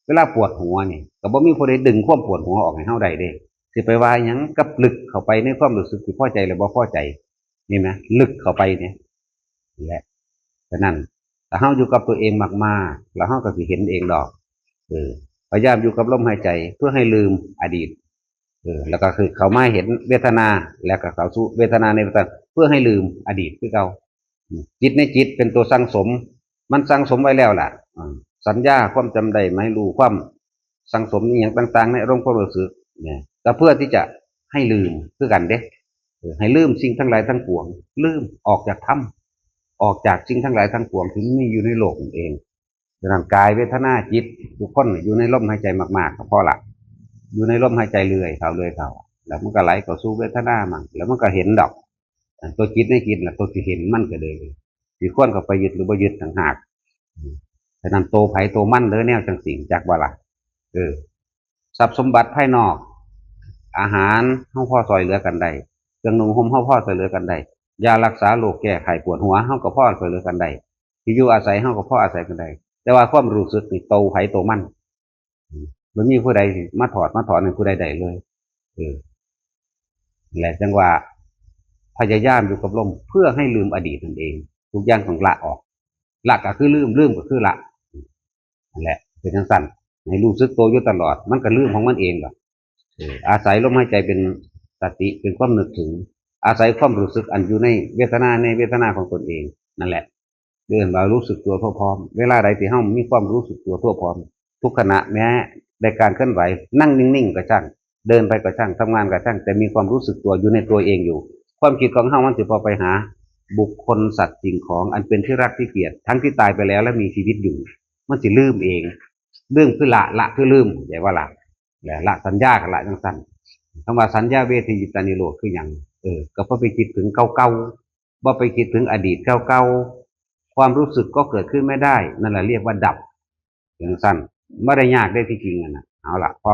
เวลาปวดหัวนี่ ก็บ่มีผู้ใดดึงความปวดหัวออกให้เฮาได้เด้ สิไปว่าหยังกับลึกเข้าไปในความรู้สึกที่พอใจและบ่พอใจ นี่นะ ลึกเข้าไปเนี่ย นี่แหละ ฉะนั้น ถ้าเฮาอยู่กับตัวเองมากๆ แล้วเฮาก็สิเห็นเองดอก เออ พยายามอยู่กับลมหายใจเพื่อให้ลืมอดีต เออ แล้วก็คือเข้ามาเห็นเวทนา แล้วก็เข้าสู่เวทนาในเวทนา เพื่อให้ลืมอดีตคือเก่า อืม จิตในจิตเป็นตัวสั่งสม มันสั่งสมไว้แล้วล่ะ อ่า สัญญา ความจำได้ หมายรู้ ความสั่งสมอหย่างต่างๆ ในอารมณ์ความรู้สึก เนี่ย ก็เพื่อที่จะให้ลืมคือกันเด้ เออ ให้ลืมสิ่งทั้งหลายทั้งปวง ลืม ออกจากธรรม ออกจากสิ่งทั้งหลายทั้งปวงที่มีอยู่ในโลกนั่นเอง ฉะนั้นกายเวทนาจิต ทุกคนอยู่ในลมหายใจมากๆ ก็พอละ อยู่ในลมหายใจเรื่อยเท่าเรื่อยเท่า แล้วมันก็ไหลเข้าสู่เวทนามั่ง แล้วมันก็เห็นดอก อันตัวจิตในจิตน่ะ ตัวที่เห็นมันก็เลย สิควรเข้าไปยึดหรือบ่ยึดต่างหาก ฉะนั้นโตไผโตมันเด้อ แนวจั่งซี้ จักบ่ล่ะ เออ ทรัพย์สมบัติภายนอก อาหาร เฮาพอซ่อยเหลือกันได้ เครื่องนุ่งห่ม เฮาพอซ่อยเหลือกันได้ ยารักษาโรคแก้ไข้ปวดหัว เฮาก็พอซ่อยเหลือกันได้ ที่อยู่อาศัย เฮาก็พออาศัยกันได้ แต่ว่าความรู้สึกนี่โตไผโตมัน บ่มีผู้ใดมาถอดมาถอนให้ผู้ใดได้เลย เออ และจั่งว่า พยายามอยู่กับลมเพื่อให้ลืมอดีตนั่นเอง ทุกอย่างต้องละออก ละก็คือลืม ลืมก็คือละ นั่นแหละ เป็นจั่งซั้น ให้รู้สึกตัวอยู่ตลอด มันก็ลืมของมันเองดอก เออ อาศัยลมหายใจเป็นสติ เป็นความนึกถึง อาศัยความรู้สึกอันอยู่ในเวทนา ในเวทนาของตนเอง นั่นแหละ เรียกว่ารู้สึกตัวทั่วพร้อม เวลาใดที่เฮามีความรู้สึกตัวทั่วพร้อม ทุกขณะ แม้ในการเคลื่อนไหว นั่งนิ่งๆก็ช่าง เดินไปก็ช่าง ทำงานก็ช่าง แต่มีความรู้สึกตัวอยู่ในตัวเองอยู่ ความคิดของเฮามันสิพอไปหาบุคคล สัตว์ สิ่งของ อันเป็นที่รักที่เกลียด ทั้งที่ตายไปแล้วและมีชีวิตอยู่ มันสิลืมเอง ลืมคือละ ละคือลืม เข้าใจว่าละ และละสัญญาก็ละจั่งซั้น คำว่าสัญญาเวทยิตานิโรธคือหยัง เออ ก็บ่ไปคิดถึงเก่าๆ บ่ไปคิดถึงอดีตเก่าๆ ความรู้สึกก็เกิดขึ้นไม่ได้ นั่นแหละเรียกว่าดับ จั่งซั้น บ่ได้ยากเด้ที่จริงอะนะ เอาละ พอ